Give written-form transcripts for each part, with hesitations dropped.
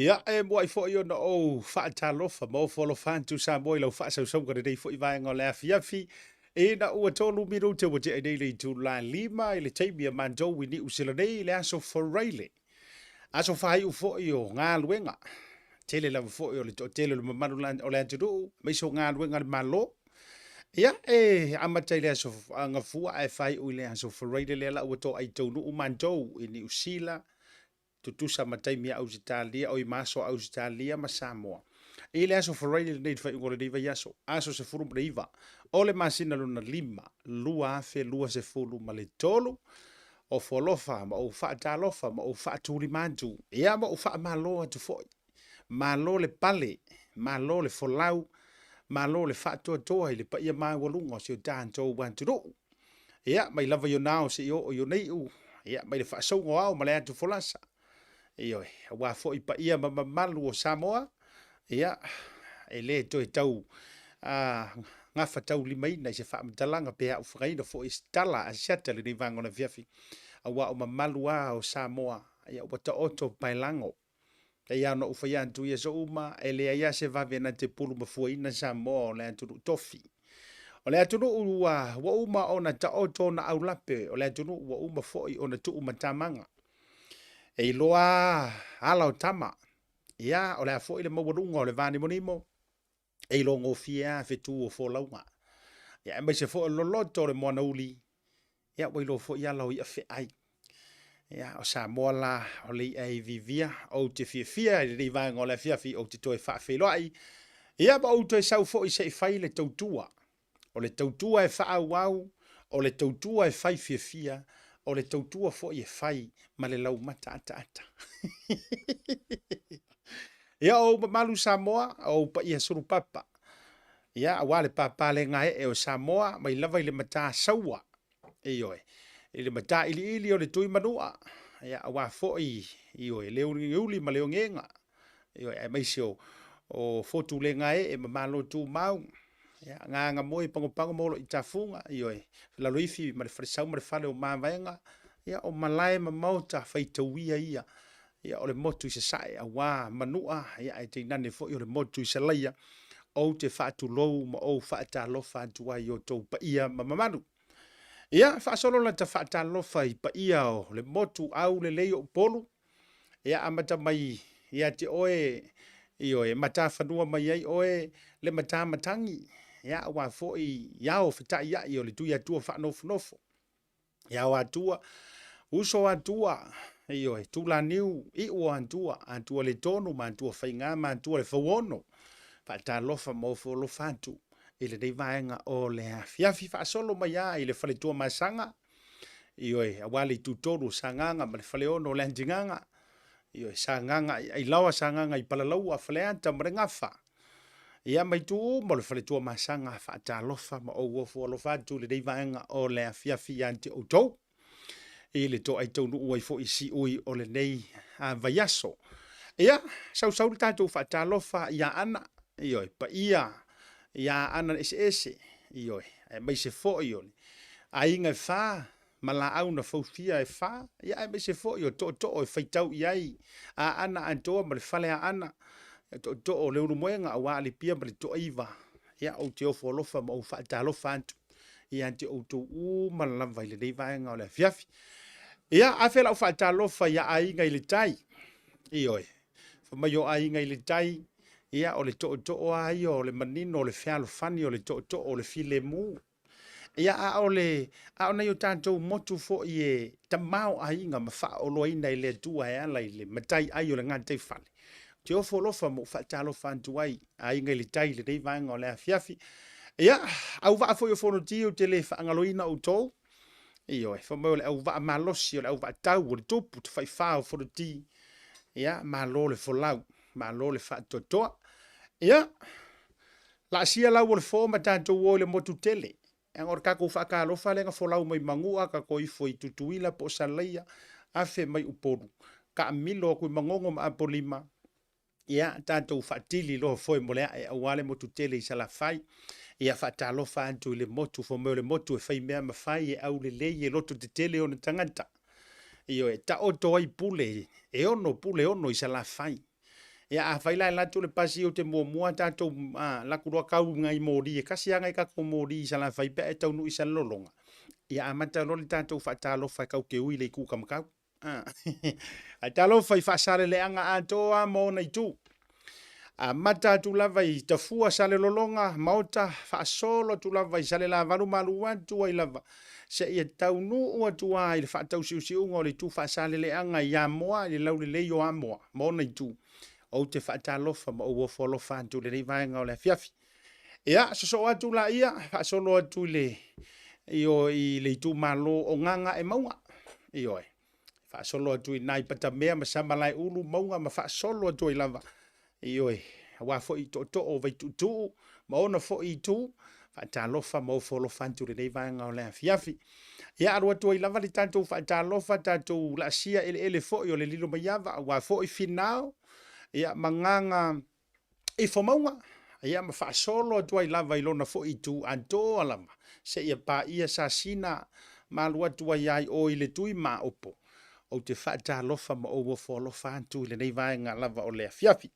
Ia, e muai foi ona ou faatalofa ma ofo alofa atu Samoa i lau faasausauga lenei foi vaega o le afiafi, ina ua 3 minute ua tea nei le itula 5 i le taimi a matou i Niu Sila nei i le aso Faraile, aso faaiu foi o galuega. Tele lava foi o le toatele o le mamalu o le atunuu, aemaise o galuega a le Malo. Ia, e amata i le aso Gafua ae faaiu i le aso Faraile lea la ua toai taunuu matou i Niu Sila, tutusa ma taimi a Ausetalia, oi ma aso a Ausetalia ma Samoa. I le aso Faraile lenei i le faaiuga o lenei vaiaso, aso 19 o le masina lona 5, 2023, ofo alofa ma ou faatalofa ma ou faatulima atu, ia ma ou faamalo atu foi. Malo le pale, malo le folau, malo le faatoatoa i le paia maualuga o si o tatou atunuu. Ia, mai lava i ona ao seia oo i ona iu, ia, mai le faasauga o ao ma le atu folasa. Ioe, aua foi paia ma mamalu o Samoa, ia, e le toe tau gafataulimaina i se faamatalaga pe aofagaina foi i se tala a se ata i lenei vaega o le afiafi, aua o mamalu lava o Samoa, ia, ua taoto paelago. E pei lava ona ou fai atu i aso uma, e leai lava se vave na te pulumafuaina Samoa o le atunuu tofi. O le atunuu ua uma ona taoto ona aulape, o le atunuu ua uma foi ona tuumatamaga. E iloa lava ala o tama, ia o le a foi le maualuga o le vanimonimo, e iloagofie lava fetu o folauga. Ia aemaise foi o le loloto o le moanauli, ia ua iloa foi ala o i'a feai. Ia, o Samoa la, o le i'a e iviivia, ou te fiafia i lenei vaega o le afiafi, ou te toe faafeiloai, ia ma ou toe sau foi se i fai le tautua. O le tautua e faaauau, o le tautua e fai fiafia, o le tautua foi e fai ma le laumata ataata. Ia, o ou mamalu Samoa, o ou paia sulupapa, ia, aua le pāpālegaee o Samoa, mai lava i le matasaua, ioe, i le matailiili o le Tuimanua, ia, aua foi, ioe, le uliuli ma le ogega, ioe, aemaise o Fotulegaee ma Malotumau, ia, Gagamoe Pagopago ma Oloitafuga, ioe, Laloifi ma le Falesau ma le Fale o Mavaega, ia, o malae ma maota faitauia ia, ia, o le motu i Sasae aua Manua, ia, ae tainane foi o le motu i Salaia, ou te faatulou ma ou faatalofa atu ai i outou paia ma mamalu. Ia, faasolo lata faatalofa i paia o le motu aulelei o Upolu, ia, amata mai ia te oe, ioe, matafanua mai ai oe le matamatagi, ia, aua foi i ao fetaiai o le Tuiatua faanofonofo. Ia o Atua, uso o Atua, ioe, Tulaniu, iu o Atua, Atua le tonu ma Atua faiga ma Atua le fauono. Faatalofa ma ofo alofa atu i lenei vaega o le afiafi faasolo mai a i le faletua Masaga, ioe, aua le itutolu o Sagaga ma le faleono o le Antigaga, ioe, Sagaga i Ailaoa, Sagaga i Palalaua, Faleata ma le Gafa. Ia ma itu uma o le faletua Masaga, faatalofa ma ou ofo alofa atu i lenei vaega o le afiafi ia te outou i le toai taunuu ai foi i siui o lenei vaiaso. Ia, sausau le tatou faatalofa ia Aana, ioe, paia ia Aana eseese, ioe, aemaise foi o le aiga e fa ma laau na fausia e fa, ia aemaise foi o tootoo e faitau i ai Aana atoa ma le fale Aana, tootoo o Leulumoega aua Alipia ma le Toaiva. Ia, ou te ofo alofa ma ou faatalofa atu ia te outou uma lava i lenei vaega o le afiafi. Ia, afe lau faatalofa ia aiga i le tai. Ioe, fai mai o aiga i le tai, ia o le tootoo lava ia o le manino o le fealofani o le tootoo o le filemu. Ia, a o le, a o nai o tatou motu foi e tamaoaiga ma faaoloaina e le Atua e ala i le matai ai o le gataifale. Ou te ofo alofa ma ou faatalofa atu ai, aiga i le tai i lenei vaega o le afiafi. Ia, auvaa foi o Fonoti, ou te le faagaloina outou. Ioe, fai mai o le auvaa malosi, o le auvaa tau, o le tupu tafaifa o Fonoti. Ia, malo le folau, malo le faatoatoa. Ia, Laasia lau o le fo ma tatou o i le motu tele. Leaga o le tatou faatalofa lea na folau mai Manua, tatou ifo i Tutuila po o Salaia, afe mai Upolu, taamilo atu i Manono ma Apolima, ia tatou faatili loa foe mo le ae aua le motu tele i Salafai. Ia faatalofa atu i le motu, fai mai o le motu e fai mea ma fai, e aulelei, e loto tetele ona tagata. Ioe, taoto ai pule e ono, pule ono i Salafai. Ia afai la e alu atu le pasi ou te muamua tatou alu atu loa tau i nai moli e tasi lava nai tatou moli i Salafai pe a e taunuu i Salelologa, ia amata loa le tatou faatalofa e tatou te ui i le itu Tamatau. Ae talofa i Faasaleleaga atoa ma ona itu. Amata atu lava i Tafua, Salelologa, Maota, faasolo atu lava i Salelavalu ma alu atu ai lava seia taunuu atu lava i le faatausiusiuga o le itu Faasaleleaga i Amoa, i le laulelei o Amoa ma ona itu. Ou te faatalofa ma ou ofo alofa atu i lenei vaega o le afiafi. Ia, sosoo atu laia, faasolo atu i le, i le itumalo o Gagaemauga. Ioe. Faasolo atu i ina i Patamea ma Samalaeulu, Mauga ma faasolo atu ai lava. Ioe, aua foi tootoo o Vaituutuu ma ona foi itu, faatalofa ma ofo alofa atu i lenei vaega o le afiafi. Ia, alu atu ai lava le tatou faatalofa, tatou laasia eleele foi o le Lilomaiava, aua foi Finao, ia, ma Gagaifomauga, ia, ma faasolo atu ai lava i lona foi itu atoa lava, seia paia Sasina ma alu atu ai lava i o i le Tuimaopo. Ou te faatalofa ma ou ofo alofa atu i lenei vaega lava o le afiafi.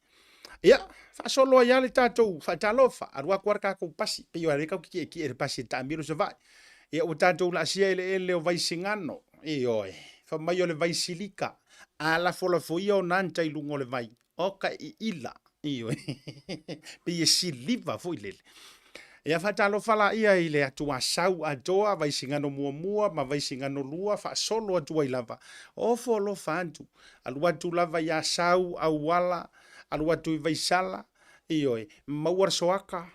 Ia, faasolo ai lava le tatou faatalofa, alu atu lava le tatou pasi, pei o lea tatou te tietie i le pasi e taamilo i Savaii. Ia, ua tatou laasia eleele o Vaisigano, ioe, fai mai o le vai silika, a lafolafoia ona ata i luga o le vai, Oka e iila, ioe, pei e siliva foi lele. Ia faatalofa laia i le atu Asau atoa, Vaisigano muamua ma Vaisigano lua, faasolo atu ai lava. Ofo alofa atu, alu atu lava i Asau, Auala, alu atu i Vaisala, ioe, maua le soaka,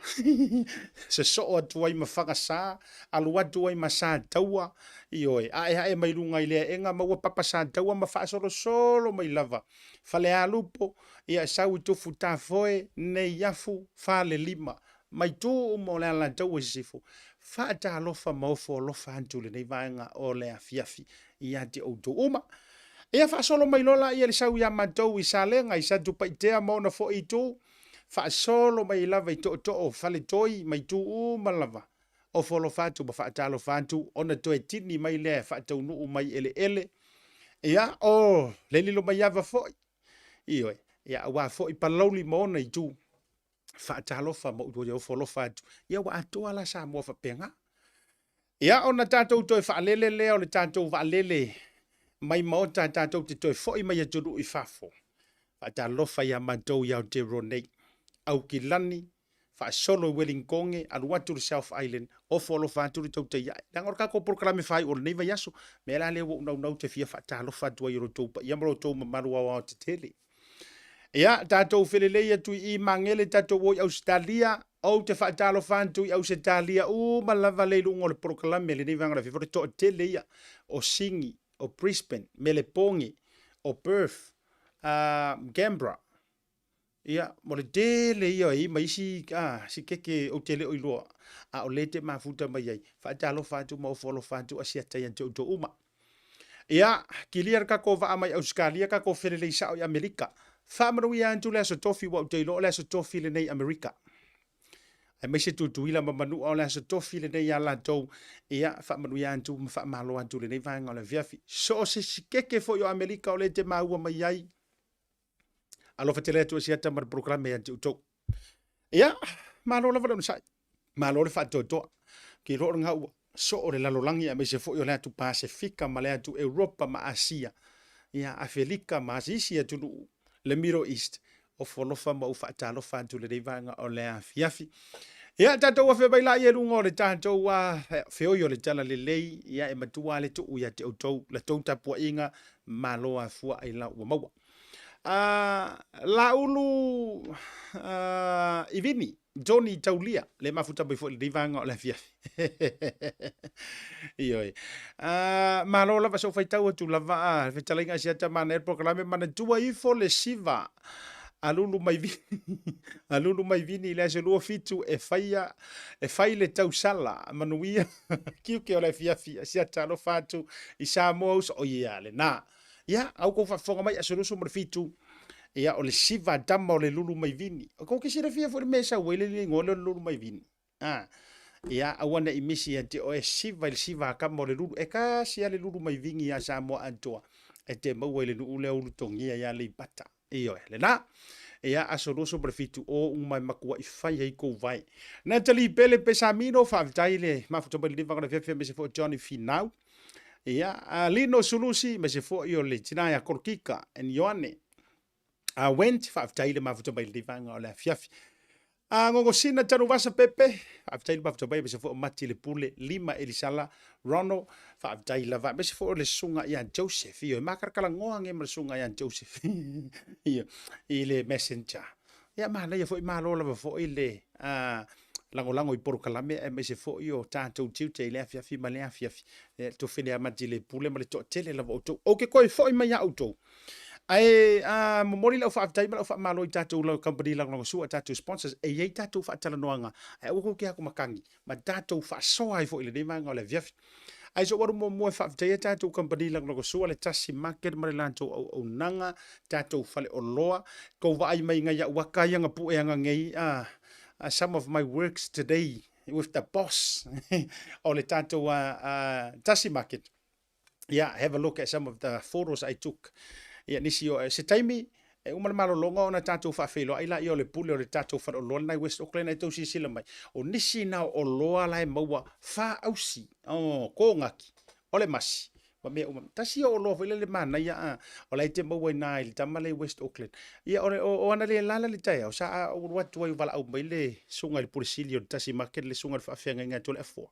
sosoo atu ai ma Fagasa, alu atu ai ma Sataua, ioe, aeae mai luga i le aega, maua Papa Sataua ma faasolosolo mai lava. Falealupo, ia sau i Tufutafoe, Neiafu, Falelima, ma itu uma o le Alataua i Sisifo. Faatalofa ma ofo alofa atu i lenei vaega o le afiafi ia te outou uma. Ia faasolo mai loa laia le sau ia matou i Salega, i Satupaitea ma ona foi itu, faasolo mai lava i Tootoo, Faletoi ma itu uma lava. Ofo alofa atu ma faatalofa atu ona toe tini mai lea e faataunuu mai eleele. Ia, o le Lilomaiava foi, ioe, ia aua foi Palauli ma ona itu. Faatalofa ma ou ofo alofa atu. Ia ua atoa la Samoa faapena. Ia ona tatou toe faalele lea o le tatou vaalele mai Maota tatou te toe foi mai atunuu i fafo. Faatalofa ia matou i Aotearoa nei. Aukilani, faasolo i Ueligitone, alu atu i le South Island, ofo alofa atu le tautai ae. Leaga o le tatou polokalame faaiu o lenei vaiaso, mea la lea ua ou naunau ou te fia faatalofa atu ai i lo outou paia ma lo outou mamalu aoaotetele. Ia, tatou felelei atu i i Magele, tatou o i Ausetalia, ou te faatalofa atu i Ausetalia uma lava le i luga o le polokalame a lenei vaega o le afiafi, o le toatele ia o Sini, o Brisbane, Melepone, o Perth, Canberra, Ia, mo le tele ia e i ai ma isi sikeke ou te le o iloa, a o lea te mafuta mai ai, faatalofa atu ma ofo alofa atu asiata ia te outou uma. Ia, kilia le tatou vaa mai Ausetalia, tatou felelei sao i Amerika. Faamanuia atu le Aso Tofi, ua ou te iloa o le Aso Tofi lenei i Amerika. Aemaise Tutuila ma Manua o le Aso Tofi lenei ia latou. Ia, faamanuia atu ma faamalo atu i lenei vaega o le afiafi. So o se sikeke foi o Amerika o lea te maua mai ai, Alofa tele atu Asiata ma le polokalame ia te outou. Ia, malo lava le onosai. Malo le faatoatoa. Ke iloa o lena ua soo le lalolagi aemaise foi o le atu Pasefika ma le atu Europa ma Asia, ia, Afelika ma isi atunuu, le Middle East. Ofo alofa ma ou faatalofa atu i lenei vaega o le afiafi. Ia, tatou afe mai laia i luga o le tatou feoi o le Talalelei, ia, e matua lava le tuu ia te outou, la tou tapuaiga, malo afua ailao ua maua. Laulu Ivini, Johnny Taulia, le mafuta mai foi i lenei vaega o le afiafi. Ioe. Malo lava sou faitau atu lava a fetalaiga Asiata manaia le polokalame manatua ifo le siva a Lulu mai Vini a Lulu mai Vini i le aso 27 e faia e fai le tausala manuia tiute o le afiafi Asiata alofa atu i Samoa uso o ia lena. Ia, au kou faafofoga mai aso 27, ia o le siva tama o le lulu mai vini. O kou ke silafia foi le mea e sau ai le igoa lea o le lulu mai vini. A, ia, aua ne i misi ia te oe siva i le siva a kama o le lulu. E tasi lava le lulu mai vini ia Samoa atoa e te maua i le nuu lea o Ulutogia ia Aleipata. Ioe, lena. Ia, aso 27 o uma e matua'i fai ai kou vae. Natalie Pele Pesamino, faafetai le mafuta mai lenei vaega o le afiafi aemaise foi o Johnny Finau. Ia, a Lino Sulusi, aemaise foi o le tina ia Korokika and Ioane. A Went, faafetai le mafuta mai lenei vaega o le afiafi. A Gogosina Tanuvasa Pepe, faafetai le mafuta mai aemaise foi o Mati Le Pule, Lima Elisala, Ronald, faafetai lava aemaise foi o le susuga ia Joseph. Ioe, makalakalagoa nge ma le susuga ia Joseph. Ioe, i le messenger. Ia manaia foi malo lava foi le lagolago i polokalame aemaise foi o tatou tiute i lea afiafi ma lea afiafi. Ia, le tofene ia Mati Le Pule ma le toatele lava o outou. Ou te toe foi mai ia outou. Ae momoli lau faafetai ma lau faamalo i tatou kamupani lagolagosua, tatou sponsors, e i ai tatou faatalanoaga, ae aua tou te atumatagi ma tatou faasoa ai foi i lenei vaega o le afiafi. Ae se ou alu muamua e faafetaia tatou kamupani lagolagosua, le Tasi Market ma le latou auaunaga, tatou faleoloa, tou vaai mai nai au ata ia na pue ana nei, some of my works today with the boss o le tatou Tasi Market. Yeah, have a look at some of the photos I took. Ia, nisi o, se taimi, e uma le malologa ona tatou faafeiloai laia o le pule o le tatou faleoloa lena i West Auckland ae tou silasila mai. O nisi na o oloa la e maua faausi, oh, kogaki, o le masi, ma mea uma. Tasi o oloa foi lele manaia a, o la e te maua i na i le tama lea i West Auckland. Ia, o, o, o ana le lala le taeao, sa ou alu atu ai valaau mai le susuga i le pule sili o le Tasi Market, le susuga i le faafeagaiga atu o le Afoa.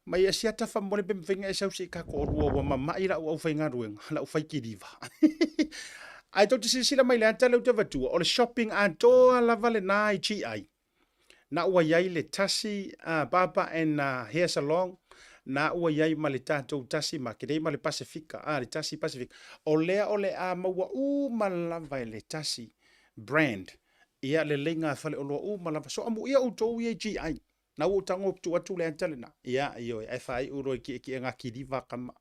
Mai e siata faamolemole pe mafai ona e sau se i ka toalua ua mamai lau aufaigaluega, lau faikiliva. Ae tou te silasila mai i le ata lea ou te avatua, o le shopping atoa lava lena i GI. Na ua i ai le tasi uh, barber and uh, hair salon, na ua i ai ma le tatou tasi market, e i ma le Pasifika, ah, le tasi Pasifika. O lea o le a maua uma lava e le tasi brand, ia le leiga faleoloa uma lava. So amuia outou ia i GI. Na ua ou tago atu atu le ata lena. Ia, ioe, ae faaiu loa i kiekie kiliva kama.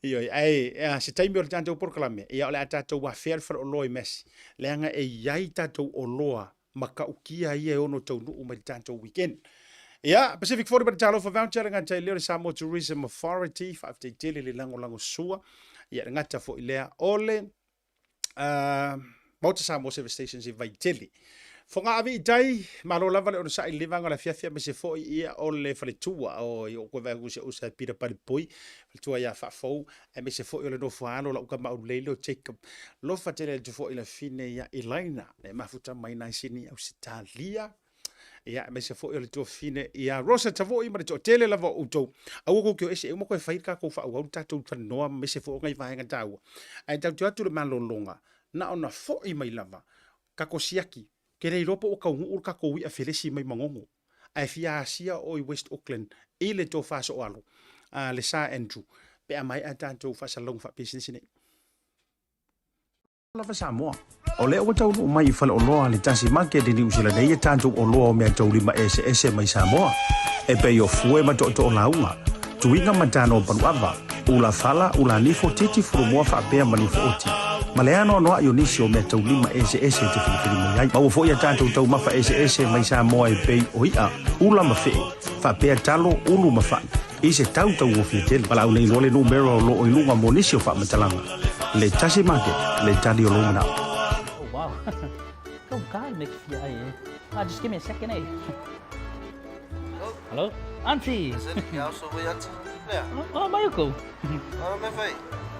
Ioe, ae a, se taimi o le tatou polokalame, ia o le a tatou afea le faleoloa i Massey, leaga e i ai tatou oloa matautia ia e ono taunuu mai le tatou weekend. Ia, Pacific 40 ma le Talofa Voucher, le gata i lea o le Samoa Tourism Authority, faafetai tele le lagolago sua. Ia, le gata foi lea o le Maota Samoa Service Stations i Vaitele. Fogaa i tai, malo lava le onosai i le vaega o le afiafi aemaise foi ia o le faletua o i o koe vae usa usa e Peter Palepoi, faletua ia Faafou, aemaise foi o le nofo alo lau tama aulelei leo Jacob. Lofa tele atu foi i le fine ia Elaina, le mafuta mai nai Sini Ausetalia. Ia, aemaise foi o le tuafafine ia Rosa Tavoi ma le toatele lava o outou. Aua kou te o ese e uma koe fai le tatou faaauau le tatou talanoa aemaise foi o nai vaega taua. Ae tatou te o atu i le malologa, na ona foi mai lava, tatou siaki, ke le iloa po ua taunuu le tatou i'a felesi mai Manono, ae fia asia o i West Auckland i le tofa sooalo a le Sir Andrew pe a maea tatou faasalalauga faapisinisi nei. Lava Samoa. O lea ua taunuu mai i faleoloa a le Tasi Market i Niu Sila nei e tatou oloa o meataulima eseese mai Samoa, e pei o fue ma tootoo lauga, tuiga ma tano paluava, ula fala, ula nifo, titi fulumoa faapea ma nifo oti, ma le anoanoai o nisi o meataulima eseese e te filifili mai ai. Maua foi a tatou taumafa eseese mai Samoa e pei o i'a, ula ma fee, faapea talo, ulu ma fai, i se tau taugofie tele. Valaau nei loa le numera o lo o i luga mo nisi o faamatalaga. Le Tasi Market, le tali o lou manao. Oh wow. Go God make fia ai eh. Ah, just give me a second eh. Hello? Auntie. Is it also we auntie? Yeah. Oh, mai ko. Oh, me fai.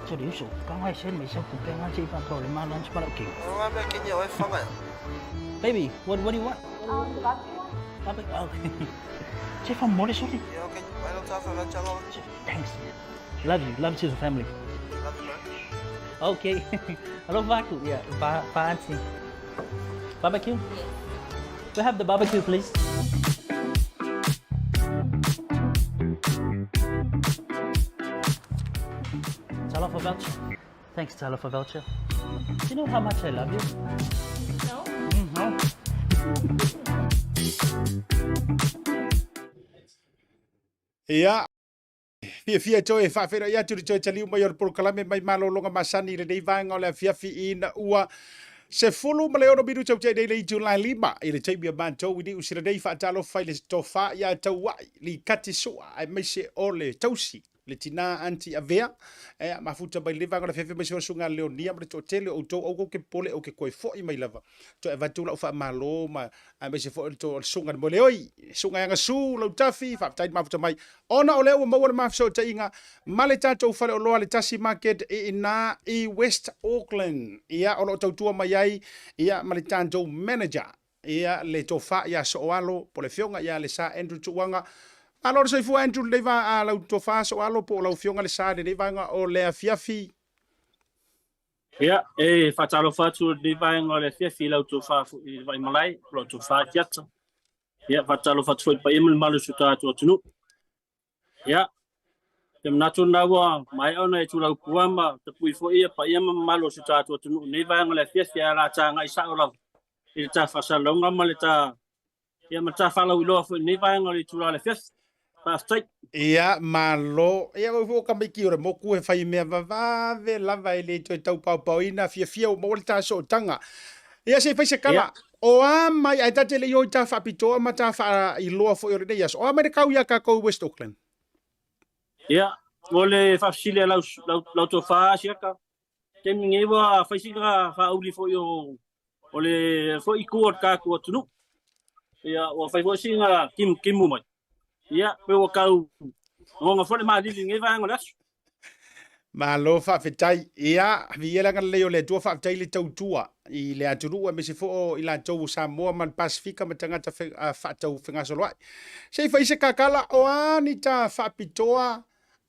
So you so ka ngai sen me sa ku pe ngai che pa to le ma lunch pa okay. Oh, me ke ni oi fanga. Baby, what do you want? Barbecue one. Barbecue. Okay. Che fa mole sorry. Yeah, okay. Why don't I have a Thanks. Love you. Love to the family. Love you, man. Okay. Hello, Vaku. Yeah, va, va auntie. Barbecue? Yes. We have the barbecue, please. Talofa voucher. Thanks, Talofa voucher. Do you know how much I love you? No. No. Ia, fiafia toe e faafeiloai atu i le toe taliu mai o le polokalame mai malologa masani i lenei vaega o le afiafi ina ua 16 minuta ua tea nei le itula e lima i le taimi a matou i Niu Sila nei. Faatalofa i le tofa ia Tauai Likati Sua aemaise o le tausi. Le tina Aunty Avea, ia, mafuta mai lenei vaega o le afiafi aemaise foi le Susuga ia Leonia ma le toatele o outou, aua tou te popole ou te toe foi mai lava. Toe avatu lau faamalo ma aemaise foi o le Susuga i le Moeleoi, le Susuga ia Gasu Lautafi, faafetai le mafuta mai. Ona o lea ua maua le ma fesootaiga ma le tatou faleoloa le Tasi Market i ina i West Auckland. Ia, o lo o tautua mai ai ia ma le tatou manager ia le tofa ia Sooalo po o le afioga ia Lesa Andrew Tuuaga. Malo le soifua Andrew lenei va a lau tofa Sooalo po o lau afioga Lesa lenei vaega o le afiafi. Ia, e faatalofa atu i lenei vaega o le afiafi i lau tofa foi i le Vaimalae, o lau tofa Tiata. Ia, faatalofa atu foi i le paia ma le mamalu o si o tatou atunuu. Ia, ou te manatu lena ua maea ona e tulaupua ma tapui foi ia paia ma mamalu o si o tatou atunuu i lenei vaega o le afiafi, ae o le a tagai sao lava i le ta faasalalauga ma le ta, ia ma le ta faalauiloa foi i lenei vaega o le itula o le afiafi. Faafetai. Ia, malo. Ia, ua foi o tamaiti o le motu e fai mea vavave lava e le toe tau paopaoina, fiafia ua maua le ta sootaga. Ia, se i fai se tala. Ia. O a mai, ae ta te le i o i ta faapitoa ma ta faailoa foi o lenei aso, o a mai le kau iā tatou i West Auckland? Ia, mo le faafesili a lau, lau, lau tofa Asiata, taimi nei ua fai sina faauli foi o, o le foi itu o le tatou atunuu. Ia, ua fai foi sina kimutimu mai. Ia, pe ua tau goga foi le malili i lenei vaega o le aso. Malo faafetai. Ia, viia le agalelei o le Atua, faafetai le tautua i le atunuu aemaise foi o i latou o Samoa ma le Pasefika ma tagata faatau fegasoloai. Se i fai se kakala, o a ni ta faapitoa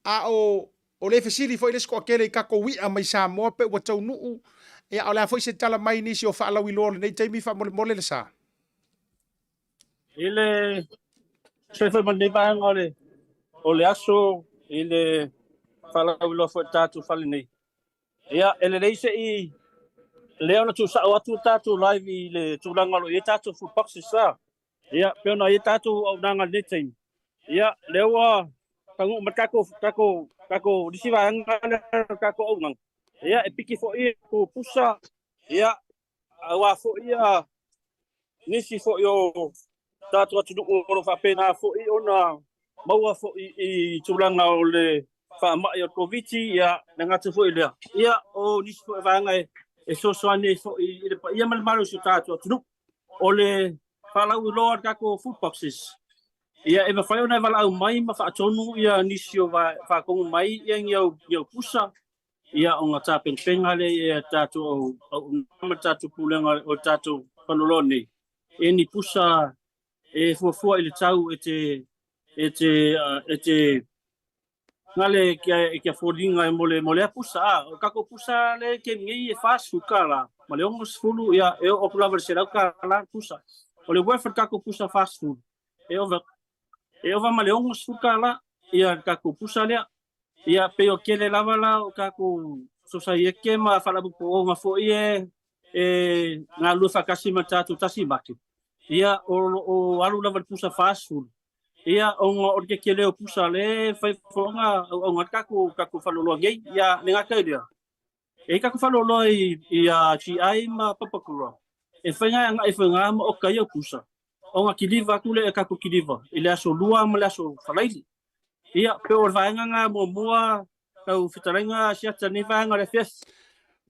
a o o le fesili foi le isi toatele i tatou i'a mai Samoa pe ua taunuu, ia o le a foi se tala mai nisi o faalauiloa o lenei taimi faamolemole le sa. I le tusa foi ma lenei vaega o le, o le aso i le faalauiloa foi i le tatou fale nei. Ia, e lelei se i lea ona tuusao atu le tatou live i le tulaga o lo o i ai tatou food boxes a. Ia, pei ona i ai tatou auaunaga i lenei taimi. Ia, lea ua taunuu mai le tatou, tatou, tatou nisi vaega lea o le tatou auaunaga. Ia, e piki foi tatou pusa, ia, aua foi ia nisi foi o tatou atunuu o lo o faapena foi ona maua foi i tulaga o le faamai o le Koviti, ia, le gata foi lea, ia, o nisi foi vaega e fesoasoani ai foi i le paia ma le mamalu o si o tatou atunuu. O le faalauiloa o le tatou food boxes, ia, e mafai ona e valaau mai ma faatonu ia nisi o faatonu mai ia ni au pusa, ia ona tapenapena lea e tatou auauna ma le tatou pulega o le tatou faleoloa nei e ni pusa e fuafua i le tau e te e te e te gale kia kia foliga e mo le mo lea pusa a o tatou pusa le ke nei e 40 tala ma le 60 ia e oo atu lava i le 100 tala pusa o le worth o le tatou pusa 40 e ova e ova ma le 60 tala ia le tatou pusa lea Ia, pei o tele lava la o tatou sosaiete ma faalapotopotoga foi e e galulue faatasi ma le tatou Tasi Market. Ia, o lo o alu lava i le pusa 40. Ia, ona o le tetele o pusa lea e fai foi ona auauna ai le tatou tatou faleoloa nei. Ia, le gata i lea, E i ai tatou faleoloa i GI ma Papakura, e fai agai i Faiga ma oka ai au pusa, ona kiliva atu lea e tatou kiliva i le aso Lua ma le aso Faraili. Ia, pei o le vaega lena muamua lau fetalaiga Asiata i lenei vaega o le afiafi.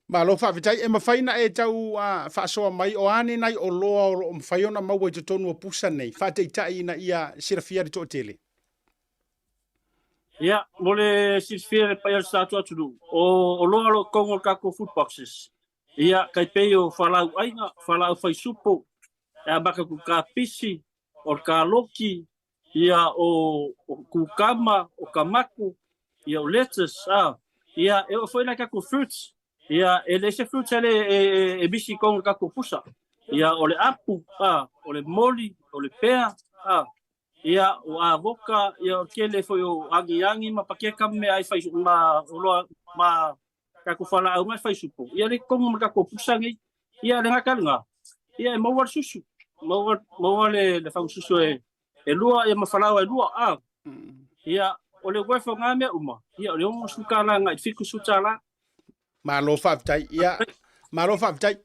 Malo faafetai. E mafai na e tau faasoa mai o a ni nai oloa o lo o mafai ona maua i totonu o pusa nei, faataitai ina ia silafia e le toatele? Ia, mo le silafia e le paia o le tatou atunuu, o oloa o lo o totonu o le tatou food boxes, ia, tai pei o fualaau aina, fualaau faisupo, e amata atu i le kapisi, o le kaloki, ia, o kukama, o tamato, ia, o lettuce, a, ia, e oo foi la i tatou fruits, ia, e leai se fruits e, e, e misi i totonu o le tatou pusa, ia, o le apu, a, o le moli, o le pea, a, Ia, o avoka, ia o le tele foi o agiagi ma pakeka ma meaai fai ma oloa ma tatou fualaau ma e fai supo. Ia le totonu ma le tatou pusa nei. Ia le gata lena, ia e maua le susu, maua maua le le fagususu e e lua ia ma falaoa e lua a. Ia o le worth o na mea uma, ia o le $60 agai i le $70. Malo faafetai. Ia, malo faafetai.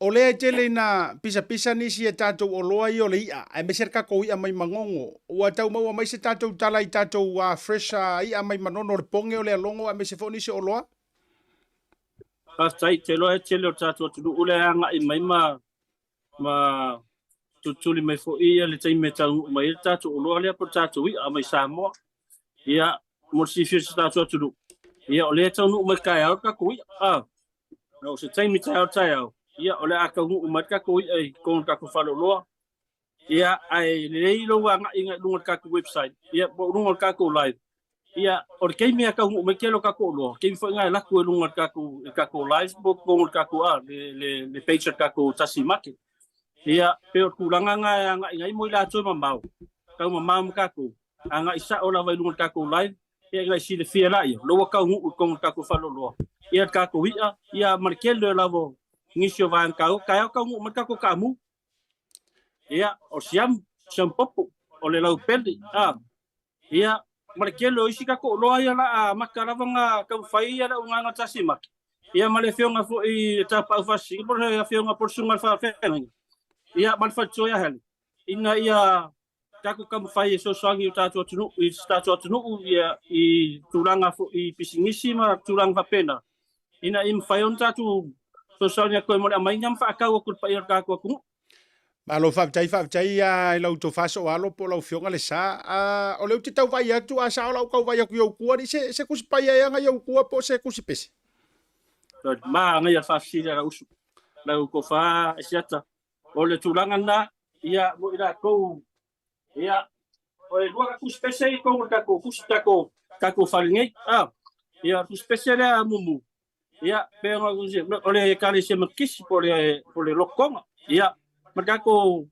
O lea e tele ina pisapisa nisi e tatou oloa ia o le i'a, aemaise le tatou i'a mai Manono. Ua tau maua mai se tatou tala i tatou fresh i'a mai Manono o le poge o le alogo aemaise foi nisi o oloa? Faafetai, te iloa e tele o le tatou atunuu lea e agai mai ma ma tulituli mai foi ia le taimi e taunuu mai ai le tatou oloa lea po o le tatou i'a mai Samoa. Ia, mo le silafia e si o tatou atunuu, ia o lea e taunuu mai taeao le tatou i'a. A, o se taimi taeao taeao, ia o le a taunuu mai le tatou i'a i totonu o le tatou faleoloa. Ia, ae lelei lou agaiga i luga o le tatou website, ia po o luga o le tatou live. Ia, o le taimi e taunuu mai tele o tatou oloa, o le taimi foi lena e alu atu ai i luga o le tatou, le tatou live po o totonu o le tatou, a, le, le, le page o le tatou Tasi Market. Ia, pei o le tulaga lena e agai ai mo i latou e mamao, tau mamao ma tatou, agai sao lava i luga o le tatou live, ia ina i silafia laia, o lea ua taunuu i totonu o le tatou faleoloa, ia le tatou i'a, ia ma le tele lava o nisi o vaega taua, taeao taunuu mai le tatou taamu. Ia, o le siamu, siamu popo, o le laupele, a, ia, ma le tele o isi tatou oloa ia la a amata lava ona taumafai ia le auaunaga Tasi Market, ia ma le afioga foi i le Tapaau Faasisina po o le afioga po o le Susuga i le Faafeagaiga, ia ma le faletua ia Helen, ina ia tatou taumafai e fesoasoani i o tatou atunuu, i si tatou atunuu ia, i tulaga foi i pisinisi ma tulaga faapena, ina ia mafai ona tatou fesoasoani atu ai mo le aumaiga ma faatau atu i le paia o le tatou atunuu. Malo faafetai, faafetai i lau tofa Sooalo po o lau Afioga Lesa. O lea ou te tau vaai atu, a sao lau tau vaai atu i ou tua, se, se kusi paia ea i ou tua po o se kusi pese? Manaia le faafesili a lau uso, lau tofa Asiata. O le tulaga lena, ia, mo i latou, ia, o e lua ka tusi pese i totonu o le tatou tusi, tatou, tatou fale nei. A, ia, o le tusi pese lea mumu, ia, pe ona o le Ekalesia Metotisi po o le, po o le Lotu Tonga, ia, ma le tatou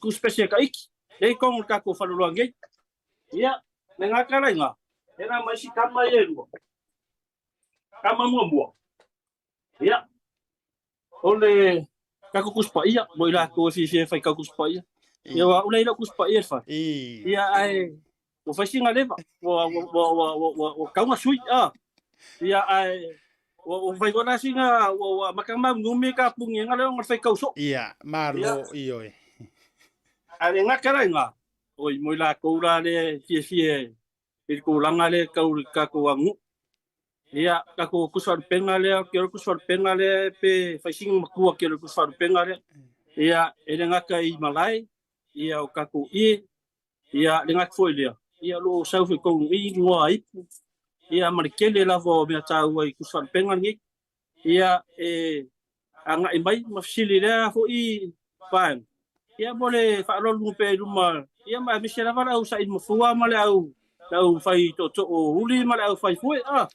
tusi pese Taiti, lea i totonu o le tatou faleoloa nei. Ia, me ngā kalaiga, e nā mai si tama ia e lua. Tama muamua. Ia, O le tatou Tusi Paia, mo i latou e fiafia e fai tau Tusi Paia. Ia ua ula i lau Tusi Paia e fai. Ia ae ua fai sina leva, ua ua ua ua ua ua tau na sui a. Ia ae ua ua fai foi la sina ua ua amata ona maunumi ka puni ega lea ona fai tau soo. Ia, malo, ioe. Ae le gata la i ina, oi mo i latou la lea e fiafia i le tulaga lea tau i le tatou aganuu. Ia, tatou tusi faalupega lea, ou te iloa le tusi faalupega lea pe fai sina matua tele o le tusi faalupega lea. Ia, e le gata i malae, ia o tatou ie, ia le gata foi lea, ia o lo o sau foi i totonu i i igoa ipu, ia ma le tele lava o mea taua i tusi faalupega lenei. Ia, e agai mai ma fesili i lea foi vaega, ia mo le faaaloalo pea i luma, ia ma aemaise lava le au saili mafua ma le au le au fai tootoo uli ma le au fai fue. Ah.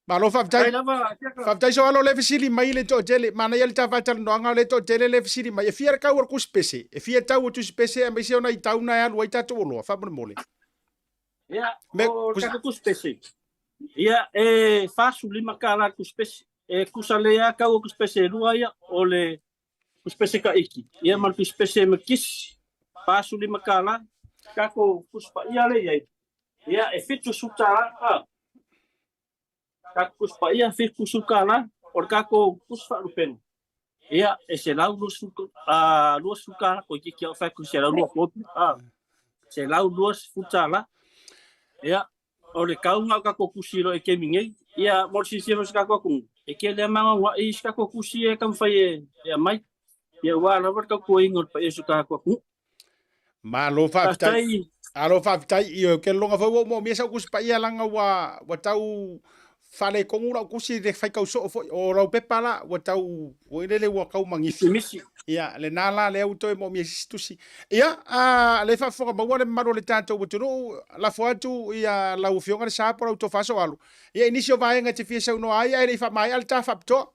Malo faafetai. Faafetai Soalo le fesili mai le toatele. Manaia le ta faatalanoaga o le toatele le fesili mai. E fia le tau o le tusi pese? E fia tau o tusi pese aemaise ona i tau na e alu ai tatou oloa? Faamolemole. Ia, o le tatou tusi pese. Ia, e $45 le tusi pese. E tusa lelei lava tau o tusi pese e lua ia, o le tusi pese Taiti, ia ma le tusi pese Metotisi, $45. Tatou tusi paia lea e i ai, ia, e $70 a. Tatou tusi paia, $70. O le tatou tusi faalupega, ia, e $120, toeitiiti lava ou fai atu i le $120, a. $120. Ia, O le tauga o tatou tusi loa i le taimi nei, ia mo le silafia foi e si tatou atunuu, e tele lava magaogaʻi isi tatou tusi ia e taumafai e aumai, ia aua lava le tautuaina o le paia o si o tatou atunuu. Malo faafetai. Malo faafetai. Ioe, ou te lologa foi ua ou moomia sau tusi paia leaga ua ua tau faaletonu lau tusi i le faitau soo foi. O lau pepa la ua tau foi lele ua tau magifi. Misi. Ia, lena la lea ua toe moomia i se isi tusi. Ia, a lea e faafofoga maua le mamalu o le tatou atunuu, lafo atu ia lau Afioga le sa po o lau tofa Soalu. Ia, i nisi o vaega e te fia saunoa ai ae le i faamaea le ta faapitoa.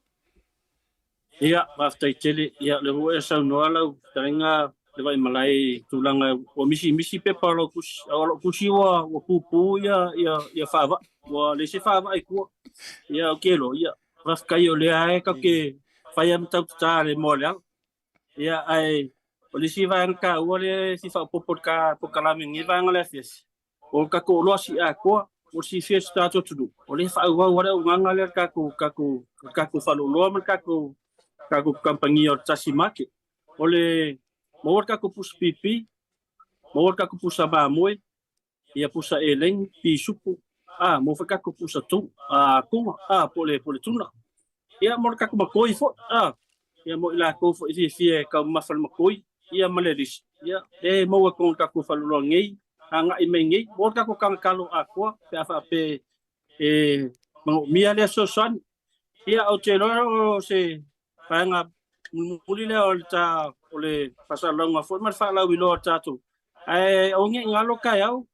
Ia, faafetai tele. Ia, o lea foi ua e saunoa lau fetalaiga le Vaimalae i tulaga ua misimisi pepa o lau tusi. A o lau tusi ua ua pupu ia ia ia faavaa. Ua leai se faavaa i tua. Ia, ou te iloa, ia, faafetai o lea e tatou te fai lava ma tautatā le moa o le ala. Ia, ae o le isi vaega taua lea e fia faaopoopo i le ta polokalame i lenei vaega o le afiafi, o le tatou oloa siiatoa, mo le silafia e si o tatou atunuu, o lea e faaauau lava le auaunaga lea a le tatou, tatou, le tatou faleoloa ma le tatou, tatou kamupani o le Tasi Market. O le maua le tatou pusa pipi, maua le tatou pusa mamoe, ia pusa eleni, pisupu, a maua foi tatou pusa tu, a tuna, a po o le tuna. Ia mo le tatou makoi foi, a ia mo i latou foi e fiafia e taumamafa i le makoi, ia ma le lisi. Ia e maua i totonu o le tatou faleoloa nei, agai mai nei, maua le tatou tagatalo atoa pe a faapea e manaomia lea fesoasoani. Ia ou te iloa o se vaega mulimuli lea o le ta o le faasalalauga foi ma le faalauiloa o le tatou. Ae aua ne i galo taeao,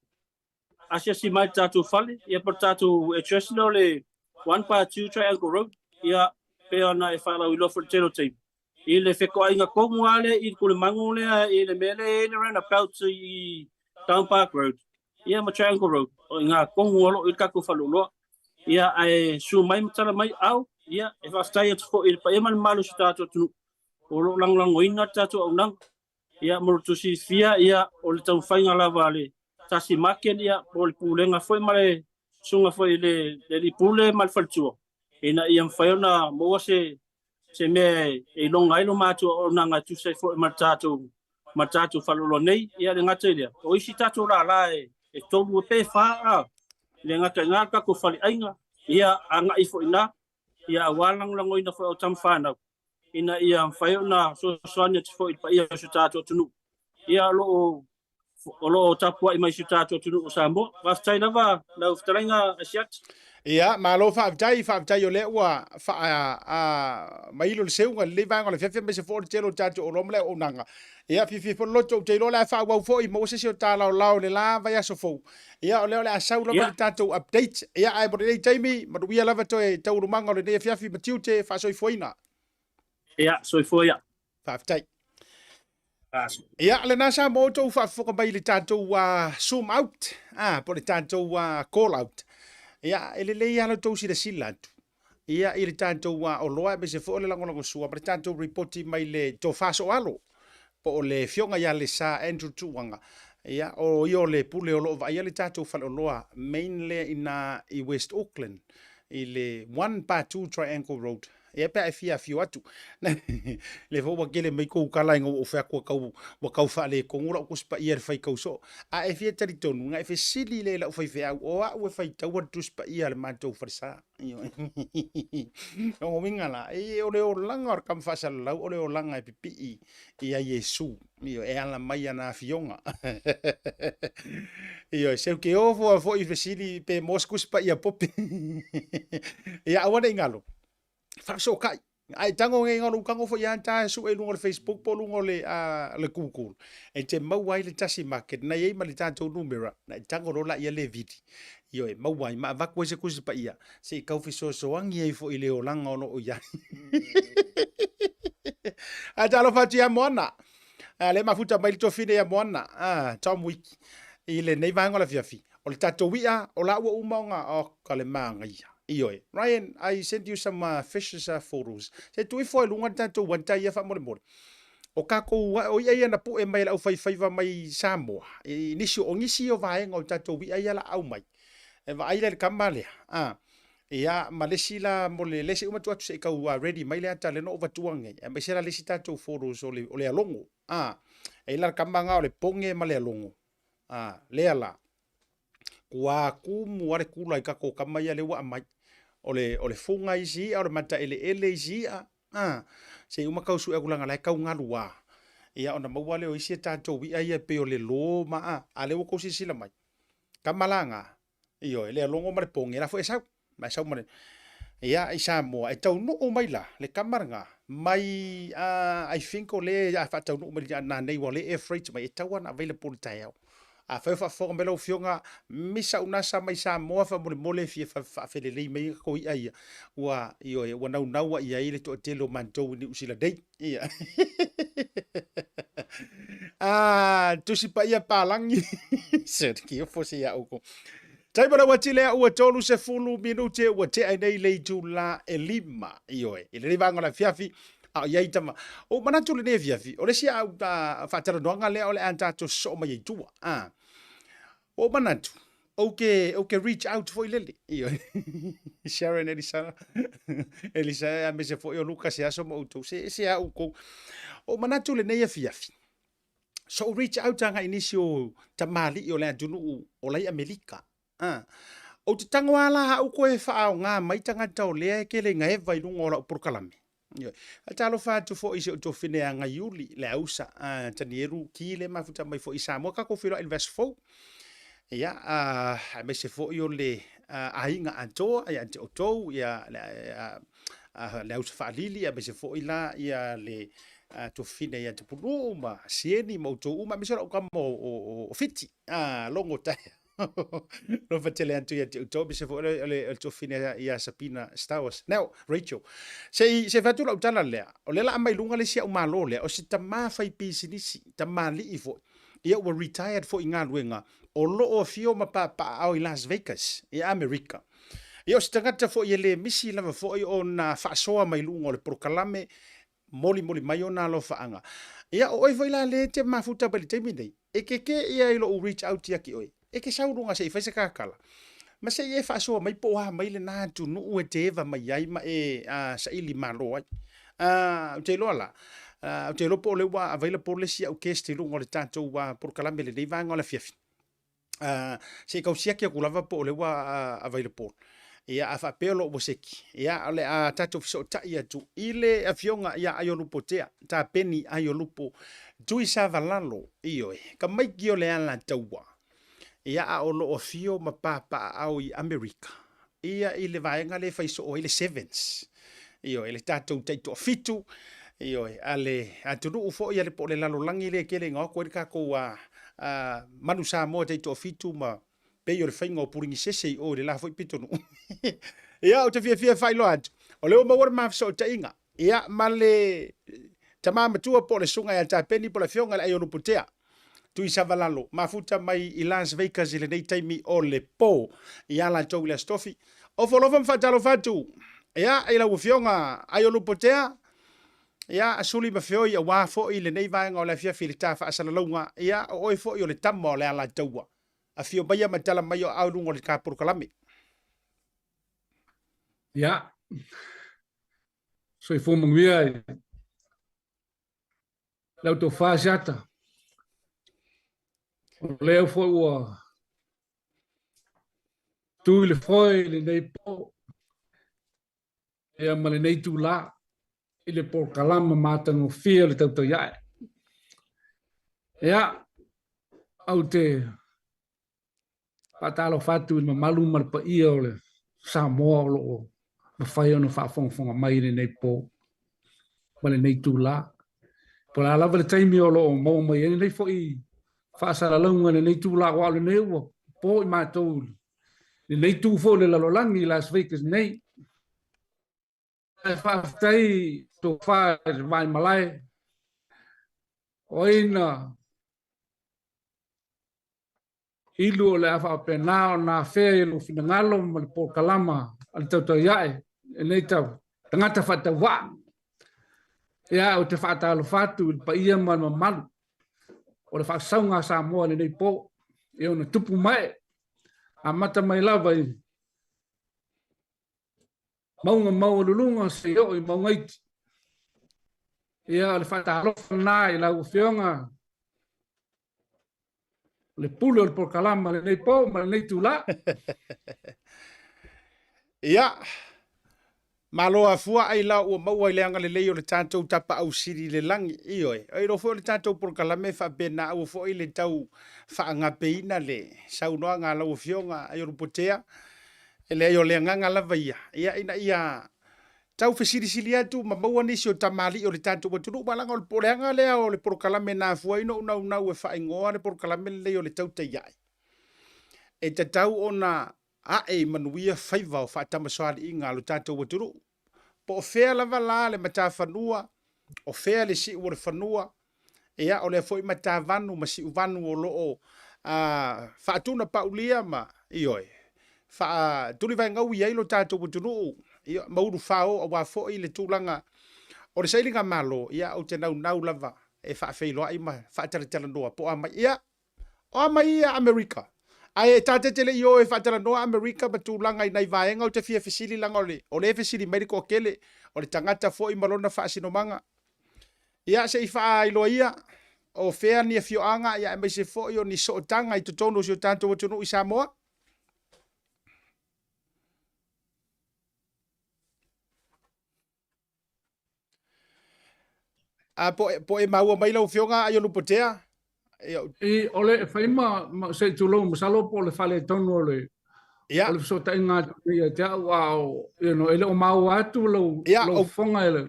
asiasi mai i le tatou fale, ia po o le tatou address lea o le 1/2 Triangle Road, ia pei ona e faalauiloa foi i le tele o taimi, i le fetoaiga tonu lava lea i le Kulemanu lea i le mea lea e i ai le roundabout i Town Park Road, ia ma Triangle Road, o i ina tonu o lo o i ai le tatou faleoloa. Ia, ae susu mai ma tala mai au, ia, e faafetai atu foi i le paia ma le mamalu o si o tatou atunuu o lo o lagolagoina le tatou auaunaga. Ia, mo le tou silafia, ia, o le taumafaiga lava a le Tasi Market, ia, po o le Pulega foi ma le susuga foi i le Alii Pule ma le Faletua, ina ia mafai ona maua se se mea e iloga ai lo matou auaunaga e tusa ai foi ma le tatou ma le tatou faleoloa nei. Ia le gata i lea, o isi tatou lala e 3 pe 4 a le gata i ina le tatou faleaiga, ia agai foi i ina, ia aua le lagolagoina foi o tama fanau ina ia mafai ona fesoasoani atu foi i le paia o si o tatou atunuu. Ia o lo o o lo o tapuai mai si o tatou atunuu o Samoa. Faafetai lava lau fetalaiga Asiata. Ia, malo faafetai, faafetai o lea ua faa a, mailo le seuga i lenei vaega o le afiafi aemaise foi o le tele o tatou oloa ma le auaunaga. Ia, fiafia foi le loto, ou te iloa o le a faaauau foi, maua se isi o ta laolao i le la vaiaso fou. Ia, o lea o le a sau lava le tatou update. Ia, ae mo lenei taimi, manuia lava toe taualumaga o lenei afiafi ma tiute faasoifuaina. Ia, soifua ia. Faafetai. Ia, lena sa mo outou faafofoga mai i le tatou zoom out, po o le tatou call out. Ia, e lelei lava la outou silasila atu ia i le tatou oloa aemaise foi o le lagolagosua ma le tatou ripoti mai le tofa sooalo po o le afioga ia Lesa Andrew Tuuaga. Ia, o ia o le pule o lo o vaaia le tatou faleoloa main lea i ina i West Auckland i le 1/2 Triangle Road. Ia pe a e fia afio atu. Lea foi ua tele mai kou tala ina ua ou fai atu ua tau, ua tau faaletonu lau Tusi Paia i le faitau soo. A e fia talitonu, na e fesili lea i lau faifeau, o au e faitaua le Tusi Paia a le matou falesa. Ioe. Lona uiga la, e, o le olaga o le tama faasalalau, o le olaga e pipii ia Iesu. Ioe, e ala mai ana afioga. Ioe, se ou te ofo lava foi i fesili pe maua se Tusi Paia pope. Ia aua ne i galo, faafesootai. A e tago nei galo tago foi ia ta sue i luga o le Facebook po o luga o le, le Google. E te maua ai le tasi market na i ai ma le tatou numera, na e tago loa laia le vili. Ioe, maua ai ma avatu ai se Tusi Paia se i tau fesoasoani ai foi i le olaga o lo o i ai. Ae talofa atu ia Moana. A le mafuta mai le tofine ia Moana, a Tom Wiki, i lenei vaega o le afiafi. O le tatou i'a, o la ua uma ona, oh, ka le manaia. Ioe. Ryan, I sent you some fishes photos. Se tuu ifo i luga le tatou ata ia faamolemole. O tatou, o i'a ia na pue mai e le aufaifaiva mai Samoa, i nisi, o nisi o vaega o tatou i'a ia la aumai. E vaai la i le kama lea, a, ia, ma le isi la mo le, le se i uma tuu atu se i tau ready mai le ata lea na ou avatua nei, aemaise la le isi tatou photos o le, o le alogo, a, e i ai la le kama na o le poge ma le alogo, a, lea la, ua kumu lava le kula i tatou kama ia lea ua aumai. O le, o le fuga isi i'a, o le mataeleele isi i'a, a, se i uma tau sue atu leaga o la e tau galu a, ia ona maua lea o isi a tatou i'a ia e pei o le lo ma a, a lea ua tou silasila mai. Tama la na, ioe, le alogo ma le poge, la foi e sau, ma e sau ma le, ia, i Samoa, e taunuu mai la, le tama lena, mai, I think o lea a faataunuu mai nanei, ua le air freight mai, e tatau lava ona available i le taeao. Afai o faafofoga mai lau Afioga, misa unasa mai Samoa faamolemole e fia faafelelei mai tatou i'a ia, ua, ioe, ua naunau lava i ai le toatele o matou i Niu Sila nei. Ia. Ah, Tusi Paia Palangi. Se ki ofo se ia oukou. Taimi o le uati lea ua 30 minute ua tea ai nei le itula e lima. Ioe, i lenei vaega o le afiafi, a o i ai tama. Ua ou manatu i lenei afiafi, o le isi au faatalanoaga lea o le a tatou sosoo mai ai i tua. Ah. Ua ou manatu, Ou te, ou te reach out foi lele. Ioe. Sharon Elisa, Elisa, aemaise foi o Lucas e aso ma outou. Se ese a outou. O manatu lenei afiafi. So reach out agai i nisi o tamalii o le atunuu o lai Amerika. Ah. Ou te tango lava la au koe e faaaoga mai tagata o lea e kele ina eva i luga o lau polokalame. Ioe. Faatalofa atu foi i si ou tuafine a Gaiuli, le ausa, a Tanielu Ki le mafuta mai foi i Samoa, tatou feiloai i le vaiaso fou. Ia, aemaise foi o le aiga atoa ia te outou, ia le ausa faalili, aemaise foi la ia le tuafine ia Tapunuu ma Sieni ma outou uma, aemaise o lau tama o Fiti, logo taeao. Alofa tele atu ia te outou, aemaise foi o le tuafine ia Sabina Stowers. Now, Rachel, se i se fai atu lau tala lea, o lea la a mai luga le isi au malo lea, o se tama fai pisinisi, tamalii foi, ia ua retired foi i galuega, o lo o afio ma papaaao i Las Vegas, i Amerika. Ia o se tagata foi e le misi lava foi ona faasoa mai luga o le polokalame, molimoli mai ona alofaaga. Ia o oe foi la lea e te mafuta mai i le taimi nei, e keke ia i lou reach out ia ki oe, e ke sau luga se i fai se kakala, ma se i e faasoa mai po o a mai lena atunuu e te eva mai ai ma e saili malo ai. Ou te iloa la, ou te iloa po o lea ua available le isi au guest i luga o le tatou polokalame i lenei vaega o le afiafi. Se i tau siaki atu lava po o lea ua available. Ia, a faapea o lo o ua seki, ia, o le a tatou fesootai atu i le afioga ia Aiolupotea, Tapeni Aiolupo Tuisavalalo, ioe, tamaiti o le Alataua, ia, a o lo o afio ma papaaao i Amerika, ia, i le vaega lea e fai soo ai le Sevens, ioe, le tatou taitoafitu, ioe, a le atunuu foi a le po o le lalolagi lea e tele ina o atu ai le tatou manu Samoa taitoafitu ma pei o le faiga o Puligisese i o i le la foi pitonuu. Ia, ou te fiafia e faailoa atu, o lea ua maua le ma fesootaiga, ia, ma le tama matua po o le susuga ia Tapeni po o le afioga i le Aiolupotea, Tuisavalalo, mafuta mai i Las Vegas i lenei taimi o le po ia latou i le Aso Tofi. Ofo alofa ma faatalofa atu, ia, i lau afioga Aiolupotea, ia, suli ma feoi aua foi lenei vaega o le afiafi i le ta faasalalauga, ia, o oe foi o le tama o le Alataua. Afio maia ma tala mai o aao i luga o le ta polokalame. Ia, soifua manuia i lau tofa Asiata. O lea foi ua tu i le foe i lenei po ia ma lenei itulā i le polokalama matagofie o le Tautaiae. Ia, ou te faatalofa atu i le mamalu ma le paia o le Samoa o lo o mafai ona faafogafoga mai i lenei po ma lenei itulā. Po o le a lava le taimi o lo o maua mai ai lenei foi faasalalauga i lenei itulā, aua o lenei ua po i matou lenei itu foi o le lalolagi i Las Vegas nei. Ae faafetai tofa i le Vaimalae, o ai na ilu o le a faapena ona afea i lou finagalo ma le polokalama a le Tautaiae i lenei tau tagata faatauvaa. Ia, ou te faatalofa atu i le paia ma le mamalu o le faasauga a Samoa i lenei po, i ona tupu mae, amata mai lava i mauga maualuluga seia oo i mauga iti. Ia, o le faatalofa lena i lau Afioga, o le pule o le polokalama i lenei po ma lenei itula. Ia, Malo afua ai la ua maua i le agalelei o le tatou Tapaau Sili i le lagi. Ioe, e iloa foi o le tatou polokalame e faapena aua foi le tau faagapeina le saunoaga a lau Afioga Aiolupotea. E leai o le agaga lava ia, ia ina ia tau fesilisili atu ma maua nisi o tamalii o le tatou atunuu, aua leaga o le aga lea o le polokalame na afua ai ona ou naunau e faaigoa le polokalame lenei o le Tautai Ae. E tatau ona ae i manuia faiva o faatamasoaliiga a lo tatou atunuu. Po o fea lava la le matafanua, o fea le siu o le fanua, ia o lea foi matavanu ma siuvanu o lo o faatunapaulia ma, ioe, faatulivaegaui ai lo tatou atunuu, ia, ma ulufao aua foi le tulaga o le sailiga malo, ia ou te naunau lava e faafeiloai ma faatalatalanoa po o a mai. Ia, O a mai ia Amerika? Ae ta te le i o e faatalanoa Amerika ma tulaga i nai vaega ou te fia fesili leaga o le, o lea e fesili mai le toatele, o le tagata foi ma lona faasinomaga. Ia, se i faailoa ia, o fea ni afioaga, ia aemaise foi o ni sootaga i totonu o si o tatou atunuu i Samoa? A po e, po e maua mai lau Afioga Aiolupotea? Ia, I, o le fai ma, ma se i tulou, masalo po o le faaletonu o le, ia, o le fesootaiga atu nei ia te au, a o, you know, e le o maua atu lou, ia, lou o fofoga e le.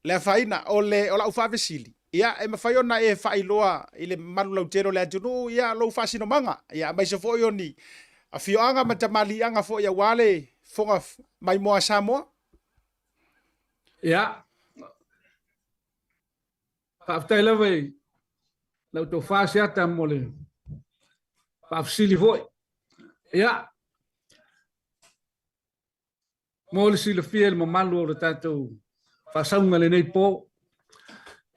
le afaina, o le, o lau faafesili, ia, e mafai ona e faailoa i le mamalu lautele o le atunuu, ia, lou faasinomaga, ia, aemaise foi o ni afioaga ma tamaliiaga foi aua le fofoga maimoa a Samoa. Ia, faafetai lava i lau tofa Seata mo le faafesili foi. Ia, mo le silafia i le mamalu o le tatou faasauga i lenei po.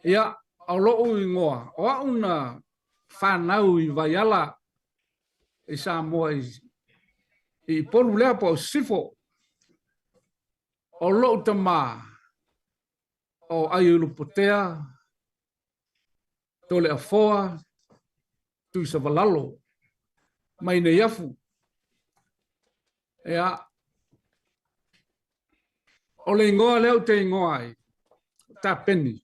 Ia, o lou igoa, o au na fanau i Vaiala i Samoa i Upolu lea po o Sisifo. O lou tama o Aiulupotea, Toleafoa, Tuisavalalo, mai Neiafu. Ia, o le igoa lea ou te igoa ai, o Tapeni,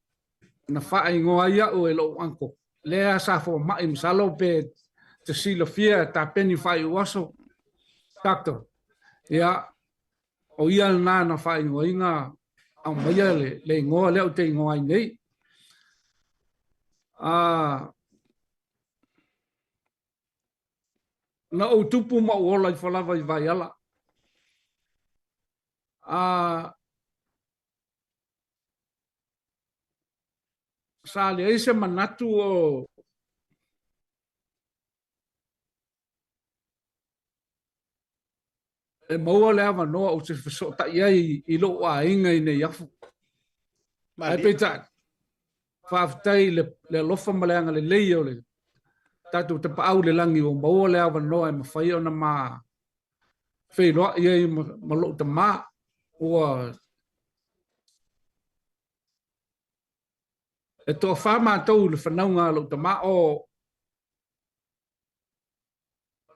na faaigoa ai au e lou uncle. Lea sa fomai, masalo pe te silafia Tapeni Faaiuaso, doctor. Ia, o ia lena na faaigoaina aumaia le, le igoa lea ou te igoa ai nei. Na ou tupu ma ou ola ifo lava i Vaiala. Sa leai se manatu o e maua le avanoa ou te fesootai ai i lou aiga i Neiafu. Ae peitai, faafetai i le, le alofa ma le agalelei o le tatou Tapaau i le lagi ua maua le avanoa e mafai ona ma feiloai ai ma, ma lou tama. Ua e toafa matou i le fanauga a lou tama o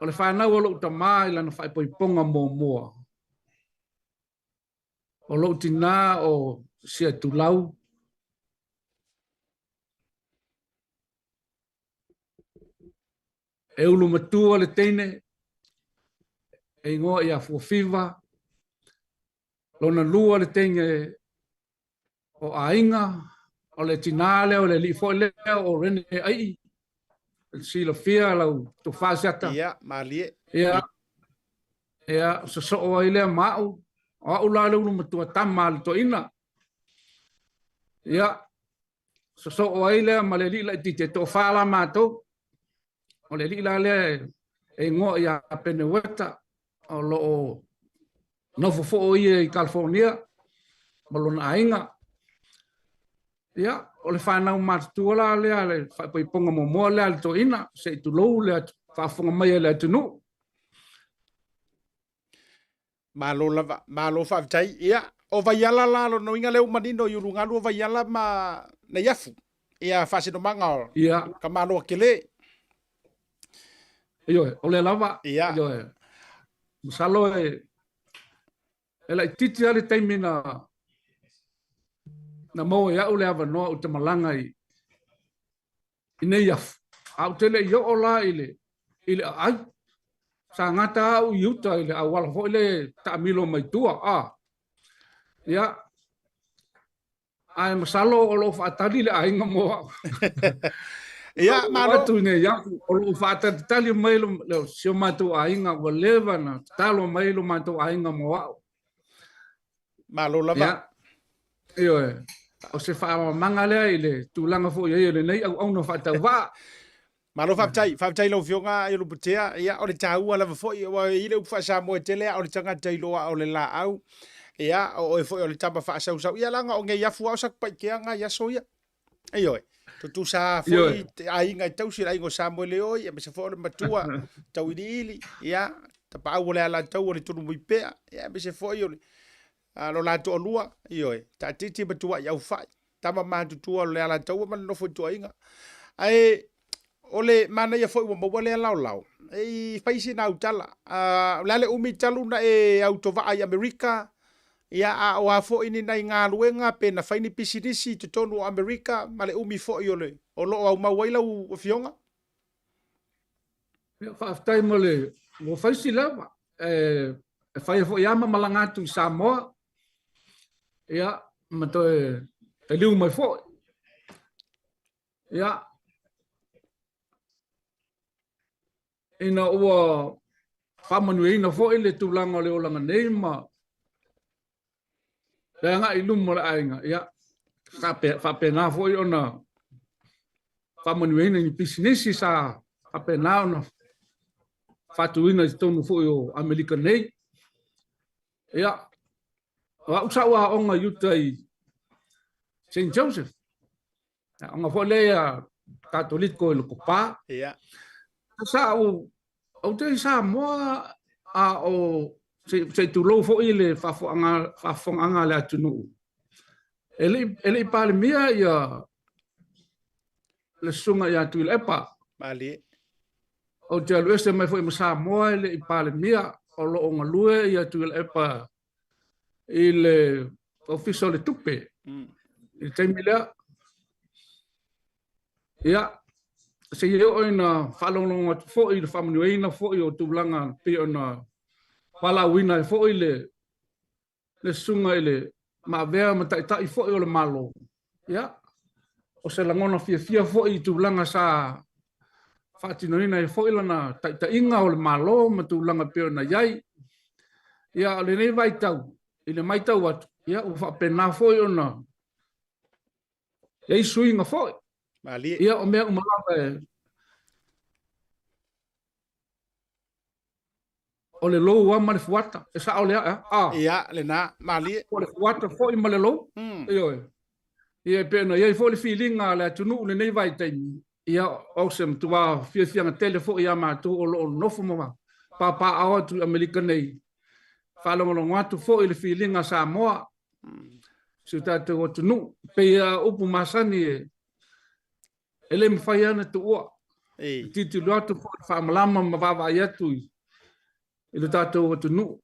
O le fanau a lou tama i lana faaipoipoga muamua. O lou tinā o Siatulau. E ulu matua le teine, e igoa ia Fuafiva. Lona lua le teine o Aiga, o le tinā lea, o le alii foi lea o Rene Ai'i, e silafia lau tofa Seata. Ia, malie. Ia, ia, sosoo ai lea ma au, o au la le ulu matua tama a le toeaina. Ia, sosoo ai lea ma le alii laitiiti, e toafa la matou. O le alii la lea e igoa ia Peneueta, o lo o nofo foi o ia i California ma lona aiga. Ia, o le fanau matutua la lea, le faaipoipoga muamua lea a le toeaina, se i tulou le faafofoga mai a le atunuu. Malo lava, malo faafetai. Ia, o Vaiala la, lona uiga lea ua manino i Ulugalu o Vaiala ma Neiafu. Ia, faasinomaga o Ia. ka Malo tele. Ioe, o lea lava. Ia. Ioe. Masalo e e laitiiti lava le taimi na na maua ai au le avanoa ou te malaga i i Neiafu. A ou te le i oo la i le, i le aai, sa gata au i uta i le auala foi le taamilo mai tua. A. Ia, ae masalo o lo o faatali le aiga mo au. Ia, malo. Atu i Neiafu, o lo o faatalitali mai lo, lo, si o matou aiga, ua leva na tatalo mai lo matou aiga mo au. Malo lava. Ia. Ioe. O se faamamaga lea i le tulaga foi ai o lenei auauna faatauvaa. Malo faafetai, faafetai lau Afioga Aiolupotea. Ia, o le taua lava foi, aua e i ai le upu faa-Samoa e tele a o le tagata iloa o le laau. Ia, o oe foi o le tama faasausau. Ia, leaga o Neiafu lava o Satupaitea nai aso ia. Ioe. Tutusa foi te aiga e tausi le aiga o Samoeleoi, aemaise foi o le matua Tauiliili, ia, Tapaau o le Alataua o le Tulumoipea, ia, aemaise foi o le lo la toalua, ioe, Taatiti ma Tuai Aufai, tama matutua o le Alataua ma le nofo ituaiga. Ae o le manaia foi ua maua lea laolao, e i fai sina autala, o le a le umi talu na e autovaa i Amerika, ia, a o a foi ni nai galuega pe na fai ni pisinisi i totonu o Amerika ma le umi foi o le o lo o aumau ai lau afioga? Ia, faafetai mo le ua fai si lava. E, e fai foi lava ma malaga atu i Samoa, ia, ma toe taliu mai foi. Ia, ina ua faamanuiaina foi le tulaga o le olaga nei ma le agai i luma o le aiga, ia, faapena foi ona faamanuiaina i ni pisinisi sa faapena ona faatuina i totonu foi o Amerika nei. Ia, o au sa ou aoga i uta i St. Joseph, Aoga foi lea Katoliko i Lotopa. Ia. Sa ou, ou te i Samoa a o se i tulou foi le faafofogaaga a le atunuu. E le i Palemia ia le susuga ia Tuilaepa. Malie. Ou te alu ese mai foi ma Samoa e le i Palemia, o lo o galue ia Tuilaepa i le Ofisa o le Tupe i le taimi lea. Ia, seia oo ina faalogologo atu foi i le faamanuiaina foi o tulaga pei ona valaauina ai foi le le susuga i le Maavea ma Taitai foi o le Malo. Ia, o se lagona fiafia foi i tulaga sa faatinoina ai foi lana taitaiga o le Malo ma tulaga e pei ona i ai. Ia, o lenei vaitau, i le matau atu, ia, ua faapena foi ona i ai suiga foi. Malie. Ia, o mea uma lava e o le lou lava ma le fuata, e sao lea, a? A. Ia, lena, malie. O le fuata foi ma le lou, ioe. Ia, e pei ona i ai foi le filiga a le atunuu i lenei vaitaimi, ia, o se matua fiafiaga tele foi ia matou o lo o nofo ma papaaao atu i Amerika nei, faalogologo atu foi i le filiga a Samoa, si o tatou atunuu. E pei lava o upu masani e E le mafai lava ona tuua. E tilotilo atu foi i le faamalama ma vaavaai atu i lo tatou atunuu.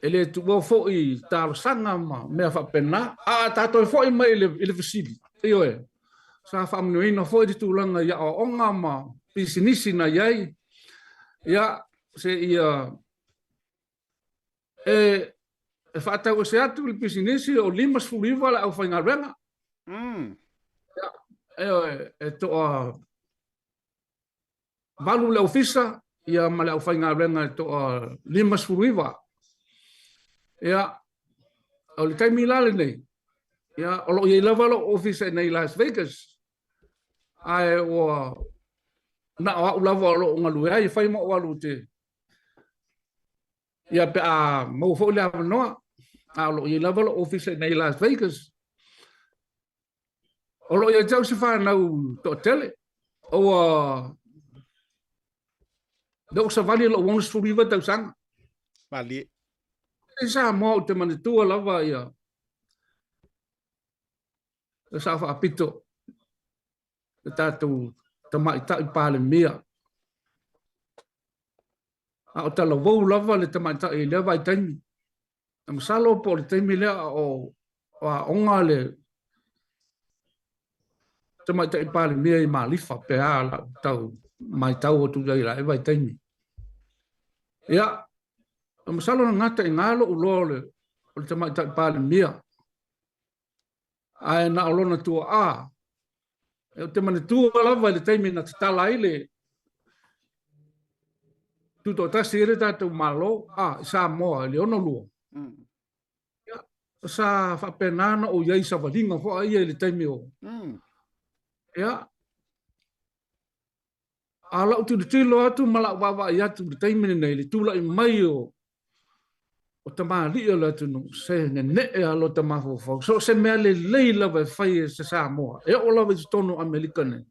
E le tuua foi talosaga ma mea faapena. A tatou foi mai i le fesili, ioe, sa faamanuiaina foi le tulaga i aoaoga ma pisinisi na i ai, ia, seia E faatau ese atu le pisinisi o 59 le aufaigaluega. Ia, e toa 8 le ofisa ia ma le aufaigaluega e toa 59. Ia, o le taimi la lenei, ia, o lo o i ai lava lou ofisa i inei i Las Vegas, ae ua na o au lava o lo o galue ai, e fai ma ou alu i te Ia pe a maua foi le avanoa, a o lo o i ai lava lou ofisa i inei i Las Vegas. O lo o ia te au se fanau toatele. Ua lea ua savali lou 69 tausaga. Malie. I Samoa ou te manatua lava ia le Sao Faapito, le tatou tamaitai Palemia. A o talavou lava le tamaitai i lea vaitaimi. E masalo po o le taimi lea a o aoga le tamaitai Palemia i Malifa pe a lau tau matau atu i ai i la vaitaimi. Ia, e masalo na gata i ina lou loa o le tamaitai Palemia. Ae na o lona tuaa, ou te manatua lava i le taimi na tatala ai le tutoatasi ai le tatou Malo a, i Samoa i le 62. Ia, sa faapena ona ou i ai i savaliga foi ia i le taimi o... Ia, a o lau tilotilo atu ma lau vaavaai atu i le taimi lenei, le tulai mai o... O tamalii o le atunuu, se nene'e lava lota mafaufau, so o se mea lelei lava e fai e se Samoa, e oo lava i totonu o Amerika nei,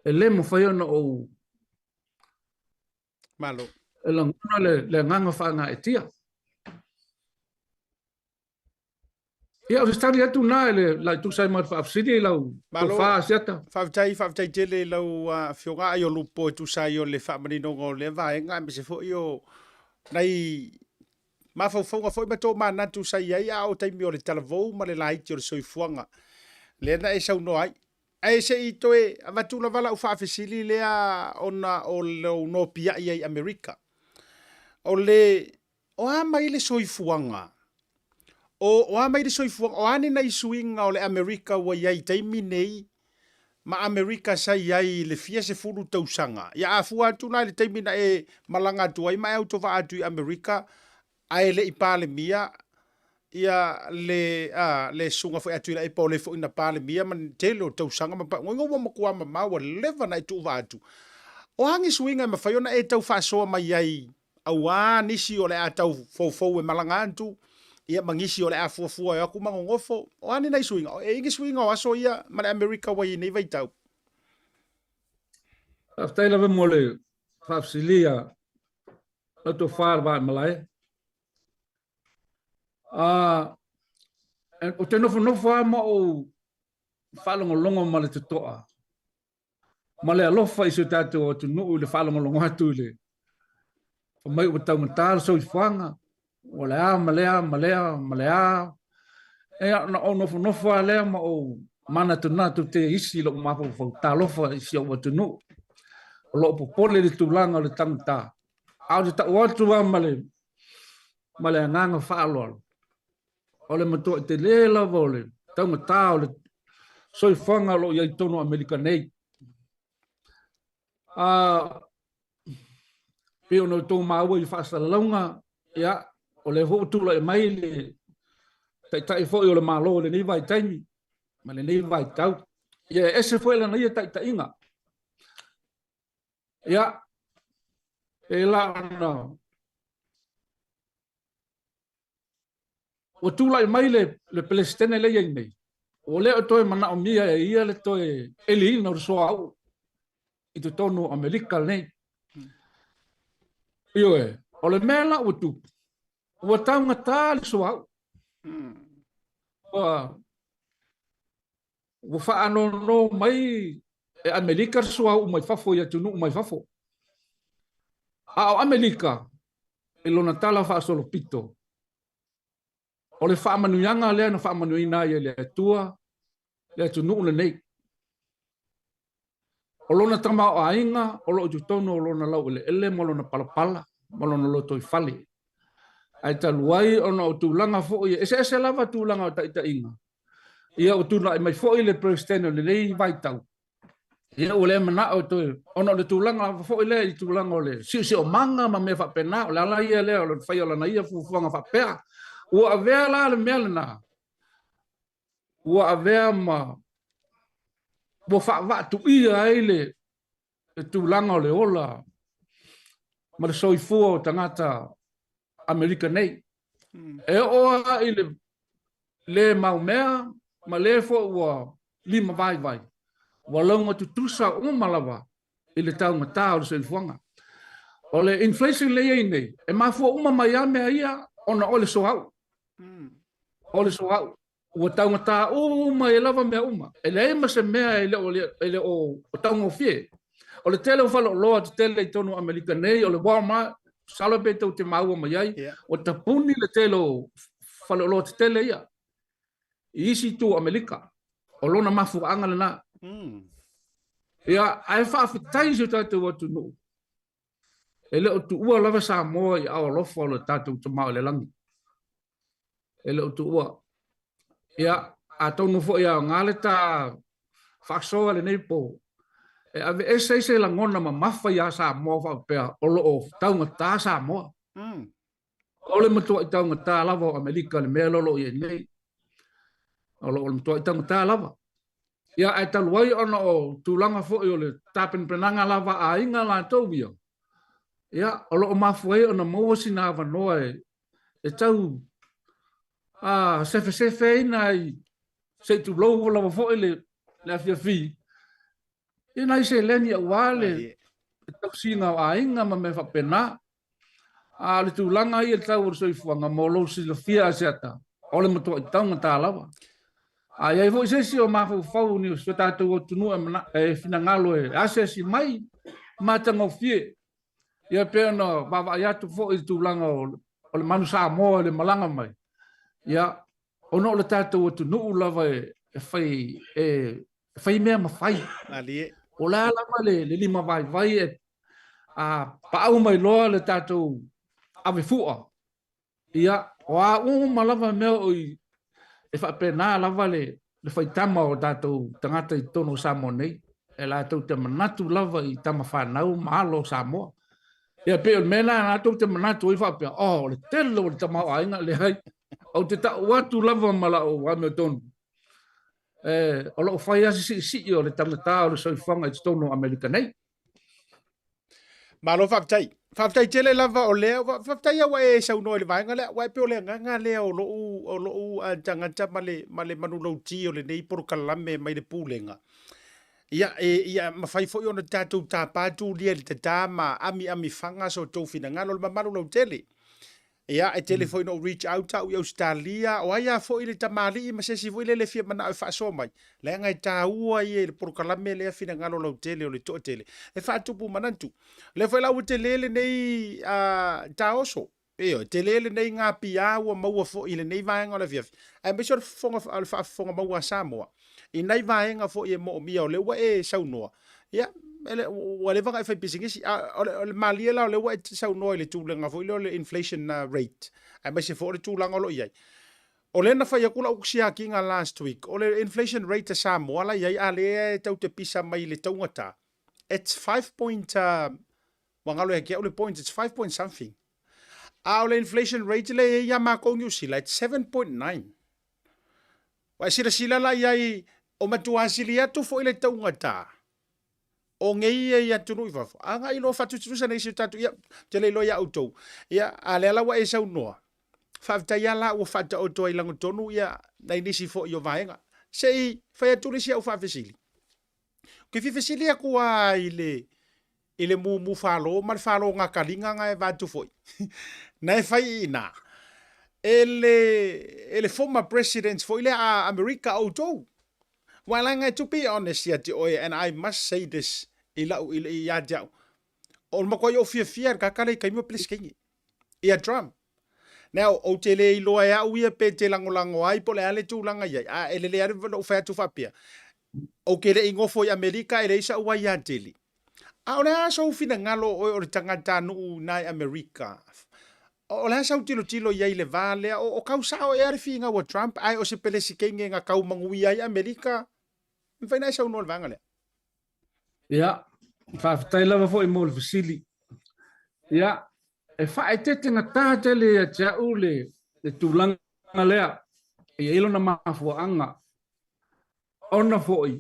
e le mafai ona ou Malo. E lagona le, le agaga faagaeetia. Ia, o se tali atu na e le la tusa ai ma le faafesili i lau tofa Asiata. Faafetai, faafetai tele i lau Afioga Aiolupo e tusa ai o le faamaninoga o lea vaega aemaise foi o nai mafaufauga foi ma tomanatu sa i ai a o taimi o le talavou ma le laiti o le soifuaga lea na e saunoa ai. Ae se i toe avatu lava lau faafesili lea ona o lou nopiai ai i Amerika. O le O a mai le soifuaga? O, o a mai le soifuaga? O a ni nai suiga o le Amerika ua i ai i taimi nei ma Amerika sa i ai i le fia sefulu tausaga? Ia a fua atu la i le taimi na e malaga atu ai ma e autovaa atu i Amerika ae le i Palemia ia le, a, le susuga foi a Tuilaepa o le foi na Palemia ma le tele o tausaga ma paeaiga ua matua mamao ua leva ona e tuuvaa atu. O a ni suiga e mafai ona e tau faasoa mai ai Auā nisi o le a tau foufou e malaga atu, ia ma nisi o le a fuafua e o atu ma nonofo. O a ni nai suiga? E i ai ni suiga o aso ia ma le Amerika ua i ai nei vaitau? Faafetai lava mo le faafesili a lau tofa le Vaaimalae. Ou te nofonofo lava ma ou faalogologo ma le totoa ma le alofa i si o tatou atunuu i le faalogologo atu i le fai mai ua taugata le soifuaga, ua le a ma lea ma lea ma le a. Ia, ona ou nofonofo lava lea ma ou manatunatu te isi i lou mafaufau, talofa i si ou atunuu. O lo o popole i le tulaga o le taugata. A ou te tau atu lava ma le, ma le agaga faaaloalo, O le matuai tele lava o le taugata o le soifuaga o lo o i ai i totonu o Amerika nei. A pei ona outou maua i faasalalauga, ia, o lea foi ua tulai mai le taitai foi o le Malo i lenei vaitaimi ma lenei vaitau. Ia, e ese foi lana ia taitaiga. Ia, pēlā ona Ua tulai mai le, le Peresetene lea e i ai nei, ua le o toe manaomia e ia le toe eliina o le suauu i totonu o Amerika lenei. Ioe, o le mea la ua tupu, ua taugata le suauu. Ua, ua faanono mai e Amerika le suauu mai fafo i atunuu mai fafo. A o Amerika, i lona tala faasolopito, o le faamanuiaga lea na faamanuiaina ai e le Atua le atunuu lenei. O lona tamaoaiga o lo o i totonu o lona laueleele ma lona palapala ma lona lotoifale. Ae talu ai ona o tulaga foi, e eseese lava tulaga o taitaiga, ia ua tulai mai foi le Peresetene o lenei vaitau, ia ua le manao e toe, ona o le tulaga lava foi lea i tulaga o le siosiomaga ma mea faapena, o le ala ia lea o le fai o lana ia fuafuaga faapea. Ua avea la le mea lena, ua avea ma ua faavaatuia ai le, le tulaga o le ola ma le soifua o tagata Amerika nei. E oo lava i le le maumea ma le foi ua lima vaivai, ua lauga tutusa uma lava i le taugata o le soifuaga. O le inflation lea e i ai nei, e mafua uma mai lava mea ia ona o le soauu. O le soauu. Ua taugata uma ai lava mea uma. E leai ma se mea e le o, e le o taugofie. O le tele o faleoloa tetele i totonu o Amerika nei, o le Walmart, masalo pe tou te maua mai ai, yeah. Ua tapuni le tele o faleoloa tetele ia i isi itu o Amerika. O lona mafuaaga lena. Ia, ae faafetai i si o tatou atunuu. E le o tuua lava Samoa i aao alofa o le tatou Tama o le lagi. E le o tuua. Ia, atonu foi e aoga le ta faasoa i lenei po, e aveese ai se lagona mamafa iā Samoa faapea o lo o taugata Samoa. O le matuai taugata lava o Amerika le mea lea o lo o i ai nei. O lo o matuai taugata lava. Ia, ae talu ai ona o tulaga foi o le tapenapenaga lava a aiga latou ia, ia, o lo o mafua ai ona maua sina avanoa e, E tau sefesefeina ai se i tulou lava foi le afiafi i nai seleni aua le tausiga o aiga ma mea faapena. A o le tulaga ia i le tau o le soifuaga, mo lou silafia Asiata, o le matuai taugata lava. A i ai foi se isi o mafaufau o si o tatou atunuu e finagalo e asiasi mai, matagofie. Ia pei ona vaavaai atu foi i le tulaga o le manu Samoa i le malaga mai, ia, ona o le tatou atunuu lava e fai, e fai mea ma fai. Malie. O le a lava le limavaivai e paau mai loa le tatou avefua, ia, o a uma lava mea o i, e faapena lava le faitama o tatou tagata i totonu o Samoa nei, e latou te manatu lava i tama fanau ma alo o Samoa. Ia pei o le mea lena latou te manatu ai faapea, oh, o le tele o le tamaoaiga, leai, ou te tau atu lava ma lau amiotonu, o lo o fai lava se siisii o le taugata o le soifuaga i totonu o Amerika nei. Malo faafetai. Faafetai tele lava o lea, faafetai lava ua e saunoa i le vaega lea, aua e pei o le agaga lea o lou, o lou tagata ma le, ma le manulauti o lenei polokalame mai le Pulega. Ia, e, ia mafai foi ona tatou tapa tulia i le tata ma amiami faga so outou finagalo, o le mamalu lautele. Ia, e tele foi ina ou reach out au i Ausetalia, o ai lava foi le tamalii ma se isi foi lele e fia manao e faasoa mai, leaga e taua ia i le polokalame lea finagalo lautele o le toatele e faatupu manatu. O lea foi la ua tele lenei taoso, ioe, tele lenei gapiā ua maua foi i lenei vaega o le afiafi, aemaise o le fofoga, o le faafofoga maua a Samoa i nai vaega foi e moomia o lea ua e saunoa, ia, ua leva ona e fai pisinisi. A o le malie la o lea ua e saunoa i le tulaga foi lea o le inflation rate, aemaise foi o le tulaga o lo o i ai. O lea na fai atu lau siakiga last week, o le inflation rate a Samoa la i ai, a lea e tau te pisa mai i le taugata, it's 5 point, ua galo ia te au le point, it's 5 point something. A o le inflation rate lea e i ai ia matou i Niu Sila, it's 7.9. Ua e silasila la i ai, o matua sili atu foi le taugata o nei ia i atunuu i fafo, agai loa faatusatusa nei si o tatou, ia, ou te le iloa ia outou. Ia, a lea la ua e saunoa, faafetai lava la ua faataoto ai lagotonu ia nai nisi foi o vaega. Se i fai atu le isi au faafesili. Ou te fia fesili atu lava i le, i le mumu falo ma le falo gakaliga na e vaeatu foi, na e fai i ina, e le, e le former presidents foi lea a Amerika o outou. Aua leaga to be honest ia te oe, and I must say this i lau, i, ia te au, o le matuai ou fiafia i le tagata lea i taimi o Peresetene, ia Trump. Now, ou te le iloa e au ia pe te lagolago ai po o le a le tulaga i ai, a e lelei lava lou fai atu faapea, ou te le i nofo i Amerika e leai sa'u aia tele. A o le a sou finagalo o oe o le tagatanuu ina i Amerika? O le a sau tilotilo i ai i le va lea? O, o kau sao ea le finau a Trump ae o se Pelesikeine na kau manuia ai Amerika? E mafai ona e saunoa i le vaega lea? Ia, faafetai lava foi mo le fesili. Ia, e faaeteetegata tele ia te au le, le tulaga lea. E i ai lona mafuaaga. Ona foi,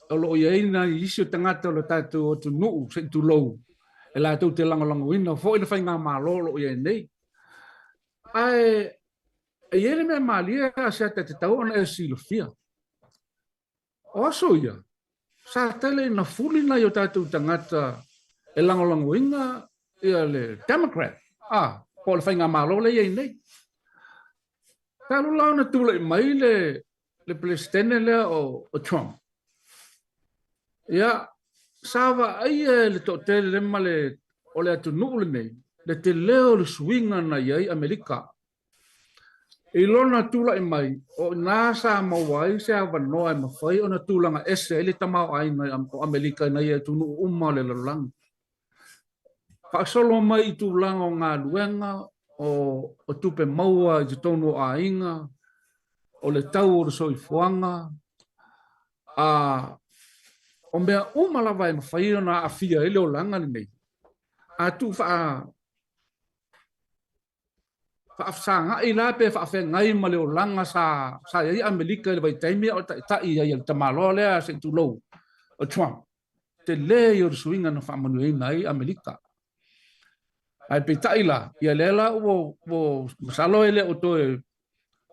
o lo o i ai nai isi o tagata o le tatou atunuu, se i tulou, e latou te lagolagoina foi le faigamalo o lo o i ai nei. Ae e i ai le mea malie Asiata e tatau ona e silafia. O aso ia, sa tele ina fuli nai o tatou tagata e lagolagoina ia le Democrat, a, po o le faigamalo lea e i ai nei. Talu la ona tulai mai le le Peresetene lea o, o Trump. Ia, sa vaaia e le toatele le ma le, o le atunuu lenei, le tele o le suiga na i ai Amerika. I lona tulai mai, o ina sa maua ai se avanoa e mafai ona tulaga ese ai le tamaoaiga o Amerika i nai atunuu uma o le lalolagi. Faasolo mai i tulaga o galuega, o tupe maua i totonu o aiga, o le tau o le soifuaga, a o mea uma lava e mafai ona aafia ai le olaga lenei, a tuu faa faafesagai la pe faafeagai ma le olaga sa sa i ai Amerika i le vaitaimi a o taitai ai e le tamaloa lea se i tulou o Trump. Tele ia o le suiga na faamanuiaina ai Amerika. Ae peitai la, ia lea la ua, ua masalo e le o toe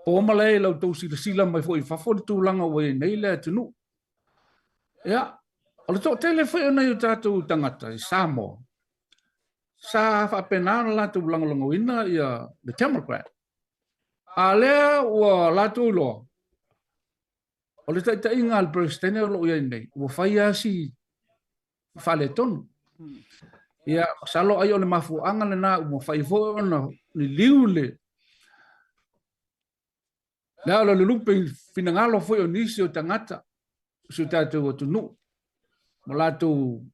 po malae i la outou silasila mai foi i fafo le tulaga ua i ai nei le atunuu. Ia, o le toatele foi o nai o tatou tagata i Samoa, sa faapena ona latou lagolagoina ia le Democrat. A lea ua latou iloa, o le taitaiga a le Peresetene o lo o i ai nei, ua fai lava si faaletonu. Ia, masalo ai o le mafuaaga lena ua mafai foi ona liliu le le ala o le lupe i finagalo foi o nisi o tagata o si o tatou atunuu ma latou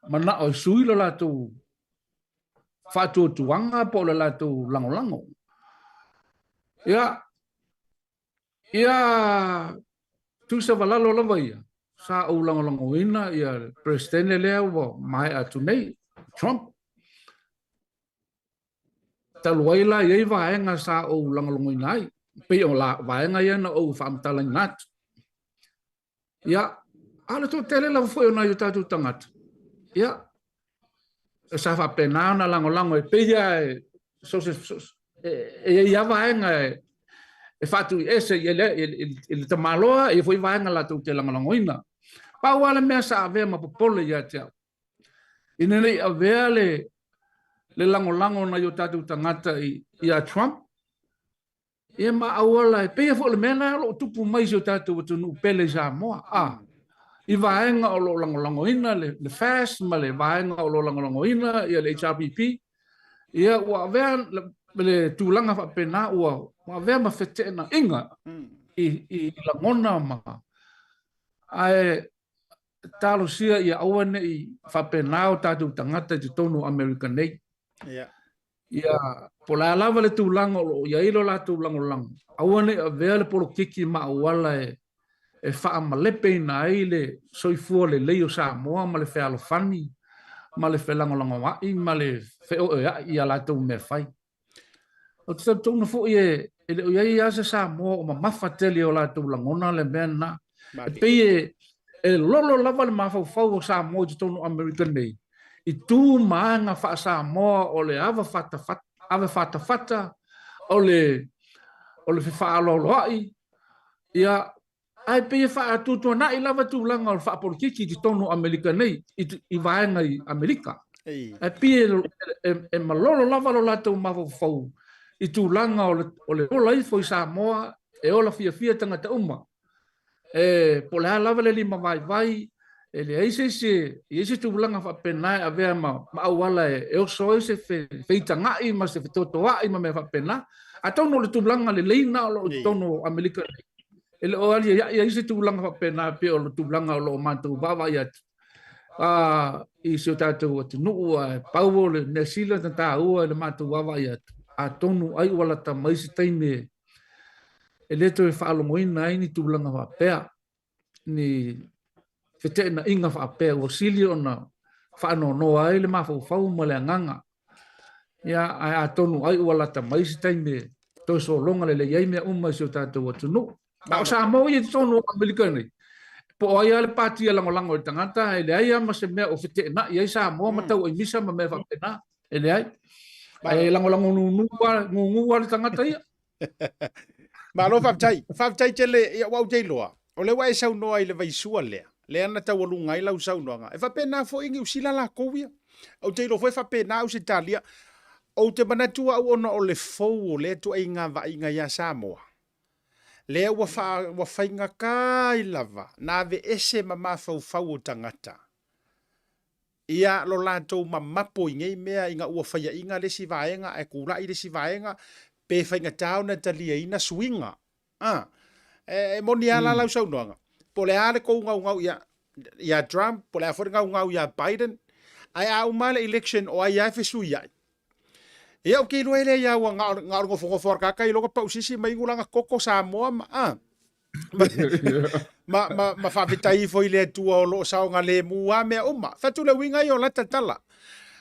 manao e sui lo latou faatuatuaga po o le latou lagolago. Ia, ia tuusavalalo lava ia, sa ou lagolagoina ia le Peresetene lea ua maea atu nei, Trump. Talu ai la e i ai vaega sa ou lagolagoina ai, pei o la vaega ia na ou faamatalaina atu. Ia, a o le toatele lava foi o nai o tatou tagata, ia, sa faapena ona lagolago e pei lava e, so se, so, e, e i ai lava vaega e, e faatuiese i le, i, i, i le tamaloa, e i ai foi vaega latou te lagolagoina. Pau lava le mea sa avea ma popole ia te au, ina ne i avea le, le lagolago o nai o tatou tagata i, ia Trump, ia ma auala e pei foi o le mea lena o lo o tupu mai i si o tatou atunuu pele i Samoa, a, i vaega o lo o lagolagoina le, le FAST ma le vaega o lo o lagolagoina ia le HRPP, ia ua avea le, le tulaga faapena ua, ua avea ma feteenaiga i, i lagona ma ae talosia ia aua ne i faapena o tatou tagata i totonu o Amerika nei. Yeah. Ia, po o le a lava le tulaga o lo o i ai lo latou lagolago, aua ne i avea le polokiki ma auala e, e faamalepeina ai le soifua lelei o Samoa ma le fealofani ma le felagolagoa'i ma le feoeoea'i i a latou mea fai. Ou te talitonu foi e, e le o i ai lava se Samoa o mamafa tele i o latou lagona le mea lena. E pei e, e lolo lava le mafaufau o Samoa i totonu o Amerika nei, i tu ma aga faa-Samoa o le ava fatafata, ave fatafata, o le, o le fefaaloaloa'i, ia, Ae pei e faatuatuanai lava tulaga o le faapolokiki i totonu o Amerika nei, i, i vaega i Amerika. Ae pei e, e, e malolo lava lo latou mafaufau i tulaga o le, o le ola ifo i Samoa, e ola fiafia tagata uma. E, po o le a lava le lima vaivai, e leai se isi, e i ai se tulaga faapena e avea ma, ma auala e, e oso ai se fe, feitaga'i ma se fetotoa'i ma mea faapena. Atonu o le tulaga lelei na o lo o i totonu o Amerika nei. E le o aliae ai se tulaga faapena e pei o le tulaga o lo o matou vaavaai atu i si o tatou atunuu, ae pau o le mea sili ona taua i le matou vaavaai atu, atonu ai ua lata mai se taimi e le toe faalogoina ai ni tulaga faapea, ni feteenaiga faapea ua sili ona faanoanoa ai le mafaufau ma le agaga. Ia, ae atonu ai ua lata mai se taimi e toe sologa lelei ai mea uma i si o tatou atunuu. A o Samoa ia i totonu o Amerika nei, po o ai lava le pati e lagolago i le tagata, e leai lava ma se mea o feteenai ai Samoa ma tauaimisa ma mea faapena. E leai. Ae lagolago gugu lava le tagata ia. Malo faafetai. Faafetai tele ia ua ou te iloa. O lea ua e saunoa i le vaisua lea, lea na taualuga ai lau saunoaga. E faapena foi i Niu Sila lakou ia. Ou te iloa foi e faapena Ausetalia. Ou te manatu au ona o le fou o lea ituaiga vaaiga ia Samoa, lea ua faa, ua faigata ai lava na aveese ma mafaufau o tagata ia lo latou mamapo i nei mea ina ua faiaina le isi vaega ae kula'i le isi vaega, pe faigata ona taliaina suiga. A, e moni a la lau saunoaga, po o le a le tou gaugau ia, ia Trump, po o le a foi le gaugau ia Biden, ae a uma le election o ai lava e fesuiai, ia ou te iloa e leai lava ua na o, na o le nofonofo a le tagata iloa na pausisi ma inu lana koko Samoa ma, a, ma, ma, ma faafetai ifo i le Atua o lo o saogalemu a mea uma. Fai atu le uiga ia o lata tala.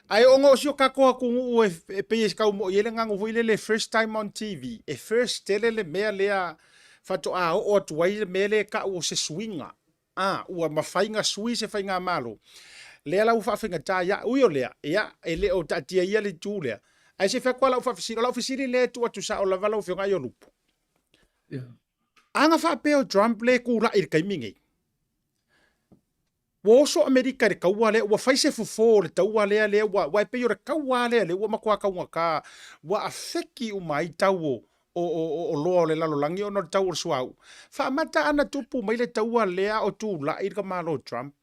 Ae ona o si o tatou atunuu e, e pei e tau moi ai le ganu foi lele first time on TV, e first tele le mea lea faatoa oo atu ai le mea lea e tau o se suiga. A, ua mafai na sui se faigamalo. Lea la ua faafaigata ia ui o lea, ia, e le o taatia ia le itu lea. Ae se i fai atu lava lau faafesili, o lau fesili lea e tuu atu sao lava lau Afioga Aiolupo. Yeah. A na faapea o Trump lea e tulai i le taimi nei, ua oso Amerika i le taua lea, ua fai se fofo o le taua lea, lea ua, ua e pei o le taua lea, lea ua matua taugata, ua afeki uma ai tau o, o, o, o oloa o le lalolagi ona o le tau o le suauu. Faamata ana tupu mai le taua lea o tulai le tamalo o Trump,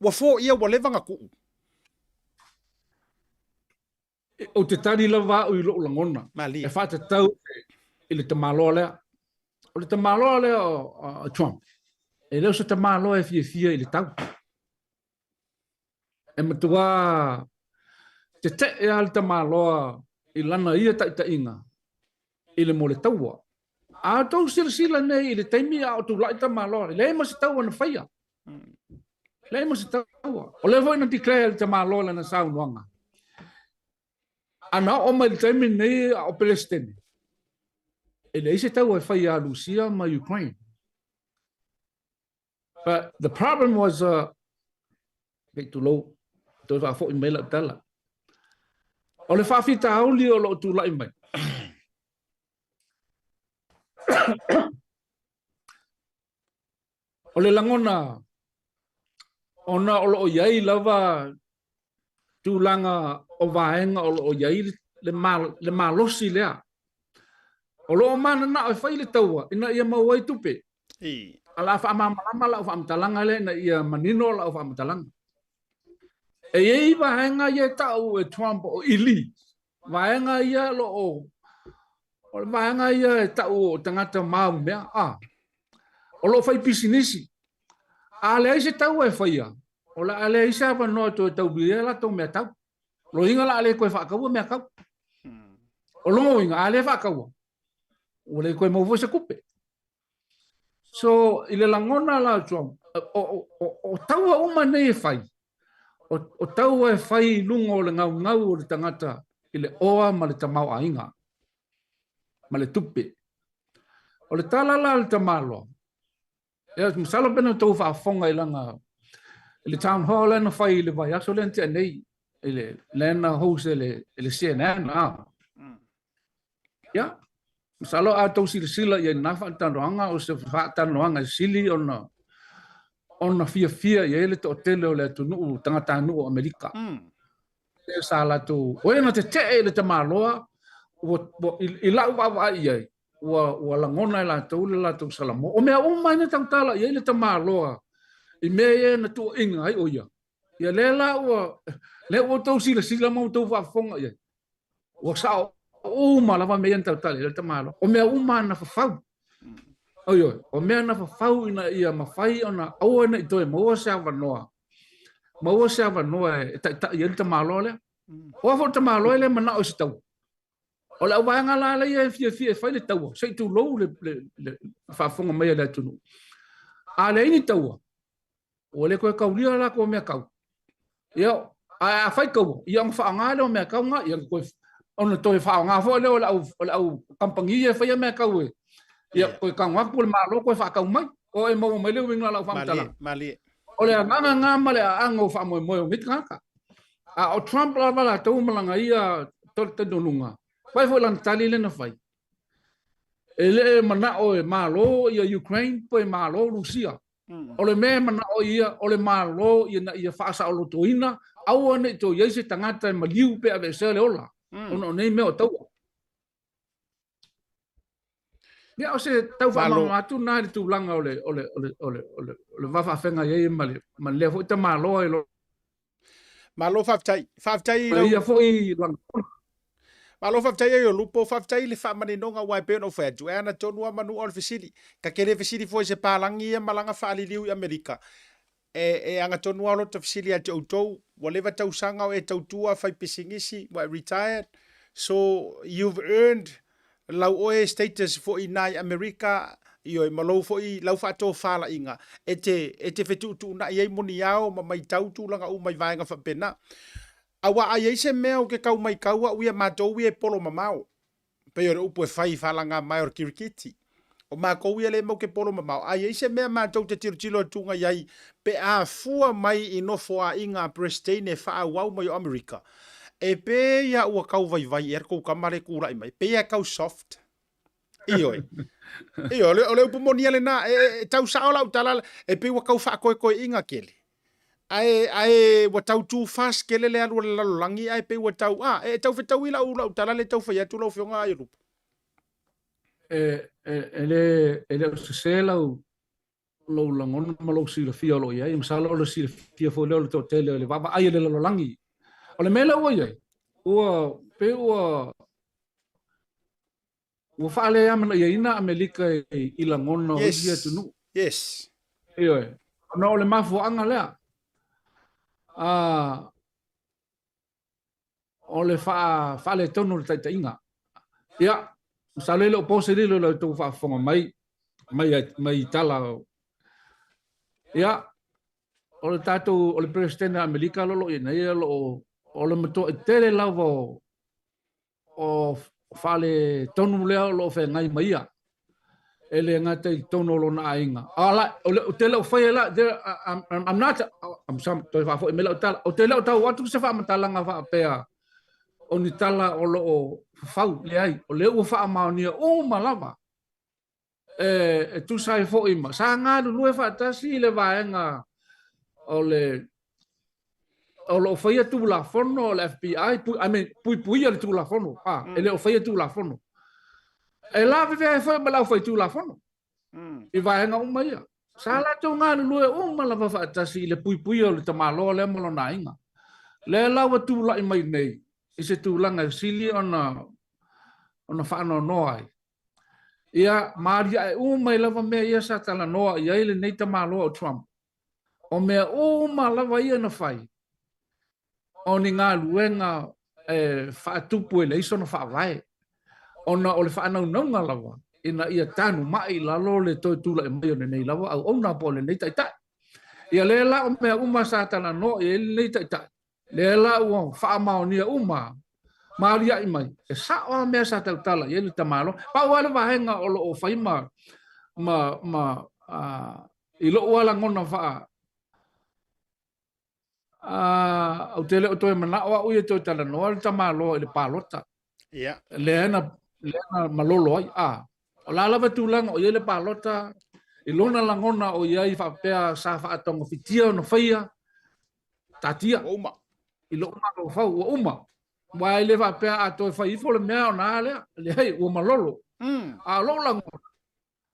ua foia ua leva na tuu. Ou te tali lava au i lou lagona Malie. e faatatau i le tamaloa lea. O le tamaloa lea o Trump, e le o se tamaloa e fiafia i le tau. E matua tetee lava le tamaloa i lana ia taitaiga i le mo le taua. A outou silasila nei i le taimi a o tulai tamaloa, e leai ma se taua na faia. Leai ma se taua. O lea foi na declare e le tamaloa lana saunoaga. Ana oo mai i le taimi lenei a o Peresetene, e leai se taua e fai ia Rusia ma Ukraine. But the problem was, uh, kei tulou, toe faafoi mai lau tala. O le faafitauli o loo tulai mai. O le lagona, ona o loo i ai lava tulaga o vaega o loo i ai le, le malosi lea. O loo mananao e fai le taua ina ia maua ai tupe. A la faamalamalama lau faamatalaga lea ina ia manino lau faamatalaga. E i ai vaega ia e tau e Trump o elite. Vaega ia lo o o le vaega ia e tau o tagata maumea a o lo o fai pisinisi. A leai se taua e faia, o le a leai se avanoa e toe taulia ai latou mea tau. Loiga o le a le toe faataua mea tau. O lona uiga, a le faataua, ua le toe maua foi se tupe. So, i le lagona la o Trump, o, o, o, o taua uma nei e fai, o, o taua e fai i luga o le gaugau o le tagata i le oa ma le tamaoaiga, ma le tupe. O le tala la a le tamaloa, ia, masalo pe na outou faafofoga i lana, i le town hall lea na fai i le vaiaso lea na tea nei, i le, lea na host e le, e le CNN, a. Ia, masalo a outou silasila i ai i lena faatalanoaga, o se faatalanoaga e sili ona ona fiafia i ai le toatele o le atunuu tagatanuu o Amerika. Mm. Lea sa latou, o e na tetee i le tamaloa, ua, ua, i, i lau vaavaai i ai, ua, ua lagona e latou le latou salamo. O mea uma na tautala i ai le tamaloa i mea ia na tuuaiga ai o ia. Ia lea la ua, lea ua outou silasila ma outou faafofoga i ai. Ua sao uma lava mea ia na tautala i ai le tamaloa. O mea uma na fafau. Oi oi, o mea na fafau ina ia mafai ona aua ne i toe maua se avanoa. Maua se avanoa e taitai ai le tamaloa lea. O a foi le tamaloa e le manao i se taua. O le auvaega la lea e fiafia e fai le taua, se i tulou le, le, le faafofoga mai a le atunuu. A leai ni taua, ua le toe kaulia latou mea kau. Ia, ae a fai taua, ia ona faaaoga lea o mea kau na, ia toe, ona toe faaaoga foi lea o le au, o le au kamupani ia e faia mea kau e. Ia, toe tago atu le Malo toe faatau mai. O e maua mai le uiga o lau faamatalaga. Malie, malie. O le agaga na ma le aaga o faamoemoe o nei tagata. A o Trump lava latou ma lana ia talitonuga, fai foi lana tali lea na fai. E le manao e malo ia Ukraine po e malo Rusia. O le mea e manao ia, o le Malo ina ia faasaolotoina, aua ne i toe i ai se tagata e maliu pe aveesea le ola, ona o nei mea o taua. Ia, o se tau faamalamalama atu lena i le tulaga o le, o le, o le, o le, o le, o le va faafeagai ai ma le, ma lea foi tamaloa i lo Malo faafetai. Faafetai i lau... Ia foi lagona. Malo faafetai ai o Lupo, faafetai i le faamaninoga aua e pei ona ou fai atu, e ana tonu lava Manua o le fesili. Ta te le fesili fua i se palagi ia malaga faaliliu i Amerika. E, e agatonu lava lota fesili ia te outou, ua leva tausaga o e tautua fai pisinisi, ua e retired, so you've earned lau oe status foi ina i Amerika, ioe, ma lou foi lau faatofalaiga e te, e te fetuutuunai ai muniao ma maitau tulaga uma i vaega faapena. Aua a i ai se mea ou te tau maitau au ia matou ia e polo mamao, pei o le upu e fai i faalagamaea o le kirikiti. O makou ia lea matou te polo mamao, a i ai se mea matou te tilotilo atuga i ai pe a fua mai i nofoaiga a Peresetene e faaauau mai o Amerika, e pei a ua tau vaivai ea le tou tama lea e tulai mai, pei a e tau soft. Ioe. Ioe, o le, o le upu moni ia lena, e, e, e tau sao lau tala, e pei ua tau faatoetoeina tele. Ae, ae ua tau too fast tele le alu a le lalolagi, ae pei ua tau, a, e, e tau fetaui lau, lau tala lea e tau fai atu lau Afioga Aiolupo. E, e, e le, e le o sese lau, lou lagona ma lou silafia o lo o i ai. Masalo o le silafia foi lea o le toatele o le vaavaai a le lalolagi. O le mea lea ua i ai, ua pei ua ua faaleamanaiaina Amelika i, i lagona o isi atunuu. Yes. Ioe. Ona o le mafuaaga lea. A, o le faaletonu o le taitaiga. Ia, masalo e le o po se lilo i la outou faafofoga mai, mai, mai tala. Ia, o le tatou, o le Peresetene o Amerika o lo o i ai nei, o lo o, o le matuai tele lava o, o faaletonu lea o lo o feagai ma ia e le gata i totonu o lona aiga. A la, o le, ou te le o faia la, I'm, I'm not, I'm sorry, toe faafoi mai lau tala, ou te le o tau atu se faamatalaga faapea o ni tala o lo o fafau, leai, o lea ua faamaonia uma lava e, e tusa ai foi ma, sa galulue faatasi le vaega o le o lo o faia Tulafono o le FBI, pui, I mean, puipuia le Tulafono, a, mm. e le o faia Tulafono. E lavevea ai foi ma le aufai Tulafono mm. i vaega uma ia. Sa mm. latou galulue uma lava faatasi i le puipuia o le tamaloa lea ma lona aiga. Lea la ua tulai mai nei i se tulaga e sili ona ona faanoanoa ai. Ia, ma aliae uma ai lava mea ia sa talanoa i ai lenei tamaloa o Trump. O mea uma lava ia na fai, o ni galuega e faatupu e leai sona faavae, ona o le faanaunauga lava ina ia tanumai i lalo le toe tulai mai o lenei lava auauna po o lenei taitai. Ia lea la o mea uma sa talanoa i ai lenei taitai, Lea la ua faamaonia uma ma aliaʻi mai, e sao lava mea sa tautala i ai le tamaloa. Pau lava le vaega o lo o fai ma, ma, ma, uh, i lou lava lagona faa, uh, ou te le o toe manao au ia toe talanoa le tamaloa i le palota. Yeah. Lea na, lea na malolo ai. A, o la lava tulaga o i ai le palota, i lona lagona o i ai faapea sa faatogofitia ona faia, taatia. Ua uma. I lou mafaufau, ua uma. Aua e le faapea a toe fai ifo le mea ona a lea. Leai, ua malolo. A o lou lagona,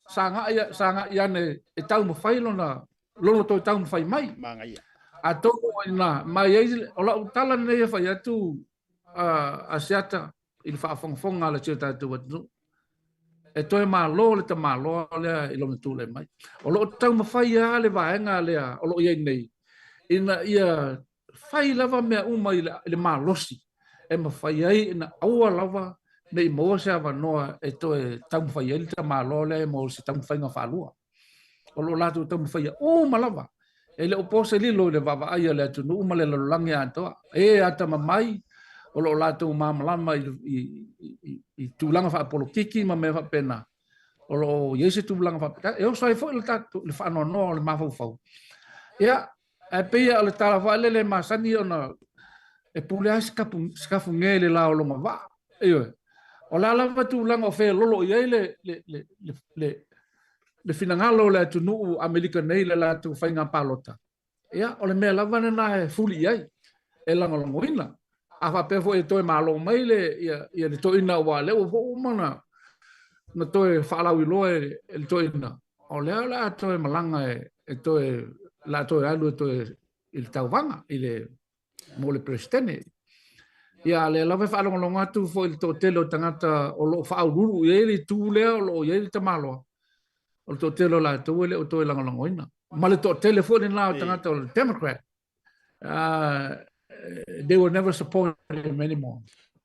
sa agai, sa agai ane e taumafai lona, lona toe taumafai mai. Manaia. Atonu o ina, ma i ai, o lau tala lenei e fai atu a, a Seata i le faafogafoga a si o tatou atunuu. E toe malo le tamaloa lea i lona tulai mai. O lo o taumafai lava le vaega lea o lo o i ai nei, ina ia fai lava mea uma i le, i le malosi e mafai ai ina aua lava ne i maua se avanoa e toe taumafai ai le tamaloa lea mo se taumafaiga faalua. O lo o latou taumafaia uma lava. E le o po se lilo i le vaavaai a le atunuu ma le lalolagi atoa. E atamamai, o lo o latou malamalama i, i, i, i tulaga faapolokiki ma mea faapena. O lo o i ai se tulaga faapena. E oso ai foi le tatou, le faanoanoa o le mafaufau. Ia, Ae pei o le tala foi lele e masani ona e pule lava se kafuge i le la o lona vaa. Ioe. O le a lava tulaga o feololo i ai le, le, le, le, le, le finagalo o le atunuu Amerika nei i le latou faiga palota, ia, o le mea lava lena e fuli i ai, e lagolagoina. A faapea foi e toe malo mai le, ia, ia le toeaina aua o lea ua foi uma ona, ona toe faalauiloa e, e le toeaina, o lea o le a toe malaga e, e toe, o le a toe alu e toe i le tauvaga, i le, mo le Peresetene. Ia, a lea lava e faalogologo atu foi i le toatele o tagata o lo o faauluulu i ai le itu lea o lo o i ai le tamaloa, o le toatele o latou e le o toe lagolagoina. Ma le toatele foi lena o tagata o le Democrat, they will never support him anymore.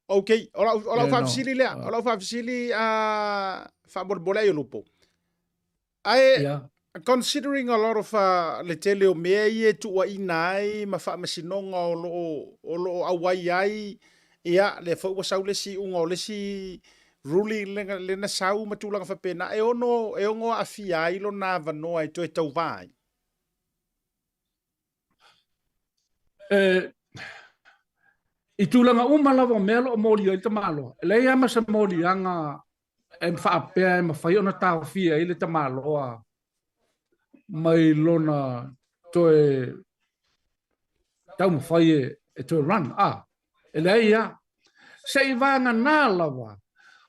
Okay, o lau, o lau faafesili lea, o lau faafesili uh, faamolemole ai o Lupo. Ae, yeah. considering a lot of uh, le tele o mea ia e tuuaina ai ma faamasinoga o lo o, o lo o auai ai, ia, lea foi ua sau le isi iuga o le isi ruling lena, lena sau ma tulaga faapena e ono e ono aafia ai lona avanoa e toe tauvā ai? E, i tulaga uma lava o mea o lo o molia ai le tamaloa, e leai lava ma se moliaga e faapea e mafai ona taofia ai le tamaloa mai lona toe taumafai e, e toe run. A, e leai lava. Seivaganā lava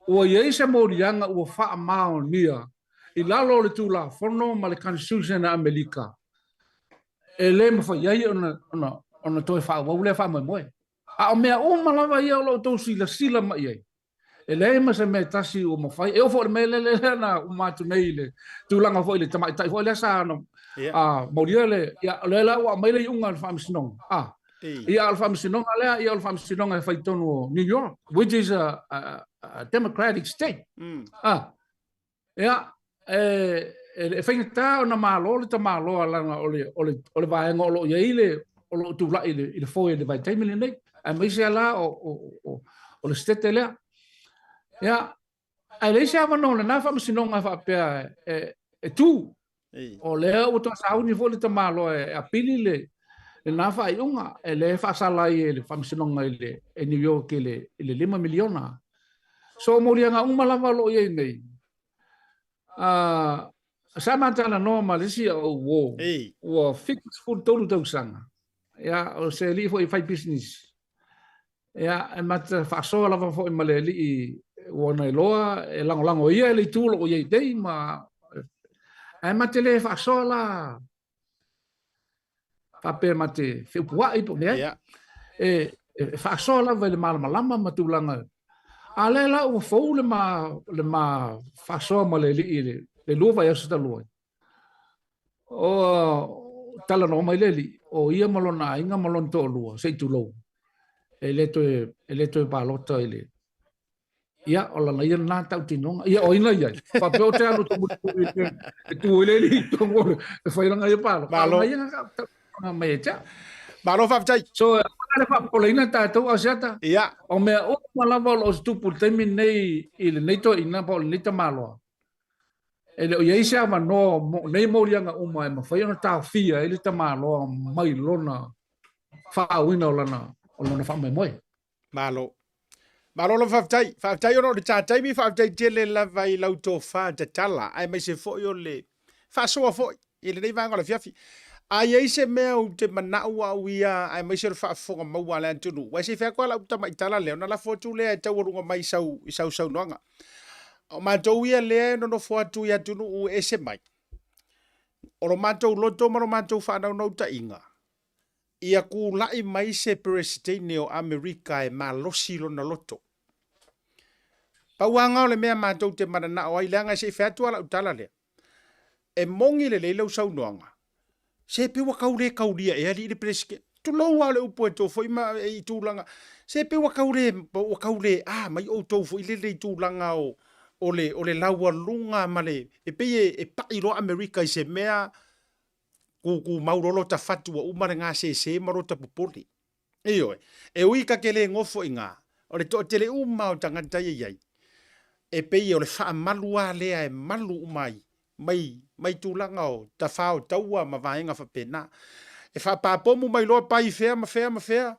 ua i ai se moliaga ua faamaonia i lalo o le Tulafono ma le Constitution a Amerika e le mafai ai ona, ona, ona toe faaauau lea faamoemoe. A o mea uma lava ia o lo o outou silasila mai i ai, e leai ma se mea e tasi ua mafai. E oo foi i le mea lea, lea na uma atu nei i le tulaga foi i le tamaitai foi lea sa na yeah. maulia le, ia, o lea la ua aumai le iuga a le faamasinoga. Ah, ia, o le faamasinoga lea, ia, o le faamasinoga e fai tonu o New York, which is a, a, a democratic state. Ah, ia, e, e, e faigata ona malo le tamaloa leaga o le, o le, o le vaega o lo o i ai le, o lo o tulai i le, i le foe i le vaitaimi lenei, aemaise la o, o, o, o le setete lea. Ia, ae leai se avanoa o lena faamasinoga e faapea e, e tu. O lea ua toe sauni foi le tamaloa e apili le, lena faaiuga, e le faasala ai e le faamasinoga i le, e New York i le, i le $5 miliona. So, o moliaga uma lava o lo o i ai nei, uh, sa ma talanoa ma le isi o uo, ua 73 tausaga, ia, o se alii foi e fai pisinisi. Ia, e ma te faasoa lava foi ma le alii ua na iloa e lagolago ia i le itu o lo o i ai nei ma ae ma te le faasoa la faapea ma te feupuai po o mea ai. E, e faasoa lava i le malamalama ma tulaga. A lea la ua fou le ma, le ma faasoa ma le alii i le, le lua vaiaso talu ai. O talanoa mai le alii, o ia ma lona aiga ma lona toalua, se i tulou, e le toe, e le toe palota i le, ia, o lana ia lena tautinoga. Ia, o ai na i ai? Faapea o te alu te mulimuli e tu ai le alii i totonu o le, e fai lana ia palota. Malo. A o lana ia tautinoga mai ia te au. Malo faafetai. So, aua le faapopoleina tatou Asiata. Ia. O mea uma lava o lo o tutupu i le taimi lenei i lenei toeaina po o lenei tamaloa, E le o i ai se avanoa mo nei moliaga uma e mafai ona taofia ai le tamaloa mai lona faaauina o lana, o lona faamoemoe. Malo. Malo lava faafetai. Faafetai ona o le ta taimi, faafetai tele lava i lau tofa tatala, aemaise foi o le faasoa foi i lenei vaega o le afiafi. A i ai se mea ou te manao au ia, aemaise o le faafofoga maua a le atunuu, aua se i fai atu lava lau tamaitala lea, ona lafo atu lea e taualuga mai i sau, i sau saunoaga. O matou ia lea e nonofo atu i atunuu e ese mai, o lo matou loto ma lo matou faanaunautaiga, ia kula'i mai se Peresitene o Amerika e malosi lona loto. Pau lava o le mea matou te mananao ai, leaga se i fai atu lava lau tala lea, e moni lelei lau saunoaga, se pei ua tau le taulia ea alii le Peresitene. Tulou lava o le upu e to foi ma i tulaga, se pei ua tau le, ua tau le a mai outou foi lele i tulaga o, o le, o le laualuga ma le, e pei e, e pa'i loa Amerika i se mea kūkūmau loa lota fatu ua uma le gasese ma lota popole. Ioe, e ui ka te le nofo i ngā, o le toatele uma o tagata ia i ai, e pei o le faamalu lava lea e malu uma ai mai, mai tulaga o tafā o taua ma vaega faapena. E faapapomu mai loa pai fea ma fea ma fea,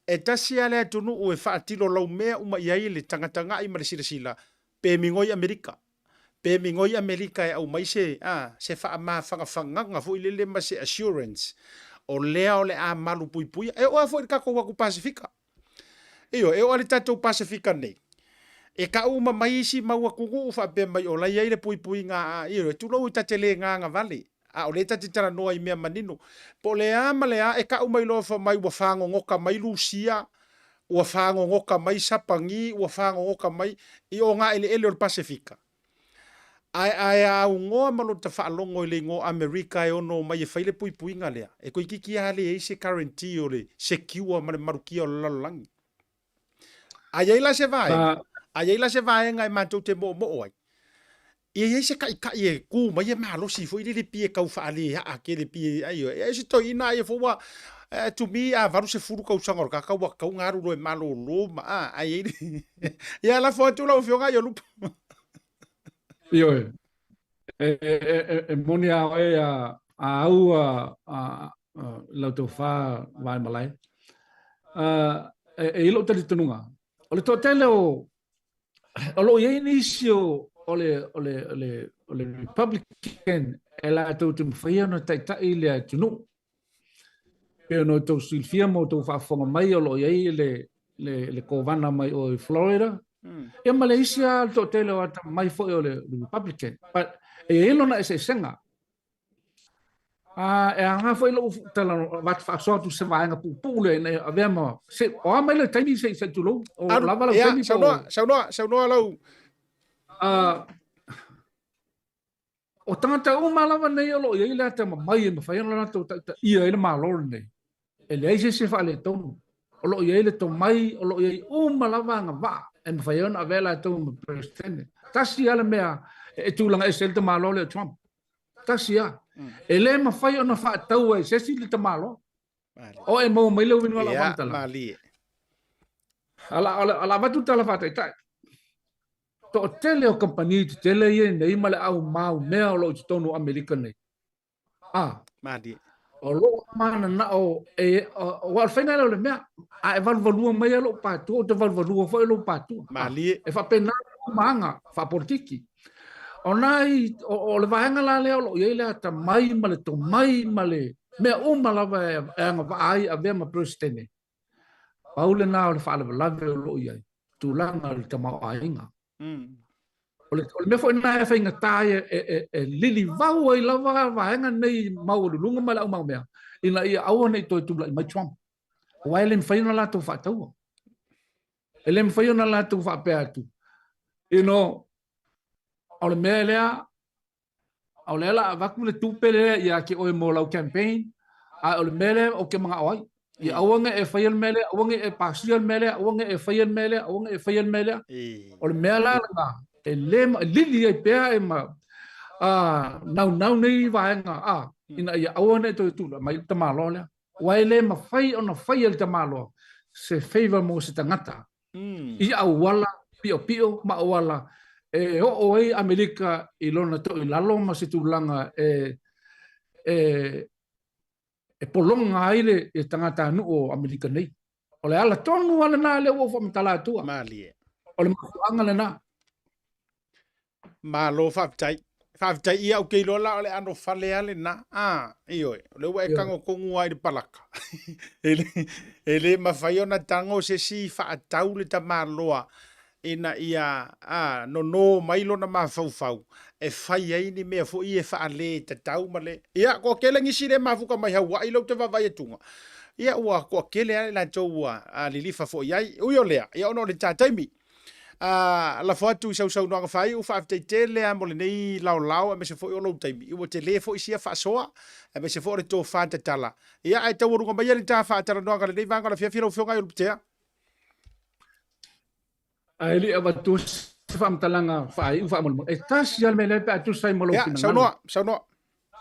e tasi lava le atunuu e faatilo laumea uma i ai le tagatagai ma le silasila, pe migoi Amerika. Pe migoi Amerika e aumai se, a, se faamafagafagaga foi lele ma se assurance o lea o le a malu puipuia. E oo lava foi i le tatou atu Pasefika. Ioe, e oo lava i le tatou Pasefika nei, e tau uma mai isi mau atunuu faapea mai o la e i ai le puipuiga a, ioe, tulou ta te le gagavale, a o lea ta te talanoa i mea manino. Po o le a ma le a, e tau mai loa fai mai ua fagogota mai Lusia, ua fagogota mai Sapani, ua fagogota mai i o ngā eleele o le Pasefika. Ae ae a augoa ma lota faalogo i le igoa Amerika e ono omai e fai le puipuiga lea, e toeitiiti lava leai se guarantee o le secure ma le malutia o le lalolagi. A i ai la se vaega, a i ai la se vaega e matou te moomoo ai, ia i ai se taʻitaʻi e kū mai e malosi foi lele pie tau faaleaʻa tele pie ai e se toeaina ai fo ua To me, a 80 tausaga o le tagata ua tatau ona alu loa e malolo ma, a, ae i ai le... Ia, lafo atu lau Afioga i Olupo. Ioe. E, e, e, e moni a oe a, a au a, a, a lau tofa Vaimalae. Uh, e, e i lou talitonuga, o le toatele o, o lo o i ai nisi o, o le, o le, o le, o le Republican e latou te mafai ona taitai le atunuu. Pei ona outou silafia ma outou faafofoga mai o lo o i ai le, le, le kovana mai o i Florida. Ia ma le isi lava le toatele o atamamai foi o le, le Republican. But e i ai lona eseesega. A, e aoga foi lou tala avatu faasoa atu se vaega puupuu lea ina ia avea ma se, o a mai le taimi se i tulou? O Alu, lava lau ia, taimi po saunoa, saunoa, saunoa lau. A, o tagata uma lava nei o lo o i ai le atamamai e mafai ona latou taitaia ai le Malo lenei, e leai se isi e faaletonu. O lo o i ai le tomai, o lo o i ai uma lava agavaa e mafai ai ona avea latou ma Peresetene. Tasi lava le mea e tulaga ese ai le tamaloa lea o Trump. Tasi lava. E le mafai ona faataua e se isi le tamaloa. O e maua mai le uiga o lau faamatalaga. Malie. O le a avatu le tala faataitai. Toatele o kamupani tetele ia nei ma le au mau mea o lo o i totonu o Amerika nei. A. Malie. O lou mananao, e, aua o le faiga lea o le mea, a e valuvalua mai lou patua, ou te valuvalua foi lou patua. Malie. E faapena maaga faapolitiki. O nai, o, o le vaega la lea o lo o i ai le atamai ma le tomai ma le mea uma lava e, e agavaa ai avea ma Peresetene. Pau lena o le faalavelave o lo o i ai, tulaga o le tamaoaiga. O le, o le mea foi lena e faigata ai e, e, e, e lilivau ai lava vaega nei maualuluga ma le aumaumea, ina ia aua ne i toe tulai mai Trump. Aua e le mafai ona latou faataua. E le mafai ona latou faapea atu. You know, o le mea lea, o lea la avatu le tupe lea ia te oe mo lau campaign, a o le mea lea ou te manao ai. Ia aua ne i e faia le mea lea, aua ne i e pasia le mea lea, aua ne i e faia le mea lea, aua ne i e faia le mea lea. O le mea la lena, e le e lili ai pea e ma a, naunau nei vaega a, ina ia aua ne i toe tulai mai le tamaloa lea. Aua e le mafai ona faia e le tamaloa se favor mo se tagata i auala piopio ma auala e oo ai Amerika i lona toilalo ma se tulaga e, e, e pologa ai le tagatanuu o Amerika nei. O le ala tonu lava lena lea ua ou faamatala atua. Malie. O le mafuaaga lena. Malo faafetai. Faafetai ia ou te iloa la o le ʻano fale a lena. A, ioe, o lea ua e tago tonu lava i le palaka. E le, e le mafai ona tago se isi faatau le tamaloa ina ia, a, nono mai lona mafaufau e fai ai ni mea foi e faale tatau ma le, ia, toatele nisi le mafuta mai Hawaii lea ou te vaavaai atuga. Ia, ua toatele lava i latou ua lilifa foi i ai. Ui o lea, ia ona o le ta taimi. A, lafo atu i sau saunoaga faaiu, faafetai tele lava mo lenei laolao aemaise foi o lou taimi. Ua tele foi sia faasoa aemaise foi o le tofa tatala. Ia, ae taualuga maia le ta faatalanoaga i lenei vaega o le afiafi lau Afioga Aiolupotea. Ae le i avatua se faamatalaga faaiu faamolemole, e tasi lava le mea lea pe a tusa ai ma lou Ia, finagalo. saunoa, saunoa.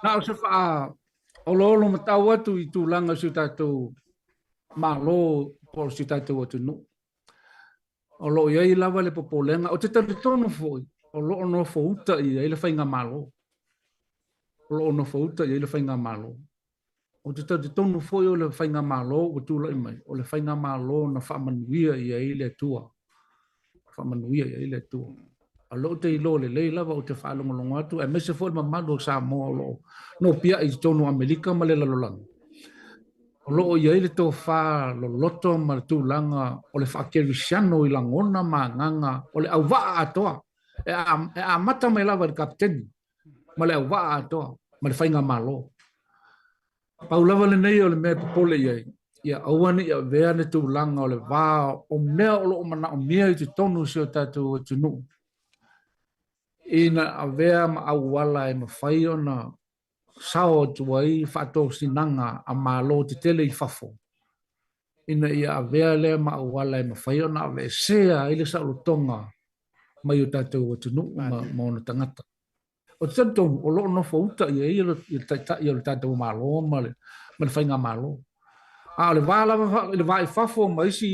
Na o se faaoloolo matau atu i tulaga o si o tatou Malo po o si o tatou atunuu. O lo o i ai lava le popolega, ou te talitonu foi, o lo o nofouta i ai le faigamalo. O lo o nofouta i ai le faigamalo. Ou te talitonu foi o le faigamalo ua tulai mai, o le faigamalo na faamanuia i ai le Atua. Faamanuia i ai le Atua. A o lea ou te iloa lelei lava, ou te faalogologo atu, aemaise foi le mamalu o Samoa o lo o nopiai i totonu o Amerika ma le lalolagi. O lo o i ai le tofa loloto ma le tulaga o le faakerisiano i lagona ma agaga o le auvaa atoa, e amata mai lava i le kapeteni ma le auvaa atoa ma le faigamalo. Pau lava lenei o le mea e popole i ai, ia aua ne i avea le tulaga o le va o mea o lo o manaomia i totonu o si o tatou atunuu ina avea ma auala e mafai ona sao atu ai faatosinaga a Malo tetele i fafo, ina ia avea lea ma auala e mafai ona aveesea ai le saolotoga mai o tatou atunuu ma, ma ona tagata. Ou te talitonu, o lo o nofo uta i ai le taitai o le tatou Malo ma le, ma le faigamalo. A o le va lava i le va i fafo ma isi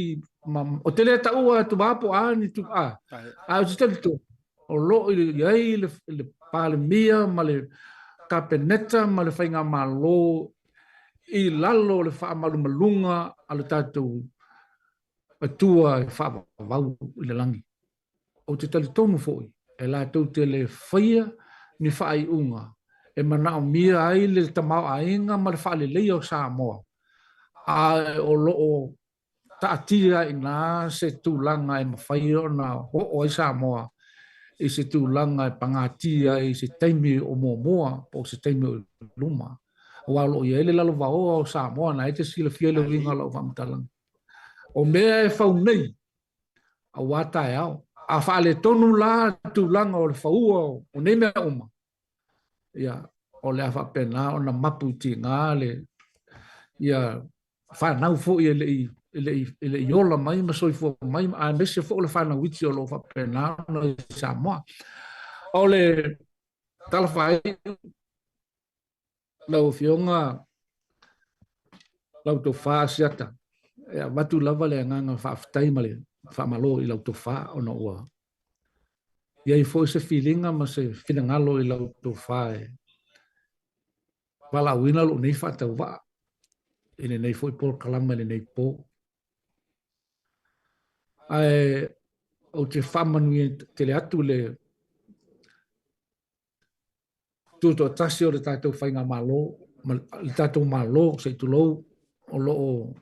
ma, ou te le taua atu a po o a ni tu, a, ae ou te talitonu o lo o i ai le, le Palemia ma le Kapeneta ma le Faigamalo i lalo o le faamalumaluga a le tatou Atua e faavavau i le lagi. Ou te talitonu foi e latou te le faia ni faaiuga e manaomia ai le tamaoaiga ma le faaleleia o Samoa, a o lo o taatia ai i ina se tulaga e mafai ona oo ai Samoa i se tulaga e pagatia ai i se taimi o muamua po o se taimi o i luma. Aua o lo o i ai le lalovaoa o Samoa, na e te silafia le uiga o lau faamatalaga. O mea e fau nei, aua taeao. A faaletonu la le tulaga o le faua o nei mea uma, ia, o le a faapena ona mapu i tiga le, ia, fanau foi e le i, e le i, e le i ola mai ma soifua mai, aemaise foi o le fanau iti o lo o faapena ona i Samoa. O le tala faaiu, Lau Afioga, lau tofa Asiata, e avatu lava le agaga faafetai ma le faamalo i lau tofa ona ua i ai foi se filiga ma se finagalo i lau tofa e valaauina lou nei faatauvaa i lenei foi polokalama i lenei po. Ae ou te faamanuia tele atu le tutoatasi o le tatou faigamalo ma le tatou Malo, se i tulou, o lo o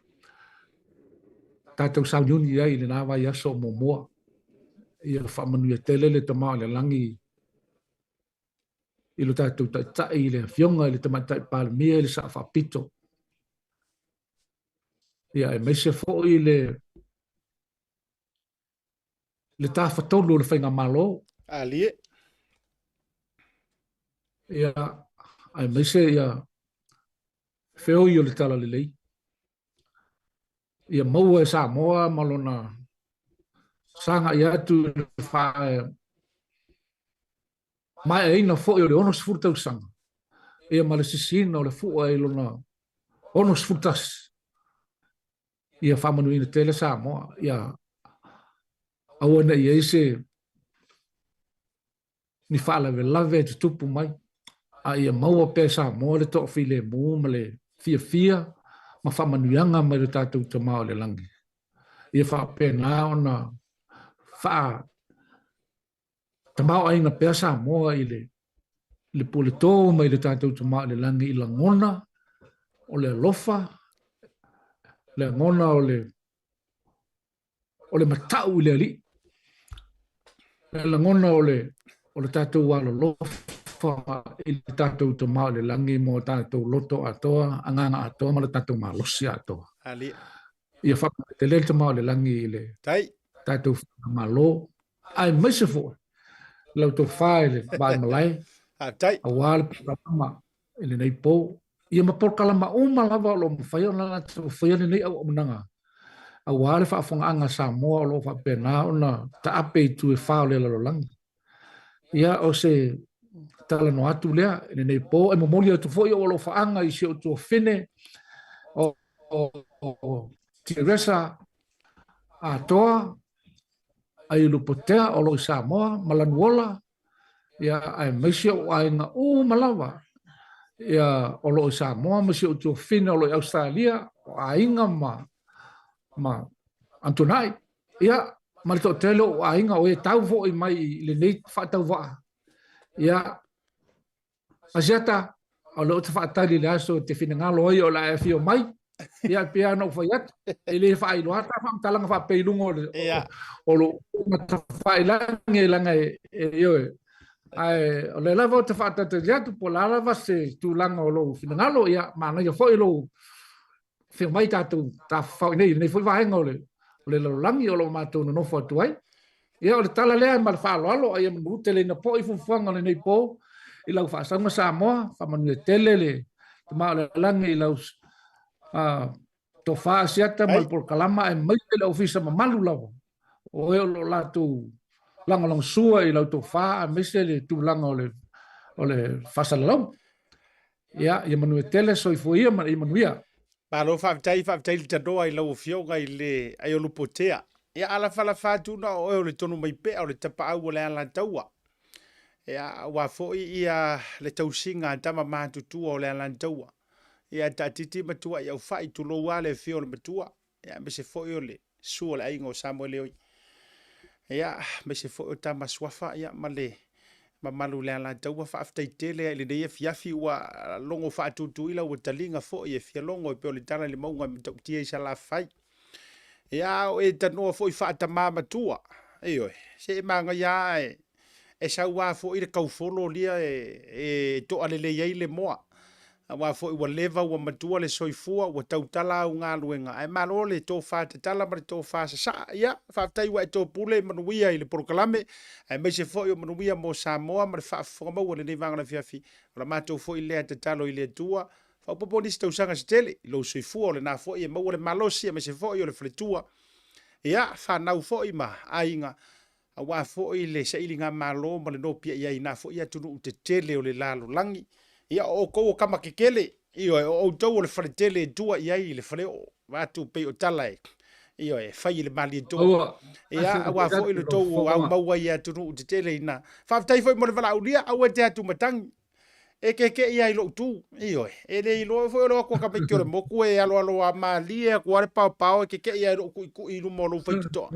tatou sauniuni i ai i lena vaiaso o muamua. Ia faamanuia tele le Tama o le Lagi i lo tatou Taitai, i le Afioga i le Tamaitai Palemia, i le Sao Faapito, ia aemaise foi le le tafatolu o le faigamalo. Alie. Ia, aemaise ia feoi o le talalelei. Ia maua e Samoa ma lona sagai atu i le faamaeaina foi o le 60 tausaga, ia ma le sisiina o le fua i lona 61. Ia faamanuiina tele Samoa, ia aua ne i i ai se ni faalavelave e tutupu mai, a ia maua pea e Samoa le toafilemu ma le fiafia ma faamanuiaga mai lo tatou Tama o le lagi. Ia faapena ona faa tamaoaiga pea Samoa i le le puleto mai le tatou Tama i le lagi i lagona o le alofa, le lagona o le o le matau i le Alii, le lagona o le o le tatou alolofa i le tatou Tama i le lagi mo tatou loto atoa, agaga atoa ma le tatou malosi atoa. Ia faapetele le Tama i le lagi i le tatou Malo, aemaise foi lau tofa i le Vaimalae, aua le polokalama i lenei po, ia ma polokalama uma lava o lo o mafai ona latou faia lenei auaunaga, aua le faafofogaaga a Samoa o lo o faapena ona taape i itu e fa o le lalolagi. Ia, o se talanoa atu lea i lenei po, e momoli atu foi ou alofaaga i si ou tuafafine o, o, o Teresa Atoa, Aiulupotea o lo o i Samoa ma Lanuola, ia, aemaise ou aiga uma lava ia, o lo o i Samoa ma si ou tuafafine o lo o i Ausetalia, o aiga ma, ma Antonai, ia, ma le toatele o ou aiga o e tau foi mai i lenei faatauvaa. Ia, Asiata, o lea ou te faatali i le aso e te finagalo ai o le a e afio mai. Ia, e pei lava ona ou fai atu, e le faailoa ta faamatalaga faapea i luga o le, o lou matafailangi leaga e, ioe. Ae o lea lava ou te faatalitali atu po o le a lava se tulaga o lou finagalo, ia, manaia foi lou afio mai tatou tafafao i nei, lenei foi vaega o le, o le lalolagi o lo o matou nonofo atu ai. Ia, o le tala lea ma le faaaloalo, a ia manu teleina po'i fuafuaga o lenei po i lau faasauga Samoa, faamanuia tele le Tama o le Lagi i lau tofa Asiata ma le polokalama aemaise le ofisa mamalu lava o e o lo o latou lagolagosua i lau tofa aemaise le tulaga o le, o le faasalalauga. Ia, ia manuia tele, soifua ia ma ia manuia. Malo faafetai, faafetai le tanoa i lau Afioga i le Aiolupotea. Ia alafalafa atu na o oe o le tonu mai pea o le tapaau o le Alataua. Ia aua foi ia le tausiga a tama matutua o le Alataua. Ia taatiti matua i aufai tulou lava le afio o le matua. Ia aemaise foi o le susu o le aiga o Samoeleoi. Ia aemaise foi o tama suafa ia ma le mamalu i le Alataua. Faafetai tele i lenei afiafi ua logo faatutuila ua taliga foi e fia logo e pei o le tala i le mauga e matautia i Salafai. Ia a o e tanoa foi faatamā matua, ioe, se e manaia lava e e sau lava foi le kaufolo lia e toa lelei ai le moa, aua foi ua leva ua matua le soifua, ua tautala au galuega, ae malo le tofa tatala ma le tofa sasaa. Ia, faafetai ua e topule manuia i le polokalame, aemaise foi o manuia mo Samoa ma le faafofoga maua i lenei vaega o le afiafi. O la matou foi lea tatalo i le Atua, faaopoopo nisi tausaga se tele i lou soifua, o lena foi e maua le malosi aemaise foi o le faletua, ia, fanau foi ma aiga, aua foi le sailigamalo ma le nopiai ai i na foi atunuu tetele o le lalolagi. Ia, o outou o tama tetele, ioe, o outou o le faletele e tua i ai le faleoo, vaeatu pei o tala e, ioe, e fai i le Malietoa. Ia, aua foi lo outou aumau ai i atunuu tetele ina. Faafetai foi mo le valaaulia, aua e te atumatagi. E kekeʻi lava i lou tu, ioe, e le iloa foi o le o atu a tamaiti o le motu e aloalo a malie atu lava le paopao e kekeʻi lava i lou tuitui i luma o lou faitotoa.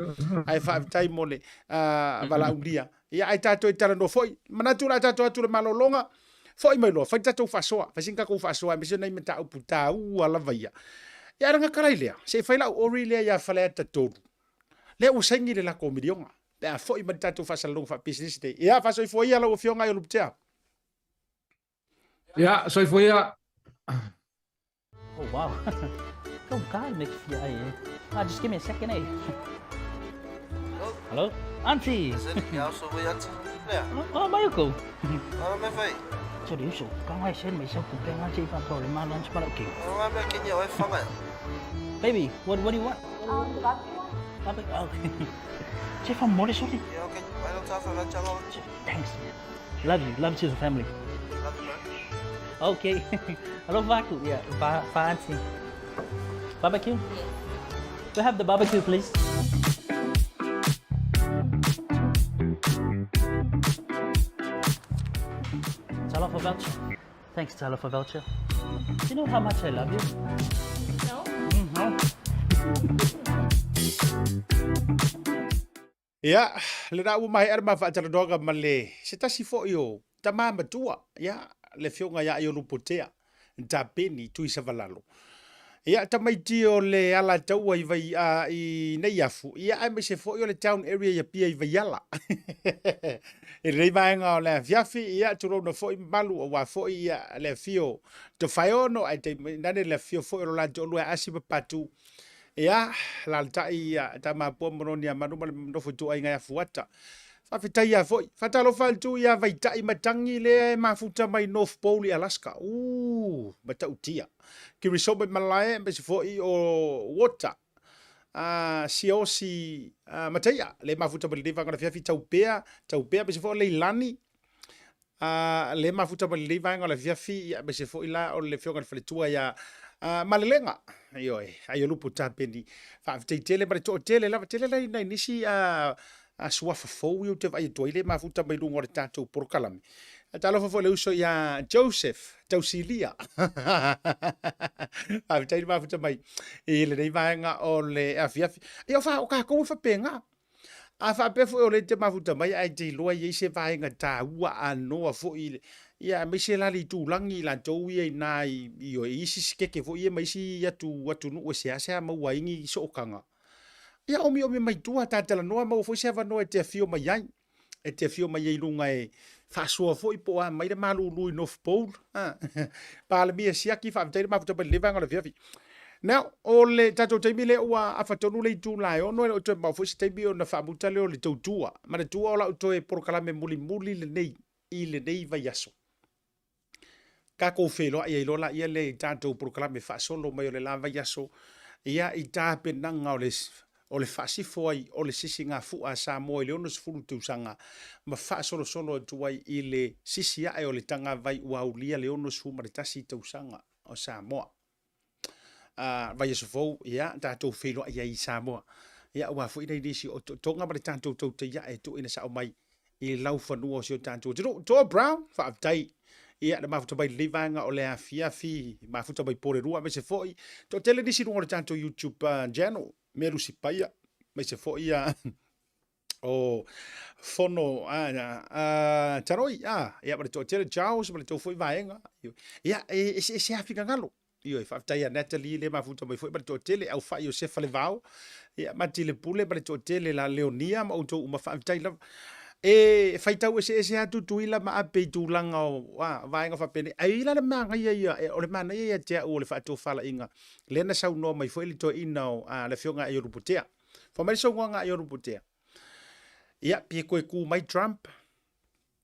Ae faafetai mo le valaaulia. Ia, ae tatou e talanoa foi. Manatu o le a tatou atu i le malologa, foi mai loa, fai le tatou faasoa, fai sina tatou faasoa aemaise o nai mataupu taua lava ia. Ia, ae gata ai lea, se i fai lau ori lea ia Faleata 3, lea ua saini le latou miliona. pe a foi mai le tatou faasalalauga faapisinisi nei. Ia, faasoifua ia lau Afioga Aiolupotea. Ia, soifua ia. Oh, wow. Go God, make fia ai, eh. Ah, just give me a second, eh. Hello? Auntie! Oh, mai ko. Baby, what do you want? Barbecue one? Barbecue, okay. Thanks, man. Love you. Love to the family. Love you, man. Okay. Alofa aku. Yeah, fa, fa auntie. Barbecue? Yes. We have the barbecue, please. Talofa voucher. Thanks, Talofa voucher. Do you know how much I love you? No. No. Ia, lena ua maea le ma faatalanoaga ma le se tasi foi o tama matua, ia, le afioga ia Aiolupotea Tapeni Tuisavalalo. Ia, tamaiti o le Alataua i vai, a, i Neiafu, ia, aemaise foi o le town area i Apia i Vaiala. I lenei vaega o le afiafi, ia, tulouna foi mamalu, aua foi, ia, le afio o Tofaeono, ae tainane le afio foi o lo la toalua e Asi ma Patu. Ia, alaalatai ia Tamapua ma Noniamanu ma le nofo ituaiga ia Fuata. Faafetai ia foi. Faatalofa atu ia Vaitai Matangi lea e mafuta mai North Pole i Alaska. Uu, matautia. Kirisomo i malae aemaise foi o Water. Siaosi Mataia le mafuta mai lenei vaega o le afiafi Taupea, Taupea aemaise foi o Leilani. Le mafuta mai lenei vaega o le afiafi, ia, aemaise foi la o le afioga i le faletua ia Malelega. Ioe, Aiolupo Tapeni. Faafetai tele ma le toatele lava, tele la nai nisi suafa fou ia ou te vaai atu ai le mafuta mai luga o le tatou polokalame. Talofa foi le uso ia Joseph Tausilia. Faafetai le mafuta mai i lenei vaega o le afiafi. Ia, o tatou e faapena. A faapea foi o lea e te mafuta mai ae te iloa e i ai se vaega taua anoa foi i le, ia aemaise la le itulagi i latou ia ina i, i isi sikeke foi ia ma isi atu atunuu e seasea maua ai ni sootaga. Ia omiomi mai tua ta talanoa maua foi se avanoa e te afio mai ai. E te afio mai ai i luga e faasoa foi po o a mai le malulu i North Pole. Ha. Palemia siaki faafetai le mafuta mai lenei vaega o le afiafi. Now, o le tatou taimi lea ua afa tonu le itula e 6, e le o toe mamao foi se taimi ona faamuta lea o le tautua. Manatua o lau toe polokalame mulimuli lenei i lenei vaiaso. Tatou feiloai ai loa laia lea i tatou polokalame faasolo mai o le la vaiaso, ia i tapenaga o le o le faasifo ai o le sisigafua a Samoa i le 60 tausaga ma faasolosolo atu ai i le sisi ae o le tagavai ua aulia le 61 tausaga o Samoa. vaiaso fou, ia, tatou feiloai ai i Samoa. Ia, aua foi nai nisi o otootoga ma le tatou tautai ae e tuuina sao mai i laufanua o si o tatou atunuu. Tor Brown, faafetai. Ia, le mafuta mai lenei vaega o le afiafi, mafuta mai po le lua, aemaise foi, toatele nisi i luga o le tatou YouTube channel, Melusi Paia, aemaise foi ia o Fono Taroi, ia, ma le toatele Charles, ma le tou foi vaega. Ia, e eseese lava finagalo. Ioe, faafetai ia Natalie le mafuta mai foi ma le toatele, aufai Iosefa Levao, ia, Mati Lepule ma le toatele la Leonia ma outou uma, faafetai lava. E faitau eseese lava Tutuila ma Ape i tulaga o a, vaega faapenei. Ae i ai la le manaia ia, o le manaia ia te au o le faatofalaiga, lea na saunoa mai foi le toeaina o a, le afioga ia Iorupotea. Fai mai le saunoaga a Iorupotea, ia, pe toe tu mai Trump,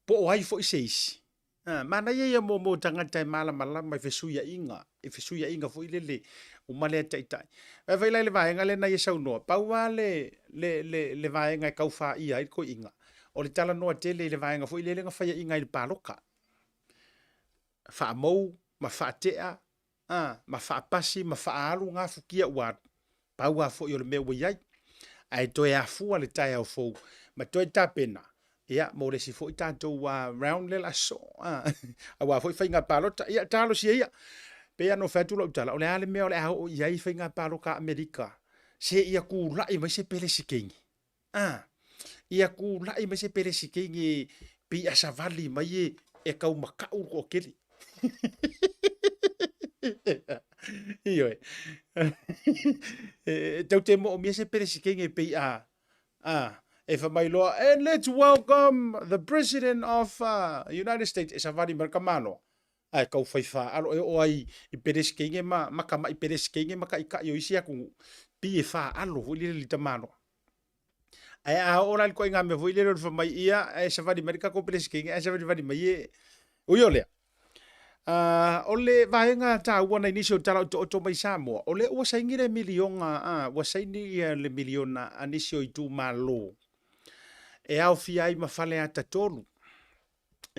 po o ai foi se isi, A, manaia ia mo mo tagata e malamalama i fesuiaiga, i fesuiaiga foi lele uma lea taitai. Ae fai la i le vaega lea na ia saunoa, pau lava le, le, le, le vaega e tau faia ai le toeaina, o le talanoa tele i le vaega foi lele na faiaina ai i le palota. Faamou ma faatea a, ma faapasi ma faaalu na futia ua alu. Pau lava foi o le mea ua i ai. Ae toe afua le taeao fou ma toe tapena ia mo le isi foi tatou round lea o le a sosoo aua foi faiga palota. Ia talosia ia. Pei lava ona fai atu lau tala, o le a le mea o le a oo i ai faiga palota a Amerika seia tulai mai se Peresetene? A, ia tulai mai se Peresetene pei a savali mai e tau maka'u le toatele. Ioe. E tatou te moomia se Peresetene pei a, a, e fai mai loa, and let's welcome the President of United States, e savali mai le tamaloa, ae tau fai faalo e oo ai i Peresetene ma, ma tamai Peresetene ma taitai o isi atunuu, pei e faalo foi lele i le tamaloa. Ae a oo la i le ituaiga mea foi lele o le fai mai, ia, e savali mai le tatou Peresetene ae savalivali mai e... Ui o lea, o le vaega taua nai nisi o tala otooto mai Samoa, o lea ua saini le miliona, ua saini ia le miliona a nisi o itumalo e aofia ai ma Faleata 3.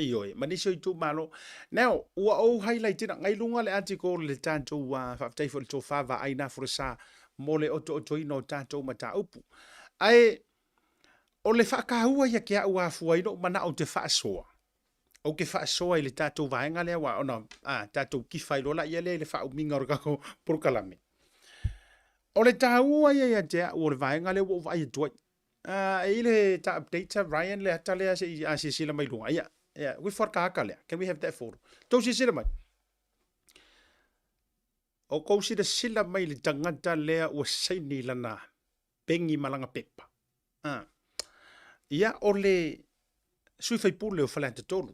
Ioe, ma nisi o itumalo. Now, ua ou highlight ina, ngai luga le article le tatou, faafetai foi i le tofa vaai na folasa mo le otootoina o tatou mataupu. Ae, o le faataua ia te au afua ai lou manao ou te faasoa, ou te faasoa i le tatou vaega lea aua ona tatou tifa ai loa laia lea i le faaumiga o le tatou polokalame. O le taua ia ia te au o le vaega lea ua ou vaai atu ai. E i ai le ta update Ryan le ata lea se i a silasila mai luga. Ia, ia, we for ka aka lea. Can we have that photo? Tou silasila mai. O kou silasila mai le tagata lea ua saini lana peni ma lana pepa. Ah. Ia, o le sui faipule o Faleata 3.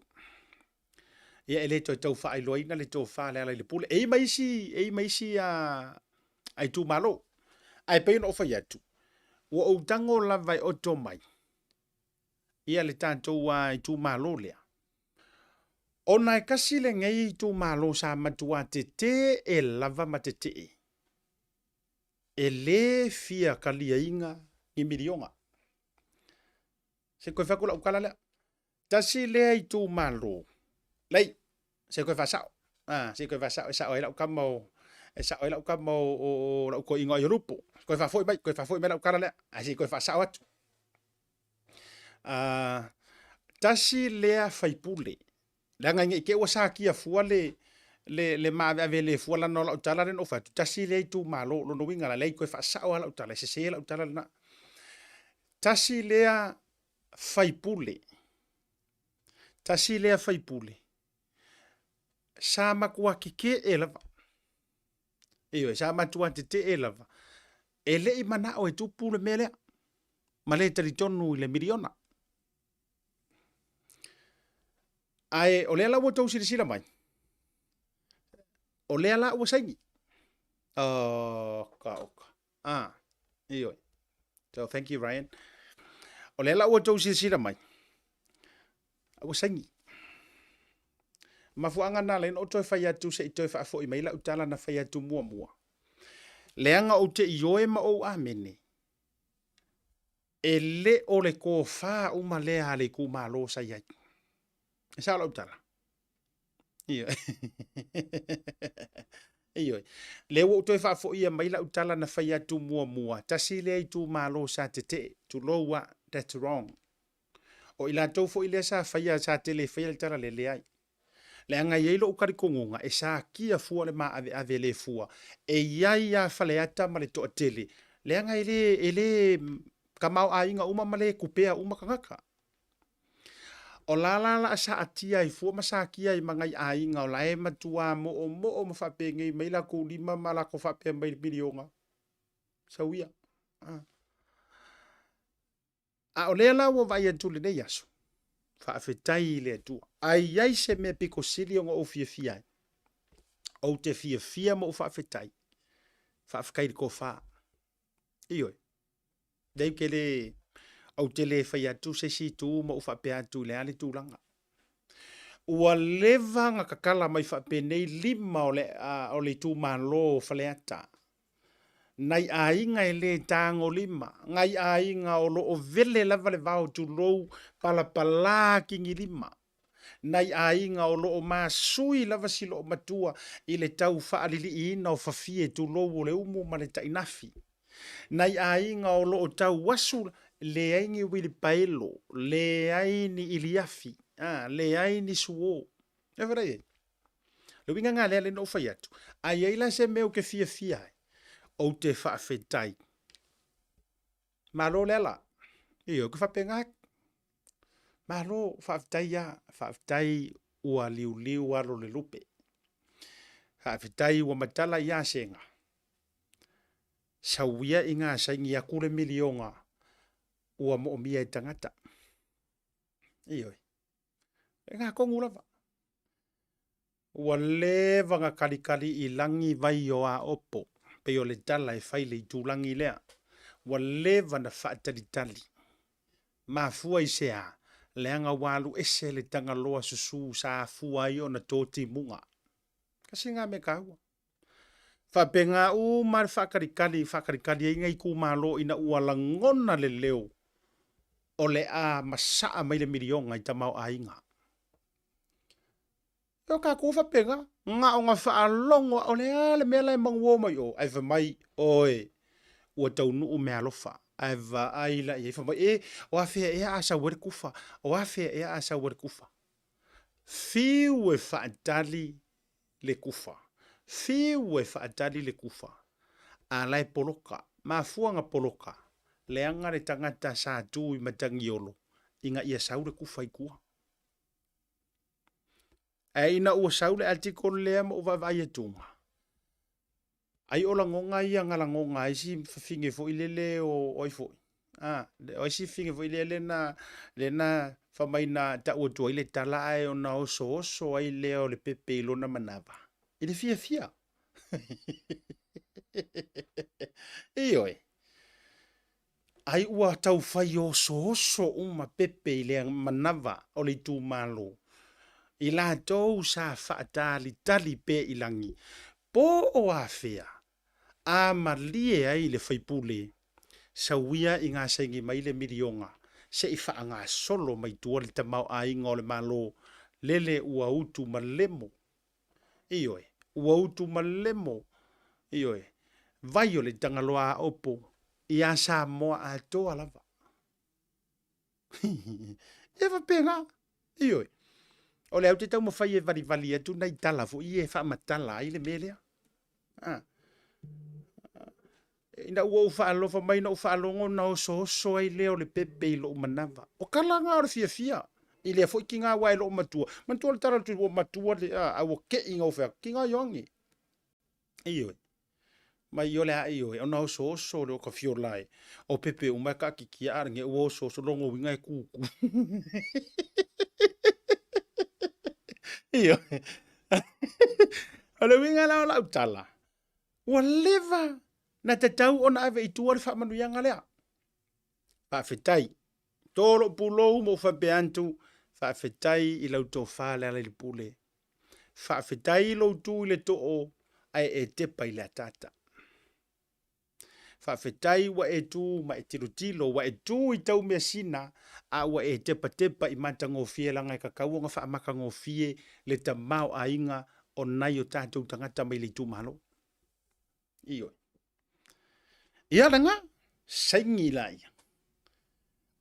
Ia, e le toe tau faailoaina le tofa le ala i le pule. E i mai isi, e i mai isi a, a itumalo. Ae pei ona ou fai atu, ua ou tago lava e oto mai ia le tatou itumalo lea. Ona e kasi lenei itumalo sa matua tetee lava ma tetee. E le fia kaliaina ni miliona. Se koe fai atu lau tala lea. Tasi lea itumalo. Lei, se koe faasao. Ah, se koe faasao e sao ai lau tama o e sao ai lau tama o, o, o lau toeaina o Iolupo. Koe faafoi mai, koe faafoi mai lau tala lea. Ae se i koe faasao atu. Ah, tasi lea faipule. Leaga ne i te i ua satia fua le, le, le maaveave le fua lana o lau tala lea na ou fai atu, tasi lea itumalo, lona uiga la, leai, toe faasao lava lau tala, e sese lau tala lena. Tasi lea faipule, tasi lea faipule, sa matua tetee lava, ioe, sa matua tetee lava, e le i manao e tupu le mea lea, ma le talitonu i le miliona. Ae o lea la ua outou silasila mai, o lea la ua saini. Oka, oka. Ah, ioe. So thank you Ryan. O lea la ua outou silasila mai, ua saini. Mafuaaga na ala ai ona ou toe fai atu se i toe faafoi mai lau tala na fai atu muamua. Leaga ou te ioe ma ou amene, E le o le tofa uma lea a le itumalo sa i ai. E sao lau tala? Ia. Ioe. Lea ua ou toe faafoia mai lau tala na fai atu muamua, tasi lea itumalo sa tetee, tulou a, that's wrong. O i latou foi lea sa faia, sa tele faia le tala lea, leai. Leaga e i ai lou talitonuga e satia fua le maaveave le fua e i ai a Faleata ma le toatele, leaga e le, e le tamaoaiga uma ma le tupea uma tagata. O la la la a saatia ai fua ma satia ai ma nai aiga o la e matua moomoo ma faapenei mai latou lima ma latou faapea mai i le miliona. Sau ia. Ah. A o lea la ua vaai atu i lenei aso, faafetai i le Atua. A i ai se mea pito sili ona ou fiafia ai, ou te fiafia ma ou faafetai, faafetai i le tofa. Ioe. Leai ou te le, ou te le fai atu se isi itu ma ou faapea atu i le a le tulaga. Ua leva ona tatala mai faapenei lima o le, o le itumalo o Faleata Nai aiga e le tagolima, nai aiga o lo o vele lava le vao tulou palapala kigilima, nai aiga o lo o masui lava si loomatua i le tau faaliliiina o fafie tulou o le umu ma le tainafi, nai aiga o lo o tau asu leai ni uilipaelo, leai ni iliafi, a, leai ni suo. E fai ai. Le uiga lena lea na ou fai atu, a i ai la se mea ou te fiafia ai, ou te faafetai. Malo le ala. Ioe, ou te faapena atu. Malo, faafetai lava, faafetai ua liuliu alo o le lupe. Faafetai ua matala ia sega. Sau ia ina saini atu le miliona ua moomia e tagata. Ioe. E gatonu lava. Ua leva na kalikali i lagi vai o Aopo, pei o le tala e fai le itulagi lea. Ua leva na faatalitali. Mafua i se a? Leaga ua alu ese le Tagaloa susu sa afua ai ona to timuga. Tasi lena mea taua. Faapena uma le faatalikali, faatalikali ai nai itumalo ina ua lagona le leo o le a masaa mai le miliona i tamaoaiga. E o tatou faapena, na ona faalogo o le a le mea la e manuo mai o, ae fai mai, oe, ua taunuu meaalofa. Ae vaai la i ai, fai mai, e, o afea ea a sau ai le kufa, o afea ea a sau ai le kufa. Fiu e faatali le kufa. Fiu e faatali le kufa, a la e poloka. Mafua na poloka, leaga le tagata sa tu i Matagiolo ina ia sau le kufa i tua. Ae ina ua sau le article lea ma ou vaavaai atuga, ai o lagona ia na lagona ai si fafine foi lele o ai foi, a, o ai si fafine foi lea lena, lena fai mai na tau atu ai le tala ae ona osooso ai lea o le pepe i lona manava i le fiafia. Ioe. Ai ua taufai osooso uma pepe i le manava o le itumalo, i latou sa faatalitali pea i lagi, po o afea a malie ai le faipule, sauia i gasaini mai le miliona se i faagasolo mai tua le tamaoaiga o le Malo lele ua utu malemo. Ioe, ua utu malemo, ioe, vai o le Tagaloa Aopo ia Samoa atoa lava. E faapena, ioe. O lea ou te taumafai e valivali atu nai tala foi ia e faamatala ai le mea lea. Ah. Ina ua ou faalofa mai na ou faalogo na osooso ai lea o le pepe i lou manava. O tala na o le fiafia. I lea foi tiga aua e loo matua. Manatua le tala o le ua matua le, a ua kei na ou fai atu, tiga Ioane. Ioe. Mai o le a ioe, ona osooso lea o ka fiola e, o pepe uma e kaatitia a lene ua osooso lona uiga e kuku. Ioe. O le uiga la o lau tala, ua leva na tatau ona ave i tua le faamanuiaga lea. Faafetai. To lou pulou ma ou faapea atu, faafetai i lau tofa Lealailepule. Faafetai i lou tu i le too ae e tepa i le ataata. Faafetai ua e tu ma e tilotilo, ua e tu i taumeasina a ua e tepatepa i matagofie leaga e tatau ona faamatagofie le tamaoaiga o nai o tatou tagata mai le itumalo. Ioe. Ia lena, saini laia,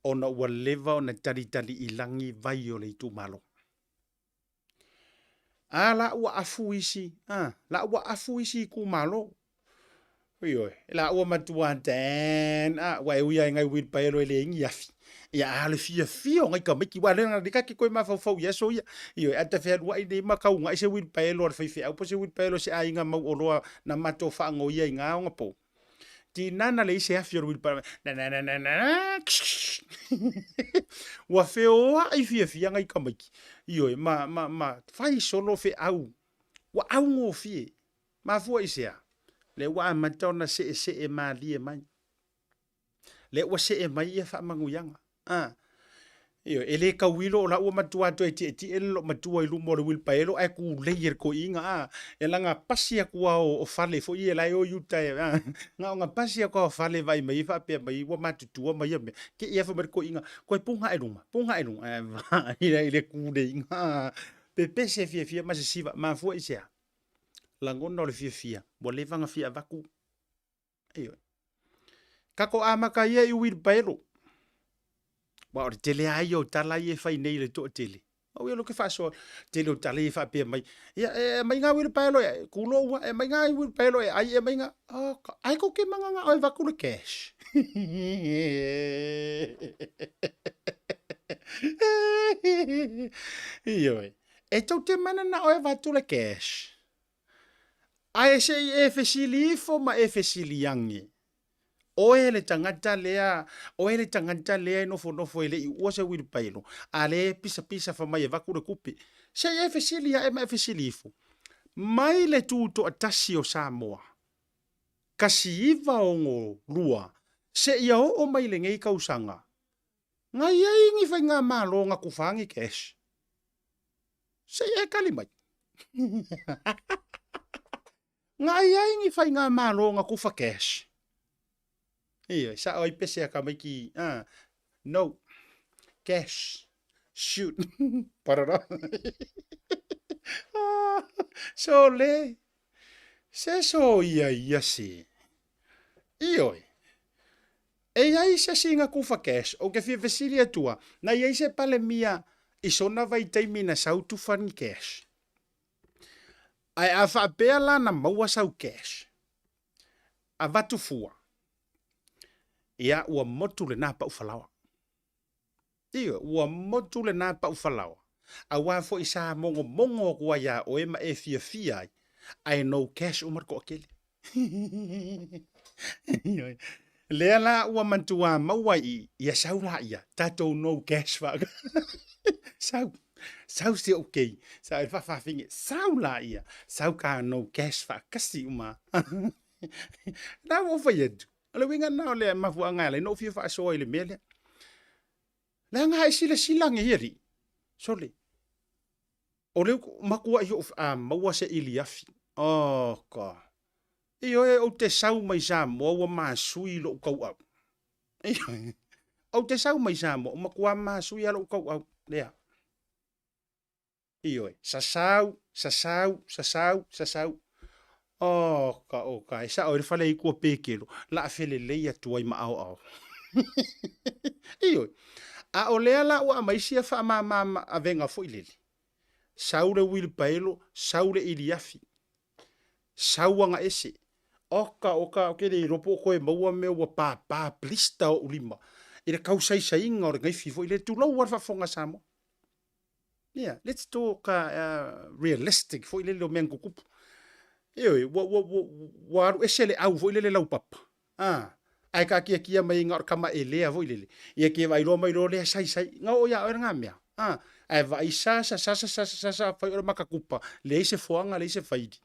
ona ua leva ona talitali i lagi vai o le itumalo. A la ua afu isi, a, la ua afu isi itumalo. Ioe, la ua matua dan, a, ua e ui ai ngai wheelbarrow e leai ni afi. Ia, a o le fiafia o ngai tamaiti, aua o lea na ta te toe mafaufau i aso ia. Ioe, a ta fealuai nei ma taugai se wheelbarrow a le faifeau po o se wheelbarrow a se aiga mauoloa na matou faanoia i na onapo. Tina na leai se afi o le wheelbarrow, na na na na na, ua feoai fiafia ngai tamaiti. Ioe, ma, ma, ma fai solo feau, ua augofie. Mafua i se a? Lea ua amata ona seesee malie mai. Lea ua see mai ia faamanuiaga. A. Ioe, e le tauilo o la ua matua toe tietie le loomatua i luma o le uilipaelo ae tulei e le toeaina a. E laga pasi atu lava o fale foi ia la e o i uta e a. Na ona pasi atu lava o fale e vaai mai ai faapea mai ua matutua ma ia mea. Te i lava fai mai le toeaina, toe puna ae luma, puna ae luma. Ae vaai la i le tuleiga a. Pepese fiafia ma sesiva. Mafua i se a? Lagona o le fiafia ua leva ona fia avatu. Ioe. Tatou amata ia i uilipaelo. Aua o le tele lava ia o tala ia e fai nei i le toatele. Au ia ou te faasoa, tele o tala ia e faapea mai, ia e aumai ngā uilipaelo e, tulou lava, e aumai ngā uilipaelo e ai, e aumai ngā, oh, ai kou te manana e avatu le cash. Ioe. E tou te manana e avatu le cash. Ae se i e fesili ifo ma e fesili age, Oe le tagata lea, oe le tagata lea e nofonofo e le i uua se uilipaelo, a lea e pisapisa fai mai e avatu le tupe. Se i e fesili ae ma e fesili ifo, mai le tutoatasi o Samoa, 1962, seia oo mai lenei tausaga, na i ai ni faigamalo na tufa ni cash? Se i e tali mai. Na i ai ni faigamalo na tufa cash? Ioe, sao ai pese a tamaiti, ah, no, cash, shoot, parara. Sole, se soia ia se. Ioe, E i ai se isi na tufa cash, ou te fia fesili atu a, na i ai se Palemia i sona vaitaimi na sau tufa ni cash? Ae a faapea la na maua sau cash, avatu fua, ia ua motu lena pau falaoa. Ioe, ua motu lena pau falaoa, aua foi sa mogomogo atu ai iā oe ma e fiafia ai, ae no cash uma le toatele. Ioe. Lea la ua matua maua i ia sau la ia, tatou no cash fa. Sau, sau se ou kei, sa e faafafine, sau la ia, sau ka no cash faakasi uma. La ua ou fai atu, O le uiga lena o le mafuaaga e ala ai ona ou fia faasoa i le mea lea. Leaga e silasila ane ia alii, sole, o lea ua matuai ou a maua se iliafi. Oh God. Ioe, ou te sau mai Samoa ua masui lou tauau. Ioe, ou te sau mai Samoa ua matua masui lava lou tauau. Lea. Ioe, sasau, sasau, sasau, sasau. Oka, oka, e sao ai le fale aitu o Pekelo, la felelei atu ai ma aoao. Ioe, a o lea la ua aumai sia faamama avega foi lele. Sau le uilipaelo, sau le iliafi, sau aga ese. Oka, oka, ou te le iloa po o toe maua mea ua papa blister ou lima i le tausaisaiga o le gaifi foi lele. Tulou lava le faafofoga a Samoa. Yeah, let's talk realistic foi lele o mea na tutupu. Ioe, ua, ua, ua, ua alu ese le au foi lele laupapa. Ah, ae taatiatia mai na o le tama elea foi lele. Ia te vaai loa mai loa lea sai sai. Na oo ia oe lena mea. Ah, ae vaai sasa sasa sasa sasa fai o le makatupa, leai se foaga, leai se faili.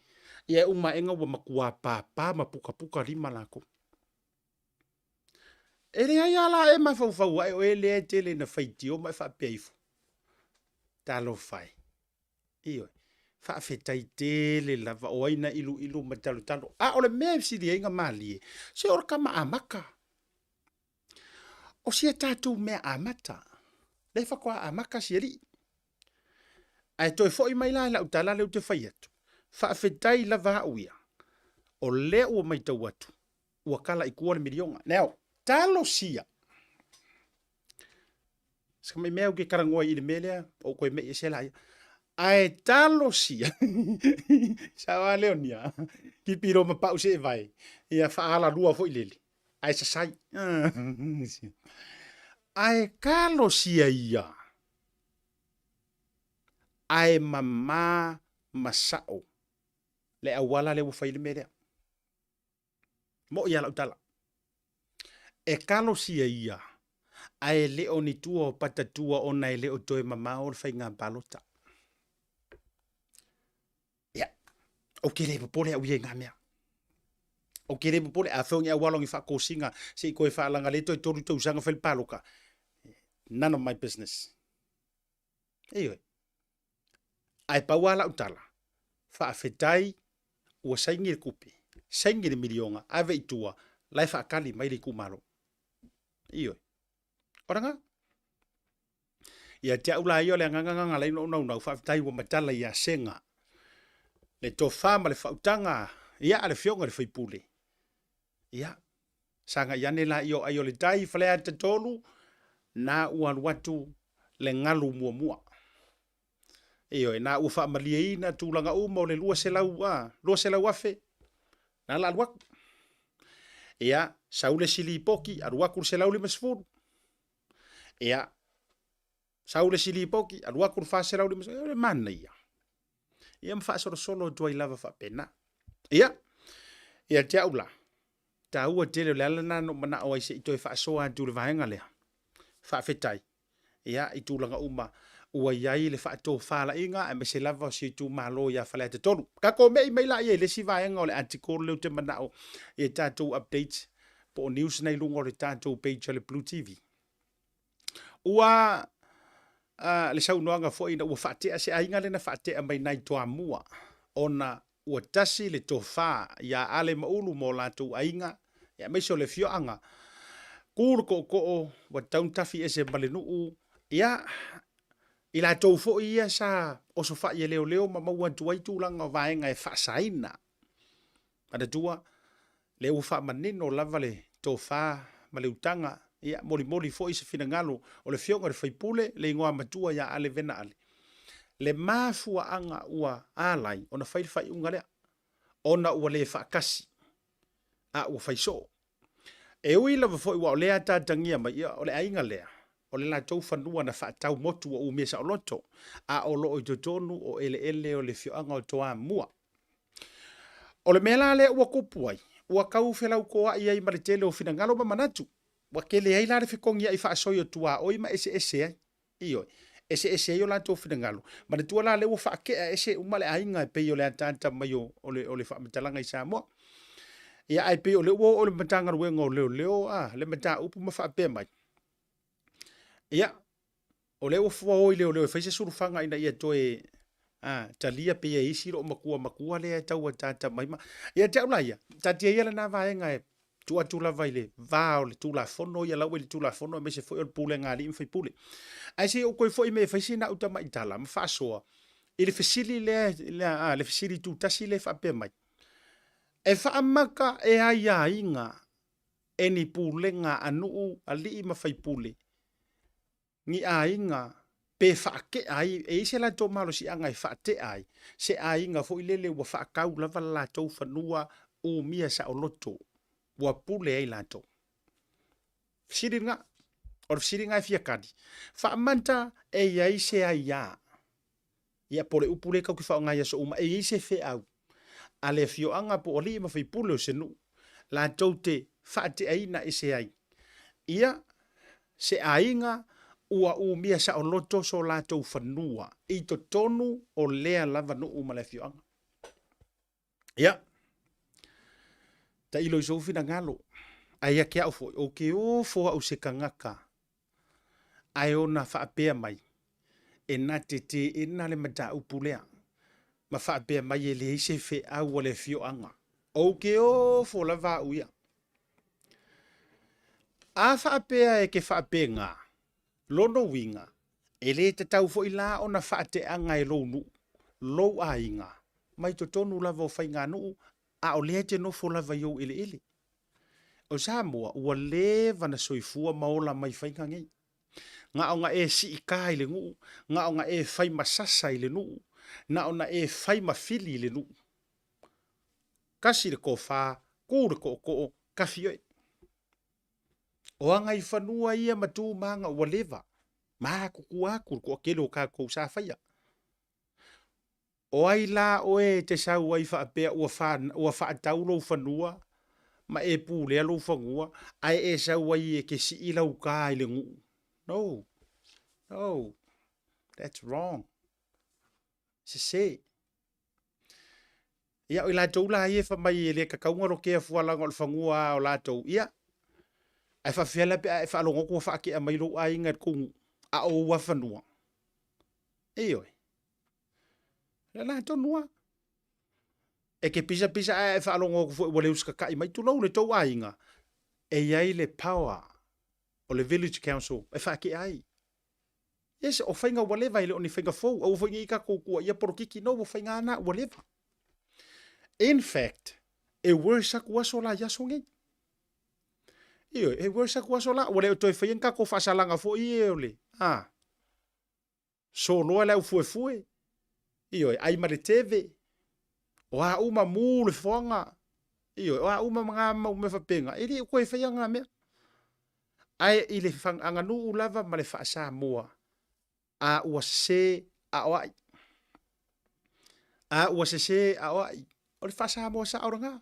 Ia e uma aega ua matua papa ma pukapuka lima lakou. E leai lava la e mafaufau ae oe lea e tele ina faitio ma e faapea ifo. Talofa e. Ioe. Faafetai tele lava o ai na iluilu ma talotalo. A o le mea e sili ai ona malie, se o le tama amata. O sia tatou mea amata, lea faatoa amata si alii. Ae toe foi mai la i lau tala lea ou te fai atu. Faafetai lava au ia, o lea ua matau atu, ua kala i tua le miliona. Now, talosia. Se mai mea ou te talanoa i le mea lea, ou toe mei ese la ia. Ae talosia, sao a Leonia, kipi lo ma pau se e vai, ia whaala lua foi lele, ae sasai. Ae talosia ia, ae mama ma sao le auala lea ua fai le mea lea. Moʻi a lau tala. E kalosia ia, ae le o ni tua o patatua ona e le o toe mamao le faiga palota. Ia, ou te le popole au ia i ngā mea. Ou te le popole, a fai o ni auala o ni faatosina, se i toe faalaga le toe tolu tausaga fai le paloka. None of my business. Ioe. Ae pau lava lau tala, faafetai ua saini le tupe, saini le miliona, ave i tua, la e faatali mai le itumalo. Ioe. O lena. Ia te au la ia o le agaga lena na ala ai ona ou naunau, faafetai ua matala ia Sega le tofa ma le faautaga ia a le Afioga i le sui usufono. Ia, sagai ane laia o ai o le tai, Faleata 3, na ua alu atu le galu muamua. Ioe, na ua faamalieina tulaga uma o le 200, a, 200 afe, na la alu atu. Ia, sau le isi lipoti, alu atu le 150. Ia, sau le isi lipoti, alu atu le 450. O le manaia. Ia ma faasolosolo atu ai lava faapena. Ia, ia te au la, taua tele o le ala lena na ou manao ai se i toe faasoa atu i le vaega lea. Faafetai, ia, i tulaga uma ua i ai le faatofalaiga aemaise lava o si itumalo ia Faleata 3. Tatou me'i mai laia i le isi vaega o le article lea ou te manao i a tatou updates po o news na i luga o le tatou page a le Blue TV. Ua a, le saunoaga foi ina ua faatea se aiga lea na faatea mai nai Toamua ona ua tasi le tofa iā Ale ma Ulu ma o latou aiga, aemaise o le afioaga. Ku le tootoo ua tatau ona tafi ese ma le nuu, ia, i latou foi ia sa osofai e leoleo ma maua atu ai tulaga o vaega e faasaina. Manatua, lea ua faamanino lava le tofa ma le utaga, ia, molimoli foi se finagalo o le Afioga i le sui usufono, le igoa matua ia Ale Vena Ale, le mafuaaga ua ala ai ona fai le faaiuga lea, ona ua le faatasi, a ua fai soo. E ui lava foi ua o lea ataatagia mai, ia, o le aiga lea, o le latou fanua na faatau motu ua umia saoloto, a o lo o i totonu o eleele o le afioaga o Toamua. O le mea la lea ua tupu ai, ua tau felautoa'i ai ma le tele o finagalo ma manatu. Ua tele ai la le fetogia'i faasoi o tuaoi ma eseese ai. Ioe, eseese ai o latou finagalo. Manatua la lea ua faatea ese uma le aiga e pei o le ataata mai o, o, le, o le faamatalaga i Samoa. Ia, ae pei o lea ua oo i le Matagaluega o Leoleo a, le mataupu ma faapea mai. Ia, o lea ua o i leoleo e fai se sulufaga ina ia toe a, talia pe i ai isi loo matua matua lea e tau ataata mai ma. Ia te au la ia, taatia ia lena vaega e tuu atu lava i le va o le Tulafono ia la ua i le Tulafono aemaise foi o le pulega a alii ma faipule. Ae se i ou toe foi mai e fai sina au tamaitala ma faasoa i le fesili lea, lea a, le fesili tutasi lea e faapea mai. E faamata e aiaiga e ni pulega a nuu, alii ma faipule, ni aiga pe faatea ai, e i ai se latou malosiaga e faatea ai se aiga foi lele ua faatau lava le latou fanua umia saoloto ua pule ai latou. Fesili lena. O le fesili lena e fia tali. Faamanta e i ai se aiā Ia, po o le upu lea tatou te faaaoga i aso uma, e i ai se feau a le afioaga po o alii ma faipule o se nuu latou te faateaina ese ai ia se aiga ua umia saoloto so latou fanua i totonu o lea lava nuu ma le afioaga. Ia, tailo i sou finagalo, ae ia te au foi, ou te ofo au se tagata ae ona faapea mai, e na te teena le mataupu lea, ma faapea mai e leai se feau a le afioaga. Ou te ofo lava au ia. A faapea e te faapena, lona uiga, e le tatau foi la ona faateaga e lou nuu, lou aiga, mai totonu lava o faiganuu a o lea e te nofo lava i ou eleele. O Samoa ua leva na soifua ma ola mai faiga nei. Na ona e siita i le nuu, na ona e fai ma sasa i le nuu, na ona e fai ma fili i le nuu. Kasi le tofa, ku le tootoo, kafi oe. O agaifanua ia ma tu ma aga ua leva, ma atutua atu le toatele o tatou sa faia. O ai la oe e te sau ai faapea ua, fa, ua faatau lou fanua ma e pulea lou fanua ae e sau ai e te sii lau tā i le nuu? No, no, that's wrong. Sese. Ia, o i latou la ia e fai mai e le tatau ona lotea fua leaga o le fanua lava o latou, ia, ae faapefea la pe a e faalogo atu ua faatea mai lou aiga i le tou nuu, a o ou lava fanua? Ioe. O le la tonu lava. E te pisapisa ae a e faalogo atu foi ua le usitatai mai, tulou le tou aiga, e i ai le power o le village council e faatea ai. Yes, o faiga ua leva e le o ni faiga fou, aua foi ne i tatou tuuaia polokiki, no, ua faiga lava na ua leva. In fact, e worse atu aso la i aso nei. Ioe, e worse atu aso la, ua le o toe faia ni tatou faasalaga foi ia o le, a, soloa le aufuefue, ioe, ai ma le teve, o a uma mu le foaga, ioe, o a uma ma ngā mau mea faapena, e le o toe faia ngā mea. Ae i le aganuu lava ma le faa-Samoa, a ua sese a o ai. A ua sese a o ai. O le faa-Samoa sao lena.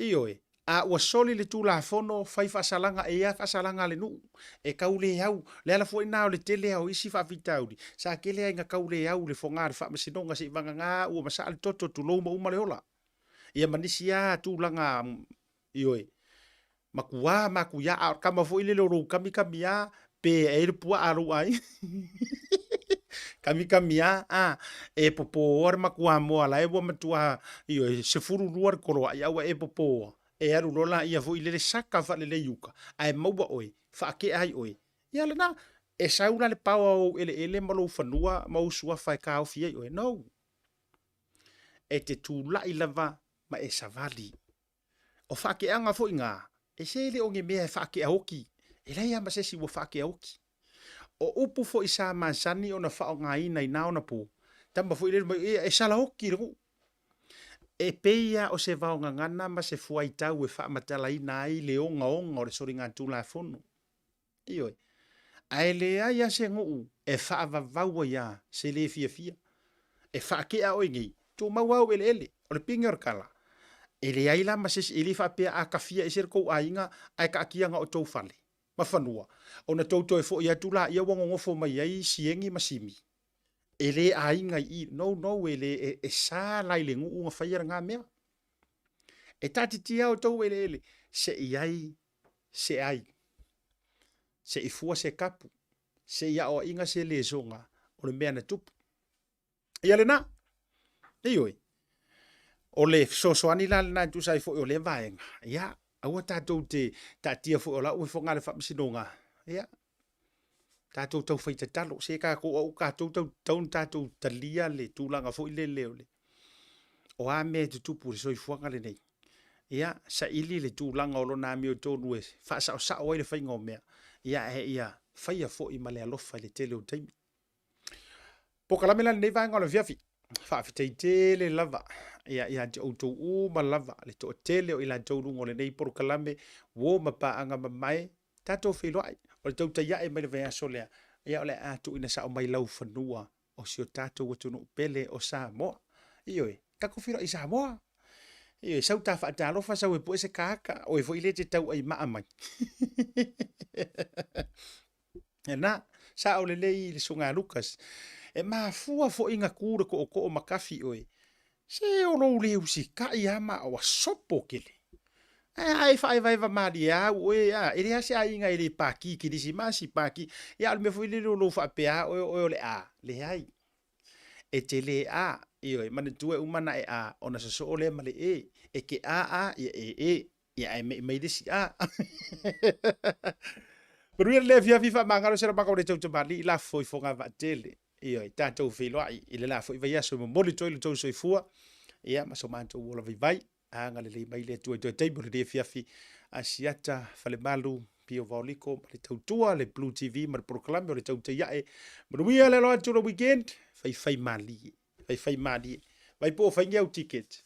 Ioe, a ua soli le Tulafono fai faasalaga e ia faasalaga a le nuu, e tau le au. Le ala foi lena o le tele lava o isi faafitauli, sa tele lava ina tau le au le foga o le Faamasinoga se i vagana ua masaa le toto tulou ma uma le ola. Ia ma nisi lava tulaga, ioe, Matua matuia, a o le tama foi lele o lou kamikami a, pe e ai le puaa a lou aiga. Kamikami a, a, e popoa le matua moa la e ua matua, ioe, 12 le koloai, a ua e popoa, e alu loa laia foi lele saka faalelei uka, ae maua oe, faakea ai oe. Ia lena, e sau la le paoa o ou eleele ma lou fanua ma ou suafa e taofi ai oe. No. E te tulai lava ma e savali. O faakeaga foi na, e se le o ni mea e faakea oti, e leai lava ma se isi ua faakea oti. O upu foi sa masani ona faaaogaina i na ona po, tama foi lele mai, e sala oti le nuu. E pei lava o se vaogagana ma se fuaitau e faamatalaina ai le ogaoga o le soligatulafono. Ioe. Ae leai lava se nuu e faavavau ai lava se le fiafia. E faakea oe nei, tumau lava ou eleele. O le pine o le tala, e leai la ma se isi, e le faapea a kafia ese le tou aiga ae taatia na o tou fale ma fanua, ona tou toe foi atu laia ua nonofo mai ai Sieni ma Simi. E le aiga i i, no, no, e le, e, e sa la i le nuu na faia lena mea. E taatitia o tou eleele, se i ai se ai, se i fua se kapu, se i aoaiga se lesoga o le mea na tupu. Ia lena, ioe, o le fesoasoani la lena e tusa ai foi o lea vaega. Ia, aua tatou te taatia foi o la ua foga le faamasinoga. Ia, tatou tau fai tatalo, se tatou au tatou tau tau tatou talia le tulaga foi lele o le o a mea e tutupu i le soifuaga lenei. Ia, saili le tulaga o lona amiotonu e faasaosao ai le faiga o mea, ia, ae ia faia foi ma le alofa i le tele o taimi. Polokalame la lenei vaega o le afiafi. Faafetai tele lava ia ia te outou uma lava le toatele o i latou luga o lenei polokalame uo ma paaga mamae tatou feiloai o le tautai ae mai le vaiaso lea ia o le a tuuina sao mai lau fanua o si o tatou atunuu pele o Samoa. Ioe, tatou feiloai i Samoa. Ioe, sau ta faatalofa, sau e pue se kaka, oe foi le te tauai maa mai. Lena, sao lelei le susuga Lucas. E mafua foi na tu le tootoo ma kafi oe. Se o lou le usitai lava ma ua sopo tele. Ae a e faaevaeva malie lava au oe, a, e leai se aiga e le paki kerisimasi, paki. Ia a o le mea foi lele o lou faapea lava oe o oe o le a, leai. E te le a, ioe, manatua e uma ona e a, ona sosoo lea ma le e. E te a a, ia e e. Ia ae me'i mai le isi a. Manuia le afiafi faamagalo se lamaga o le tautamalii lafo i Fogavaatele. Ioe, tatou feiloai i le la foi vaiaso e momoli atu ai lo outou soifua, ia, ma so matou ola vaivai. Agalelei mai le Atua i toe taimi o lenei afiafi. Asiata, Falemalu, Pio Vaoliko ma le tautua, le Blue TV ma le polokalame o le Tautai Ae. Manuia le alo atu o le weekend, faifai malie, faifai malie. Vai po o fai ni au ticket.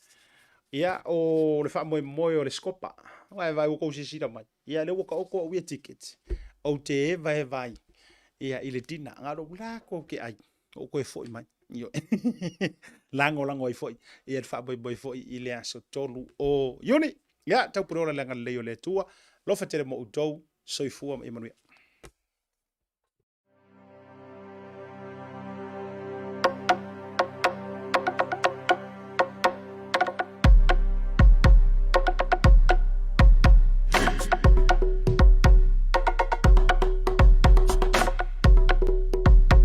Ia, o le faamoemoe o le Scopa. Vai vai ua kou silasila mai. Ia, lea ua taoto au ia ticket. Ou te evaeva ai ia i le dinner. Na o lou la kou ke ai. Ou toe foi mai. Ioe. Lagolago ai foi ia le faamoemoe foi i le aso 3 o Iuni. Ia, taupuleola le agalelei o le Atua. Alofa tele mo outou. Soifua ma ia manuia.